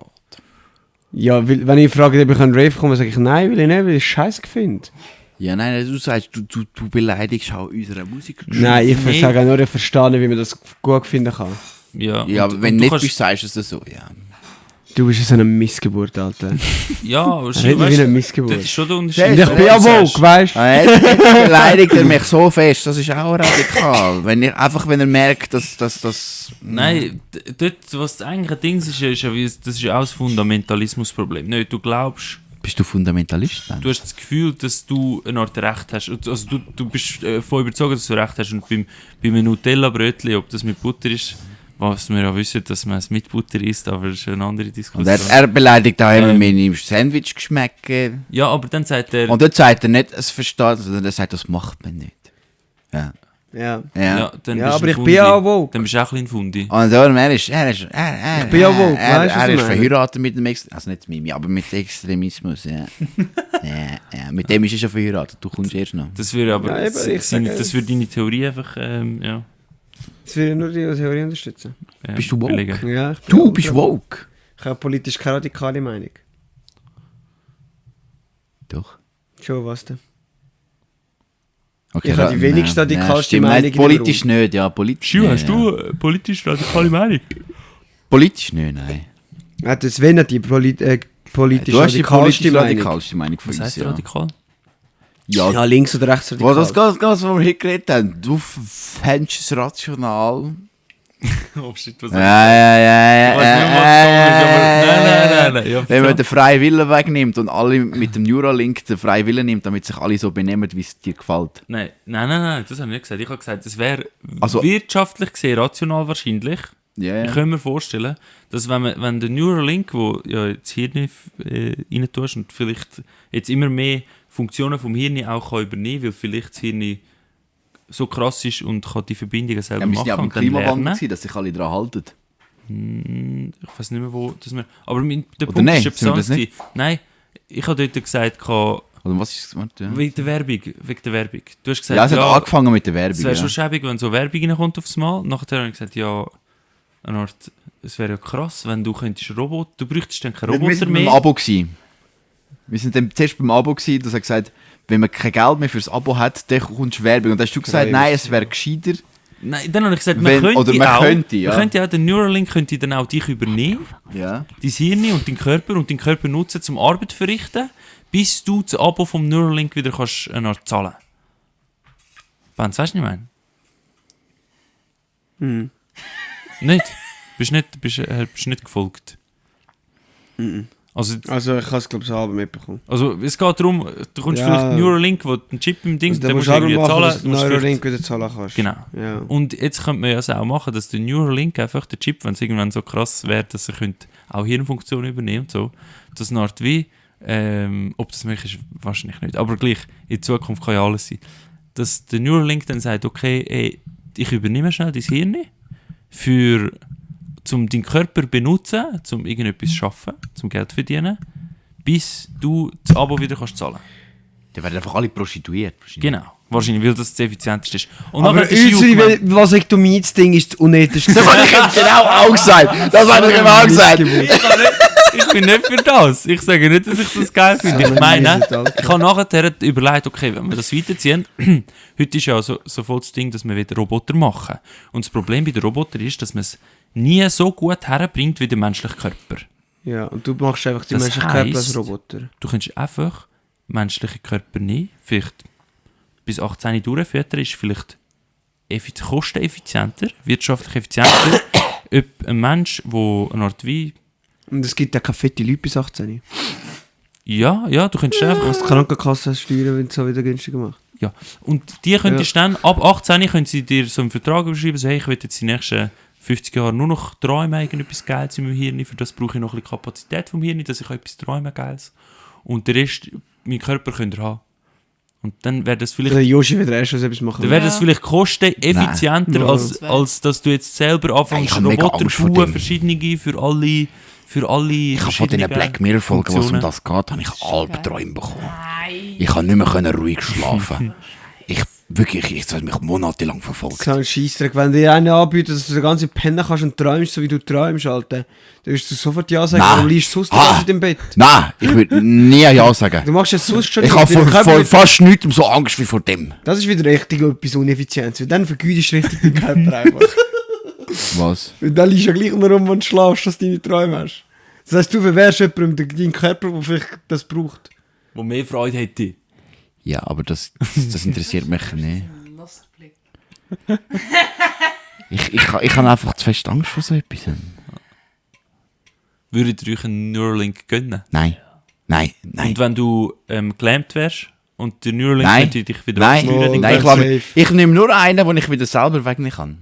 S3: Ja, weil, wenn ich frage, ob ich an Rave komme, sage ich nein, will ich nicht, weil ich es scheiße finde.
S2: Ja, nein, du sagst, du beleidigst auch unsere Musik.
S3: Nein, ich
S1: Nee.
S3: sage nur, ich verstehe nicht, wie man das gut finden kann.
S1: ja,
S2: Ja,
S1: und-
S2: aber wenn
S1: und
S2: du nicht
S1: kannst-
S2: bist, sagst du es so, ja.
S3: Du bist so eine Missgeburt, Alter.
S1: Ja, aber
S3: Red wie eine
S1: das
S3: Missgeburt.
S1: ist schon der
S3: Und
S1: Unterschied.
S3: ich bin ja woke, weißt du?
S2: Jetzt beleidigt er mich so fest, das ist auch radikal. Wenn er merkt, dass
S1: Nein, dort, was das eigentliche Ding ist, ist ja, das ist ja auch das Fundamentalismusproblem. Nicht, du glaubst,
S2: Bist du Fundamentalist dann?
S1: du hast das Gefühl, dass du eine Art Recht hast. Also du bist voll überzeugt, dass du Recht hast. Und bei einem Nutella-Brötchen, ob das mit Butter ist, was wir ja wissen, dass man es mit Butter isst, aber das ist eine andere
S2: Und
S1: Diskussion.
S2: er beleidigt auch immer
S1: Ähm.
S2: meine Sandwich-Geschmäcke.
S1: Ja, aber dann sagt er...
S2: Und dort sagt er nicht, es versteht, sondern er sagt, das macht man nicht. Ja.
S3: Ja.
S2: Ja.
S1: dann
S3: Ja,
S1: bist
S3: aber
S1: du
S3: ich
S1: ein
S3: bin ja auch
S1: Fundi.
S3: woke.
S1: Dann bist du auch ein bisschen Fundi.
S2: Und darum, er ist
S3: Ich bin ja woke, weißt du, was
S2: er
S3: ich
S2: ist
S3: meine?
S2: verheiratet mit dem also nicht Mimi, aber mit Extremismus, ja. ja. Mit dem ist er schon verheiratet, du kommst erst noch.
S1: Das würde aber...
S3: Ja, eben, ich sage-
S1: das würde deine Theorie einfach... ja,
S3: Das will ich nur die Theorie unterstützen.
S1: ja,
S2: Bist du woke?
S1: belegen.
S3: Ja, ich bin
S2: Du
S3: woke.
S2: bist woke.
S3: Ich habe politisch keine radikale Meinung.
S2: Doch.
S3: Schon, was denn?
S2: Okay,
S3: Ich habe die wenigst radikalste
S2: stimmt.
S3: Meinung
S2: Nein,
S3: in dem
S2: politisch nicht, ja, politisch
S1: Schu,
S2: nicht,
S1: hast
S2: ja.
S1: du politisch radikale Meinung?
S2: Politisch nicht, nein.
S3: Hat das wenn die politisch
S2: Du hast die politisch
S3: radikalste Meinung?
S2: radikalste Meinung von
S1: Was
S2: uns,
S1: heißt
S2: ja.
S1: radikal?
S2: Ja,
S3: Ja, links oder rechts
S2: wo
S3: radikal.
S2: das ganz, wo wir hier geredet haben, du fändest es rational.
S1: Oh shit, was
S2: Ja.
S1: Ich weiß nicht, was da ist, aber... Nein. Ja,
S2: Wenn man den freien Willen wegnimmt und alle mit dem Neuralink den freien Willen nimmt, damit sich alle so benehmen, wie es dir gefällt.
S1: Nein, das habe ich nicht gesagt. Ich habe gesagt, es wäre
S2: Also-
S1: wirtschaftlich gesehen rational wahrscheinlich.
S2: Ja,
S1: Ich kann mir vorstellen, dass wenn der Neuralink, wo ja jetzt Hirn rein tust und vielleicht jetzt immer mehr Funktionen vom Hirn auch kann übernehmen, weil vielleicht das Hirn so krass ist und kann die Verbindungen selber
S2: Ja, wir
S1: machen
S2: sind ja aber im
S1: und dann
S2: Klimawandel
S1: lernen.
S2: gewesen, dass sich alle daran halten.
S1: Ich weiß nicht mehr, wo das wir... Aber der
S2: Oder
S1: Punkt
S2: nein,
S1: ist etwas
S2: sind wir das
S1: anderes. Nein, ich habe dort gesagt,
S2: Oder was ist warte, ja.
S1: wegen der Werbung. Du hast gesagt,
S2: Ja, es hat angefangen mit der Werbung.
S1: es wäre
S2: Ja.
S1: schon schäbig, wenn so Werbung reinkommt aufs Mal. Nachher habe ich gesagt, ja, eine Art, es wäre ja krass, wenn du könntest Roboter, du bräuchtest dann keinen
S2: Wir
S1: Roboter
S2: sind beim
S1: mehr.
S2: Abo gewesen. Wir sind dann zuerst beim Abo gewesen, dass er gesagt, wenn man kein Geld mehr fürs Abo hat, dann kommst du Werbung. Und dann hast du gesagt, nein, es wäre gescheiter.
S1: Nein, dann habe ich gesagt,
S2: Wenn-
S1: man
S2: oder man könnte, ja.
S1: man könnte auch, der Neuralink könnte dann auch dich übernehmen,
S2: Ja.
S1: dein Hirn und deinen Körper nutzen, zum Arbeit zu verrichten, bis du das Abo vom Neuralink wieder kannst eine Art zahlen. Benz, weißt du, was ich meine? Nicht? Bist nicht gefolgt? Also,
S3: Also ich habe es glaube ich selber mitbekommen.
S1: es geht darum, du kommst
S3: Ja.
S1: vielleicht Neuralink, wo einen Chip im Ding,
S3: Also,
S1: dann
S3: musst
S1: musst
S3: du
S1: du irgendwie
S3: machen,
S1: zahlen.
S3: dass du
S1: du musst
S3: Neuralink wieder zahlen kannst.
S1: Genau.
S3: Ja.
S1: Und jetzt könnte man ja auch machen, dass der Neuralink einfach, der Chip, wenn es irgendwann so krass wäre, dass er könnte auch Hirnfunktionen übernehmen und so, dass eine Art wie, ob das möglich ist, wahrscheinlich nicht, aber gleich, in Zukunft kann ja alles sein, dass der Neuralink dann sagt, okay, ey, ich übernehme schnell dein Hirn um deinen Körper benutzen, um irgendetwas zu schaffen, zum Geld verdienen, bis du das Abo wieder kannst zahlen.
S2: Dann werden einfach alle prostituiert.
S1: Genau, wahrscheinlich, weil das effizient ist. Und
S3: Aber
S1: nachher hat der Shiu gemeint-
S3: unsere Vasektomie-Ding ist das unethischste.
S2: Das habe ich ihm genau auch gesagt. Das habe ich ihm auch gesagt.
S1: Ich bin nicht für das. Ich sage nicht, dass ich das geil finde. Ich meine, ich habe nachher überlegt, okay, wenn wir das weiterziehen, heute ist ja so voll das Ding, dass wir wieder Roboter machen. Und das Problem bei den Robotern ist, dass man es nie so gut herbringt wie der menschliche Körper.
S3: Ja, und du machst einfach die
S1: Das
S3: menschlichen Körper als
S1: heisst-
S3: Roboter.
S1: Du kannst einfach menschlichen Körper nehmen, vielleicht bis 18 durchfüttern, ist vielleicht kosteneffizienter, wirtschaftlich effizienter, ob ein Mensch, der eine Art wie...
S3: Und es gibt ja keine fette Leute bis 18.
S1: Ja, du könntest
S3: Du
S1: einfach...
S3: kannst die Krankenkasse steuern, wenn es so wieder günstiger macht.
S1: Ja, und die könntest dann, ab 18 können sie dir so einen Vertrag überschreiben, so, hey, ich will jetzt die nächsten 50 Jahre nur noch träumen, irgendetwas Geiles in meinem Hirn, für das brauche ich noch ein bisschen Kapazität vom Hirn, dass ich etwas träumen Geiles. Und den Rest, mein Körper könnt ihr haben. Und dann wäre das
S3: Der
S1: vielleicht...
S3: Joshi wieder erst was etwas machen.
S1: Dann wäre
S4: Ja.
S1: das vielleicht kosteneffizienter,
S3: Nein.
S1: als dass du jetzt selber anfängst,
S2: Ich hab mega
S1: Roboter
S2: Angst vor
S1: bauen,
S2: dem.
S1: verschiedene für alle
S2: Ich habe von diesen
S1: verschiedenen
S2: Black Mirror-Folgen, was um
S1: Funktionen.
S2: das geht, habe ich Albträume bekommen.
S4: Nein.
S2: Ich kann nicht mehr ruhig schlafen. Ich soll mich monatelang verfolgen.
S3: So ein Scheissdreck. Wenn dir einer anbietet, dass du den ganzen pennen kannst und träumst, so wie du träumst, Alter, dann wirst du sofort Ja sagen,
S2: Nein.
S3: du liegst sonst
S2: Ah.
S3: in dem Bett.
S2: Nein, ich würde nie Ja sagen.
S3: Du machst jetzt sonst schon
S2: Ich habe vor fast nichts so Angst wie vor dem.
S3: Das ist wieder richtig etwas Uneffizientes, weil dann vergütest du richtig den Körper einfach.
S2: Was?
S3: Weil dann liegst du ja gleich nur rum, wenn du schlafst, dass du deine Träume hast. Das heisst, du verwehrst jemandem deinen Körper, der vielleicht das braucht.
S1: Wo mehr Freude hätte.
S2: Ja, aber das interessiert mich nicht.
S4: Lustblick.
S2: Ich habe einfach zu fest Angst vor so etwas.
S1: Würdet ihr euch einen Neuralink gönnen?
S2: Nein.
S1: Und wenn du gelähmt wärst und der Neuralink
S2: Nein.
S1: könnte dich wieder
S2: Nein,
S1: abschnüren,
S3: Oh,
S2: nein,
S3: that's
S2: lasse-
S3: safe.
S2: ich nehme nur einen, den ich wieder selber wegnehmen kann.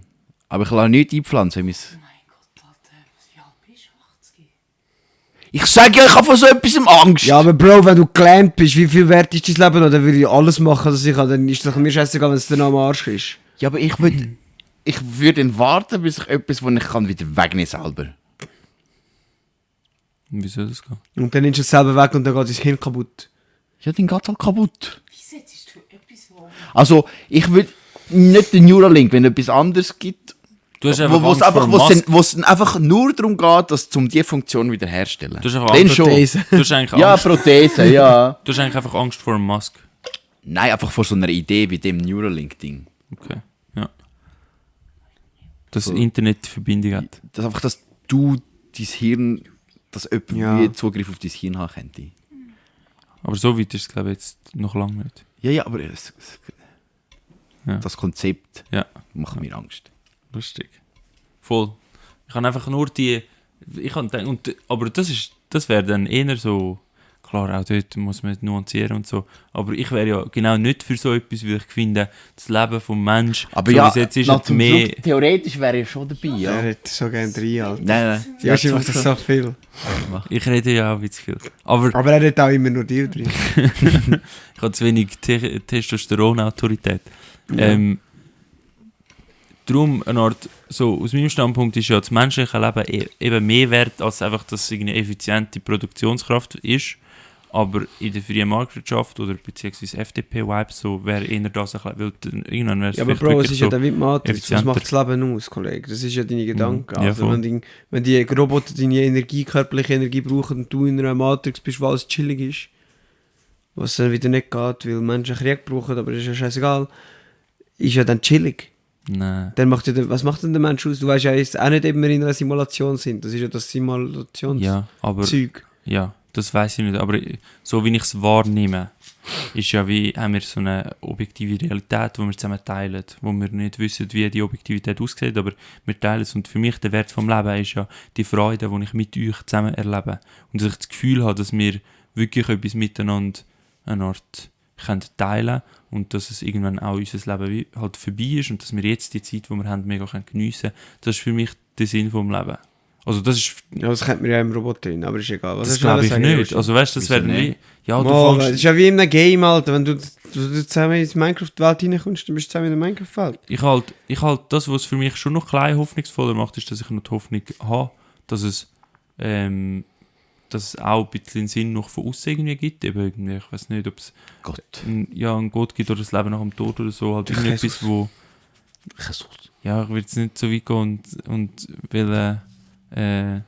S2: Aber ich lasse nichts einpflanzen.
S4: Mein Gott, Alter, wie alt bist du? 80?
S2: Ich sage ja, ich habe vor so etwas Angst.
S3: Ja, aber Bro, wenn du gelähmt bist, wie viel wert ist dein Leben noch? Dann würde ich alles machen, was ich kann. Dann ist es doch mir scheißegal, wenn es dann am Arsch ist.
S2: Ja, aber ich würde dann warten, bis ich etwas, das ich kann, wieder wegnehmen selber.
S1: Wie soll das gehen?
S3: Und dann nimmst du es selber weg und dann geht dein Hirn kaputt.
S2: Ja, dann geht es halt kaputt.
S4: Wie setzt du etwas, wo...
S2: Also, ich würde nicht den Neuralink, wenn es etwas anderes gibt,
S1: Du hast
S2: wo
S1: einfach
S2: es
S1: Angst vor Musk.
S2: einfach nur darum geht, dass um diese Funktion wiederherstellen.
S1: Du hast einfach
S2: Dann
S1: Angst,
S2: schon.
S3: Prothese.
S1: du hast eigentlich
S2: Ja,
S1: Angst,
S2: Prothese, ja.
S1: du hast eigentlich einfach Angst vor Musk.
S2: Nein, einfach vor so einer Idee wie dem Neuralink-Ding.
S1: Okay, ja. Dass Internet Verbindung hat.
S2: Das einfach, dass du dein Hirn, dass jemand
S3: Ja.
S2: wie Zugriff auf dein Hirn haben könnte.
S1: Aber so weit ist es, glaube ich, jetzt noch lange nicht.
S2: Ja, aber
S1: Ja.
S2: das Konzept
S1: Ja.
S2: macht mir Angst.
S1: Lustig. Voll. Ich kann einfach nur die... Ich kann denken, aber das wäre dann eher so... Klar, auch dort muss man nuancieren und so. Aber ich wäre ja genau nicht für so etwas, weil ich finde, das Leben vom Menschen,
S2: Aber
S1: so
S2: ja,
S1: wie es jetzt ist, hat mehr...
S2: theoretisch wäre ich schon dabei,
S3: Er hätte so gerne rein, Alter.
S2: Nein.
S3: Ja, ich macht das so viel.
S1: Ich rede ja auch wie zu viel. Aber
S3: Aber er hat auch immer nur dir drin.
S1: ich habe zu wenig Testosteron-Autorität. Darum eine Art, so aus meinem Standpunkt ist ja das menschliche Leben eben mehr wert, als einfach, dass es eine effiziente Produktionskraft ist. Aber in der freien Marktwirtschaft oder beziehungsweise FDP-Vibes so wäre eher das ein bisschen, weil irgendwann wäre es
S3: Ja, aber
S1: vielleicht
S3: Bro, es
S1: wirklich
S3: ist ja
S1: so
S3: dann wie die Matrix. Was
S1: effizienter.
S3: macht das Leben aus, Kollege? Das ist ja deine Gedanken.
S1: Ja,
S3: Also,
S1: voll.
S3: wenn die Roboter deine Energie, körperliche Energie brauchen und du in einer Matrix bist, wo alles chillig ist, was dann wieder nicht geht, weil Menschen Krieg brauchen, aber das ist ja scheißegal, ist ja dann chillig.
S1: Nein.
S3: Dann macht ja was macht denn der Mensch aus? Du weißt ja jetzt auch nicht, ob wir in einer Simulation sind. Das ist ja das Simulationszeug.
S1: Ja, aber ja, das weiß ich nicht. Aber so wie ich es wahrnehme, ist ja wie, haben wir so eine objektive Realität, die wir zusammen teilen, wo wir nicht wissen, wie die Objektivität aussieht, aber wir teilen es. Und für mich der Wert vom Leben ist ja die Freude, die ich mit euch zusammen erlebe. Und dass ich das Gefühl habe, dass wir wirklich etwas miteinander eine Art können teilen und dass es irgendwann auch unser Leben wie halt vorbei ist und dass wir jetzt die Zeit, die wir haben, mega geniessen können. Das ist für mich der Sinn vom Leben. Also das ist...
S3: Ja, das kennt man ja im Roboter hin, aber ist egal. Was
S1: Das
S3: hast du noch
S1: glaube ich
S3: sagen,
S1: nicht.
S3: Joshi?
S1: Also weißt du, das
S2: Wieso
S1: werden wie...
S2: nicht?
S1: Ja, du
S3: Mal, das
S1: fängst...
S3: ist ja wie in einem Game, Alter. Wenn du zusammen in die Minecraft-Welt reinkommst, dann bist du zusammen in der Minecraft-Welt.
S1: Ich halt das, was für mich schon noch klein hoffnungsvoller macht, ist, dass ich noch die Hoffnung habe, dass es auch ein bisschen Sinn noch von außen irgendwie gibt. Eben irgendwie, ich weiß nicht, ob es
S2: Gott.
S1: einen Gott gibt oder das Leben nach dem Tod oder so. Halt irgendetwas, wo...
S2: Jesus.
S1: Ja, ich will jetzt nicht so weit gehen und will...
S2: Ich würde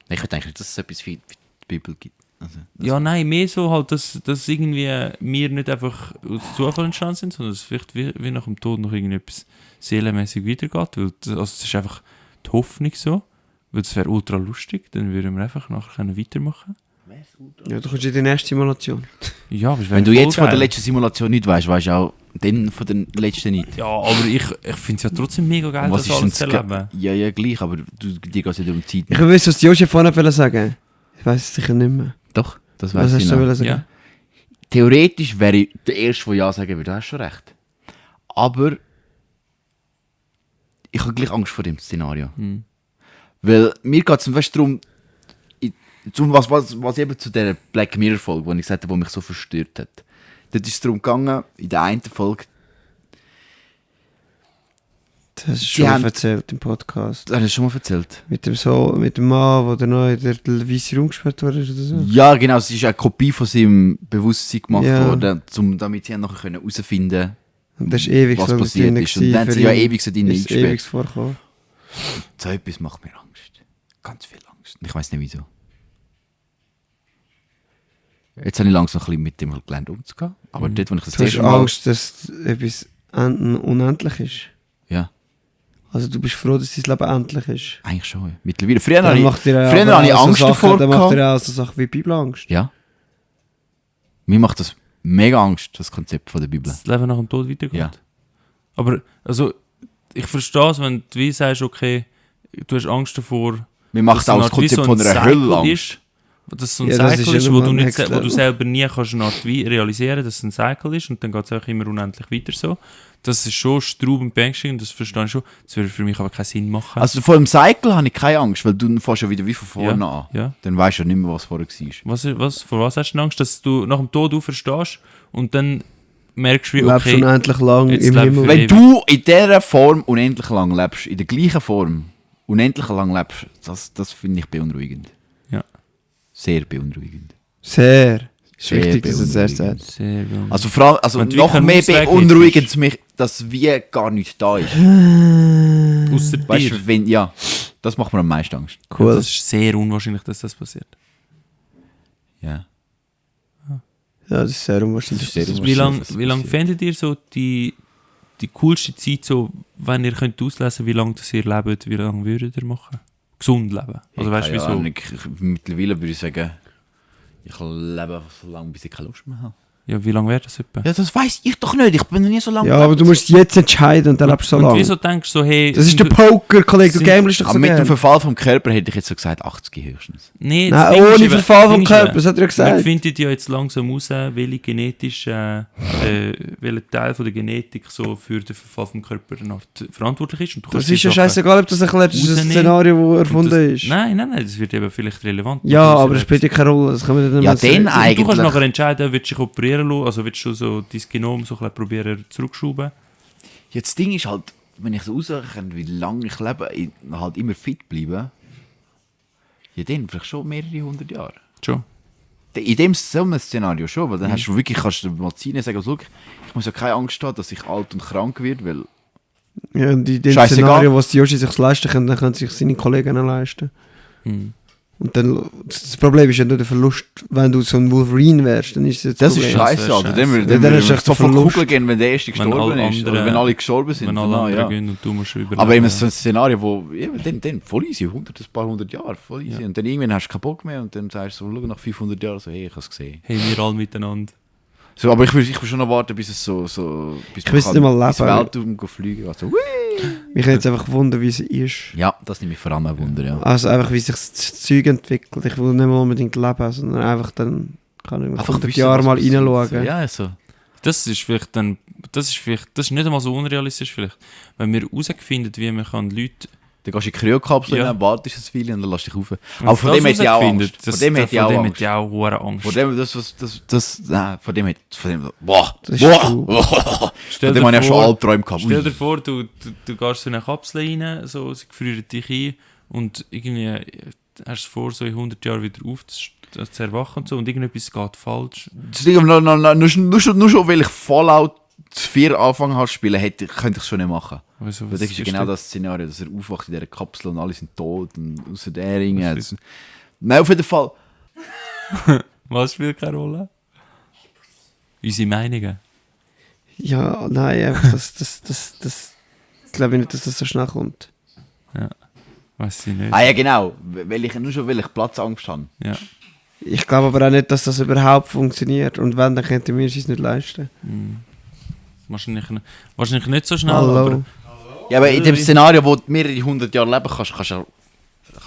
S2: eigentlich nicht, dass es etwas wie die Bibel gibt. Also,
S1: Ja, nein, mehr so halt, dass irgendwie wir nicht einfach aus Zufall entstanden sind, sondern dass es vielleicht wie nach dem Tod noch irgendetwas seelenmäßig weitergeht, weil es ist einfach die Hoffnung so, weil es wäre ultra lustig, dann würden wir einfach nachher weitermachen.
S3: Ja, du kommst in die nächste Simulation.
S1: Ja, aber es wäre
S2: wenn du
S1: voll
S2: jetzt von der
S1: geil.
S2: letzten Simulation nicht weißt, weißt du auch dann von der letzten nicht.
S1: Ja, aber ich finde es ja trotzdem mega geil,
S2: Und was
S1: das
S2: ist
S1: alles zu
S2: denn
S1: erleben.
S2: Ja, ja, gleich, aber dir geht es ja um Zeit.
S3: Ich will wissen, was die Joshi vorhin wollte sagen. Ich weiß es sicher nicht mehr.
S2: Doch, das
S3: Was
S2: weiß
S3: hast
S2: ich
S3: du
S2: noch.
S3: wollen sagen?
S1: Ja.
S2: Theoretisch wäre ich der Erste, der Ja sagen würde. Du hast schon recht. Aber ich habe gleich Angst vor dem Szenario.
S1: Hm.
S2: Weil mir geht es darum, was eben zu dieser Black Mirror-Folge, die ich gesagt habe, die mich so verstört hat. Dort ist es darum gegangen, in der einen Folge,
S3: Das hast du
S2: Sie
S3: schon
S2: haben-
S3: erzählt im Podcast.
S2: das hast du schon mal erzählt.
S3: Mit dem Mann, der noch in der weißen Raum gesperrt wurde oder so.
S2: Ja, genau, es ist eine Kopie von seinem Bewusstsein gemacht
S3: Ja.
S2: worden, damit sie nachher herausfinden können,
S3: Und das ist ewig
S2: was
S3: so
S2: passiert
S3: drin
S2: ist. Und dann haben
S3: für
S2: sie ja
S3: ihn.
S2: ewig so drin
S3: Ist
S2: eingesperrt.
S3: ewig vorgekommen.
S2: So etwas macht mir Angst. Ganz viel Angst. Und ich weiß nicht wieso. Jetzt habe ich langsam ein bisschen mit dem gelernt umzugehen. Aber dort, wo ich das
S3: Du hast
S2: erste Mal...
S3: Angst, dass etwas unendlich ist.
S2: Ja,
S3: Also du bist froh, dass dein Leben endlich ist.
S2: eigentlich schon. Ja. Mittlerweile. Früher habe
S3: Dann
S2: ich...
S3: macht dir
S2: früher
S3: aber
S2: habe ich
S3: auch so
S2: Angst
S3: Sachen,
S2: davor
S3: Dann macht
S2: gehabt.
S3: dir auch so Sachen wie Bibelangst.
S2: Ja. Mir macht das mega Angst, das Konzept von der Bibel.
S1: Das Leben nach dem Tod weitergeht.
S2: Ja.
S1: Aber, also, ich verstehe es, wenn du wie sagst, okay, du hast Angst davor,
S2: Mir macht
S1: dass
S2: auch das
S1: Art wie
S2: Konzept
S1: so
S2: von
S1: ein
S2: einer
S1: Cycle
S2: Hölle Angst.
S1: ist, dass es so ein
S3: Ja, das ist
S1: Cycle
S3: ja
S1: ist, wo
S3: nochmal
S1: du,
S3: ein
S1: nicht,
S3: Next
S1: wo du
S3: Level.
S1: selber nie kannst eine Art wie realisieren, dass es ein Cycle ist und dann geht es einfach immer unendlich weiter so. Das ist schon Straub und Beängstigend, das verstehe ich schon. Das würde für mich aber keinen Sinn machen.
S2: Also vor dem Cycle habe ich keine Angst, weil du fährst ja wieder wie von vorne an.
S1: ja.
S2: Dann weißt du ja nicht mehr, was vorher war.
S1: Vor was hast du Angst? Dass du nach dem Tod auferstehst und dann merkst du, wie,
S3: Du lebst
S1: okay,
S3: unendlich lang
S1: jetzt
S3: im
S1: lebe ich
S3: Himmel.
S1: für
S2: Wenn
S1: ewig.
S2: du in dieser Form unendlich lang lebst, in der gleichen Form unendlich lang lebst, das finde ich beunruhigend.
S1: Ja.
S2: Sehr beunruhigend.
S3: Sehr. Ist
S2: Sehr
S3: wichtig, dass es erst
S2: beunruhigend.
S3: sagt.
S1: Sehr gut.
S2: Also, vor allem, also
S1: Wenn du
S2: noch
S1: wirklich
S2: mehr
S1: einen Ausweg
S2: beunruhigend
S1: hättest.
S2: mich, dass wie gar nichts da ist.
S1: Ausser
S2: Weißt
S1: dir.
S2: du, wenn, ja, das macht mir am meisten Angst.
S3: Cool.
S1: Das ist sehr unwahrscheinlich, dass das passiert.
S2: Ja.
S3: Ja, das ist sehr unwahrscheinlich.
S2: Das ist sehr
S1: Wie lange
S2: das
S1: wie lang
S2: passiert.
S1: fändet ihr so die coolste Zeit, so, wenn ihr könnt auslesen, wie lange das ihr lebt, wie lange würdet ihr machen? Gesund leben. Also weißt du,
S2: Keine
S1: wieso?
S2: Ahnung, mittlerweile würde ich sagen, ich lebe einfach so lange, bis ich keine Lust mehr habe.
S1: Ja, wie lange wäre das etwa?
S2: Ja, das weiss ich doch nicht. Ich bin noch nie so lange
S3: Ja, aber du musst jetzt entscheiden und dann lebst du so
S1: Und
S3: lange.
S1: wieso denkst du so, hey...
S3: Das ist der Poker, Kollege. Du
S1: sind-
S3: gamblest doch
S2: Aber
S3: so
S2: mit dem
S3: gerne.
S2: Verfall vom Körper hätte ich jetzt so gesagt 80 höchstens.
S1: Nee, das
S3: Nein,
S1: Ding ist
S3: ohne
S1: eben-
S3: Verfall vom
S1: Ding ist
S3: Körper,
S1: eben,
S3: das hat er ja
S1: Wir
S3: gesagt.
S1: finden ja jetzt langsam raus, welcher Teil von der Genetik so für den Verfall vom Körper verantwortlich ist. Und du
S3: Das
S1: kannst
S3: ist
S1: die
S3: ja
S1: Sachen-
S3: scheißegal, ob das erklärt ist, das ist ein
S1: rausnehmen.
S3: Szenario, das
S1: und
S3: erfunden
S1: das,
S3: ist.
S1: Nein, das wird eben vielleicht relevant.
S3: Ja,
S1: machen,
S3: aber das spielt ja keine Rolle. Das können wir dann
S2: Ja,
S3: mal sagen.
S2: dann
S1: Du kannst
S2: eigentlich.
S1: nachher entscheiden, willst du dich operieren lassen, also willst du so dein Genom so ein bisschen probieren zurückschrauben.
S2: Jetzt das Ding ist halt, wenn ich so ausrechne, wie lange ich lebe, halt immer fit bleiben. Ja, dann vielleicht schon mehrere 100 Jahre.
S1: Schon.
S2: In dem so einem Szenario schon, weil dann hast du wirklich, kannst du mal ziehen und sagen, also, schau, ich muss ja keine Angst haben, dass ich alt und krank werde, weil
S3: Ja, und in dem
S2: Scheißegal.
S3: Szenario, was die Yoshi sich leisten können, dann können sich seine Kollegen auch leisten.
S1: Hm.
S3: Und dann, das Problem ist ja nur der Verlust, wenn du so ein Wolverine wärst, dann ist das
S2: das
S3: Problem.
S2: ist scheiße,
S1: wär
S2: Alter.
S1: scheisse.
S2: Dann
S3: Ja,
S2: würde
S3: dann
S2: ich
S3: ist echt
S2: so
S3: der
S2: voll
S3: Verlust.
S2: Kugel gehen, wenn der erste
S1: Wenn alle
S2: gestorben ist.
S1: anderen-
S2: Oder wenn alle gestorben sind.
S1: Wenn alle
S2: Genau,
S1: anderen
S2: ja.
S1: gehen und du musst überleben.
S2: Aber eben
S1: ja.
S2: so ein Szenario, wo, ja, dann voll easy, ein paar hundert Jahre, voll easy.
S1: Ja.
S2: Und dann irgendwann hast du keinen Bock mehr und dann sagst du so, schau, nach 500 Jahren, so, hey, ich habe es gesehen.
S1: Hey, wir alle miteinander.
S2: So, aber ich will schon noch warten, bis es bis
S3: Ich wüsste nicht mal
S2: ins
S3: leben.
S2: Weltraum fliegen. Also,
S3: Mich hat jetzt einfach wundern, wie sie ist.
S2: ja, das nimmt mich vor allem auch Wunder, ja.
S3: Also einfach, wie sich das Zeug entwickelt. Ich will nicht mal unbedingt leben, sondern einfach dann, kann ich nach 100
S2: wissen,
S3: Jahren
S2: was
S3: mal
S2: passiert.
S3: reinschauen.
S2: So, ja, so.
S1: Das ist vielleicht dann, das ist nicht einmal so unrealistisch vielleicht. Wenn wir herausfinden, wie man kann Leute...
S2: Dann gehst du in die Kryokapsel
S1: Ja.
S2: rein, wartest ein Weile und dann lässt dich rauf.
S1: Wenn
S2: Aber von dem
S1: das
S2: hätte ich auch
S1: herausfindet,
S2: Angst. Von dem hätte ich auch Angst.
S1: hätte ich auch hohe Angst.
S2: Von dem, nein, von dem, boah,
S3: Das ist
S2: boah,
S3: cool.
S2: boah.
S1: Stell
S2: Von
S1: dir
S2: dem habe ich ja schon
S1: vor-
S2: Albträume gehabt.
S1: Stell
S2: Ui.
S1: dir vor, du gehst so in eine Kapsel rein, so, sie frieren dich ein und irgendwie hast du vor, so in 100 Jahren wieder zu erwachen und so und irgendetwas geht falsch.
S2: Das Ding, nur schon, weil ich Fallout 4 angefangen habe zu spielen, könnte ich es schon nicht machen.
S1: Also,
S2: Weil das ist ja genau das Szenario, dass er aufwacht in dieser Kapsel und alle sind tot und außer der Ringe.
S1: Was
S2: Nein, auf jeden Fall.
S1: Was spielt keine Rolle? Unsere Meinungen.
S3: Ja, nein, einfach, das glaube ich nicht, dass das so schnell kommt.
S1: Weiß ich nicht.
S2: Ah ja, genau. Weil ich Platzangst habe.
S1: Ja.
S3: Ich glaube aber auch nicht, dass das überhaupt funktioniert. Und wenn, dann könnten wir es uns nicht leisten.
S1: Wahrscheinlich nicht so schnell,
S3: Hallo.
S1: aber
S2: Ja, aber in dem Szenario, wo du mehrere 100 Jahre leben kannst du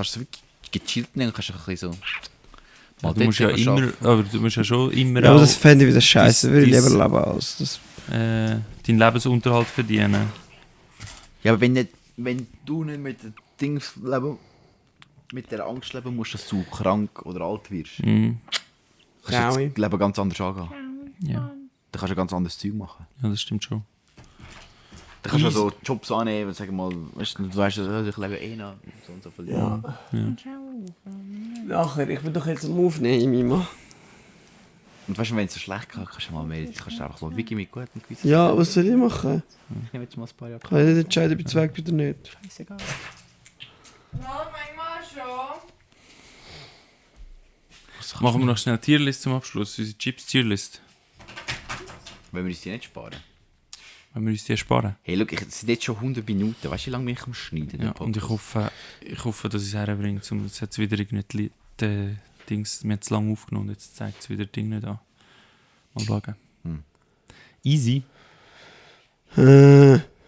S2: so wirklich gechillt nehmen, kannst du ein bisschen so...
S1: du musst ja
S2: dort
S1: immer,
S2: arbeiten.
S1: aber du musst ja schon immer
S3: Ja, aber
S1: auch
S3: das fände ich wieder scheiße, würde ich
S1: dies-
S3: lieber leben als das.
S1: deinen Lebensunterhalt verdienen.
S2: Ja, aber wenn du nicht mit den Dings leben, mit der Angst leben musst, dass du krank oder alt wirst,
S1: Mhm.
S2: kannst du
S3: Ciao.
S2: das Leben ganz anders angehen.
S1: Ja.
S2: dann kannst du ein ganz anderes Zeug machen.
S1: Ja, das stimmt schon.
S2: Dann kannst du so Jobs annehmen und sagen mal, weißt du, ich lebe eh noch so und so viel Jahre.
S3: Nachher, ich bin doch jetzt am Aufnehmen, Mima.
S2: Und weißt du, wenn es so schlecht geht, kannst du mal mehr, kannst du einfach mal Wiki mit gutem Gewissen.
S3: Ja, was soll ich machen?
S2: Ich nehme jetzt mal ein paar Jahre.
S3: Kann ich nicht entscheiden, ob ich weg bin oder nicht?
S2: Scheißegal.
S4: Ja, manchmal schon.
S1: Machen wir noch schnell eine Tierlist zum Abschluss, unsere Chips-Tierlist.
S2: Wenn wir uns die nicht sparen.
S1: Wenn wir uns die ersparen.
S2: Hey, schau, es sind jetzt schon 100 Minuten. Weißt du, wie lange bin ich am Schneiden?
S1: Ja, und ich hoffe, dass ich es herbringe. Jetzt hat es wieder irgendwie die Dings, wir haben zu lange aufgenommen, jetzt zeigt es wieder Ding nicht an. Mal schauen. Easy.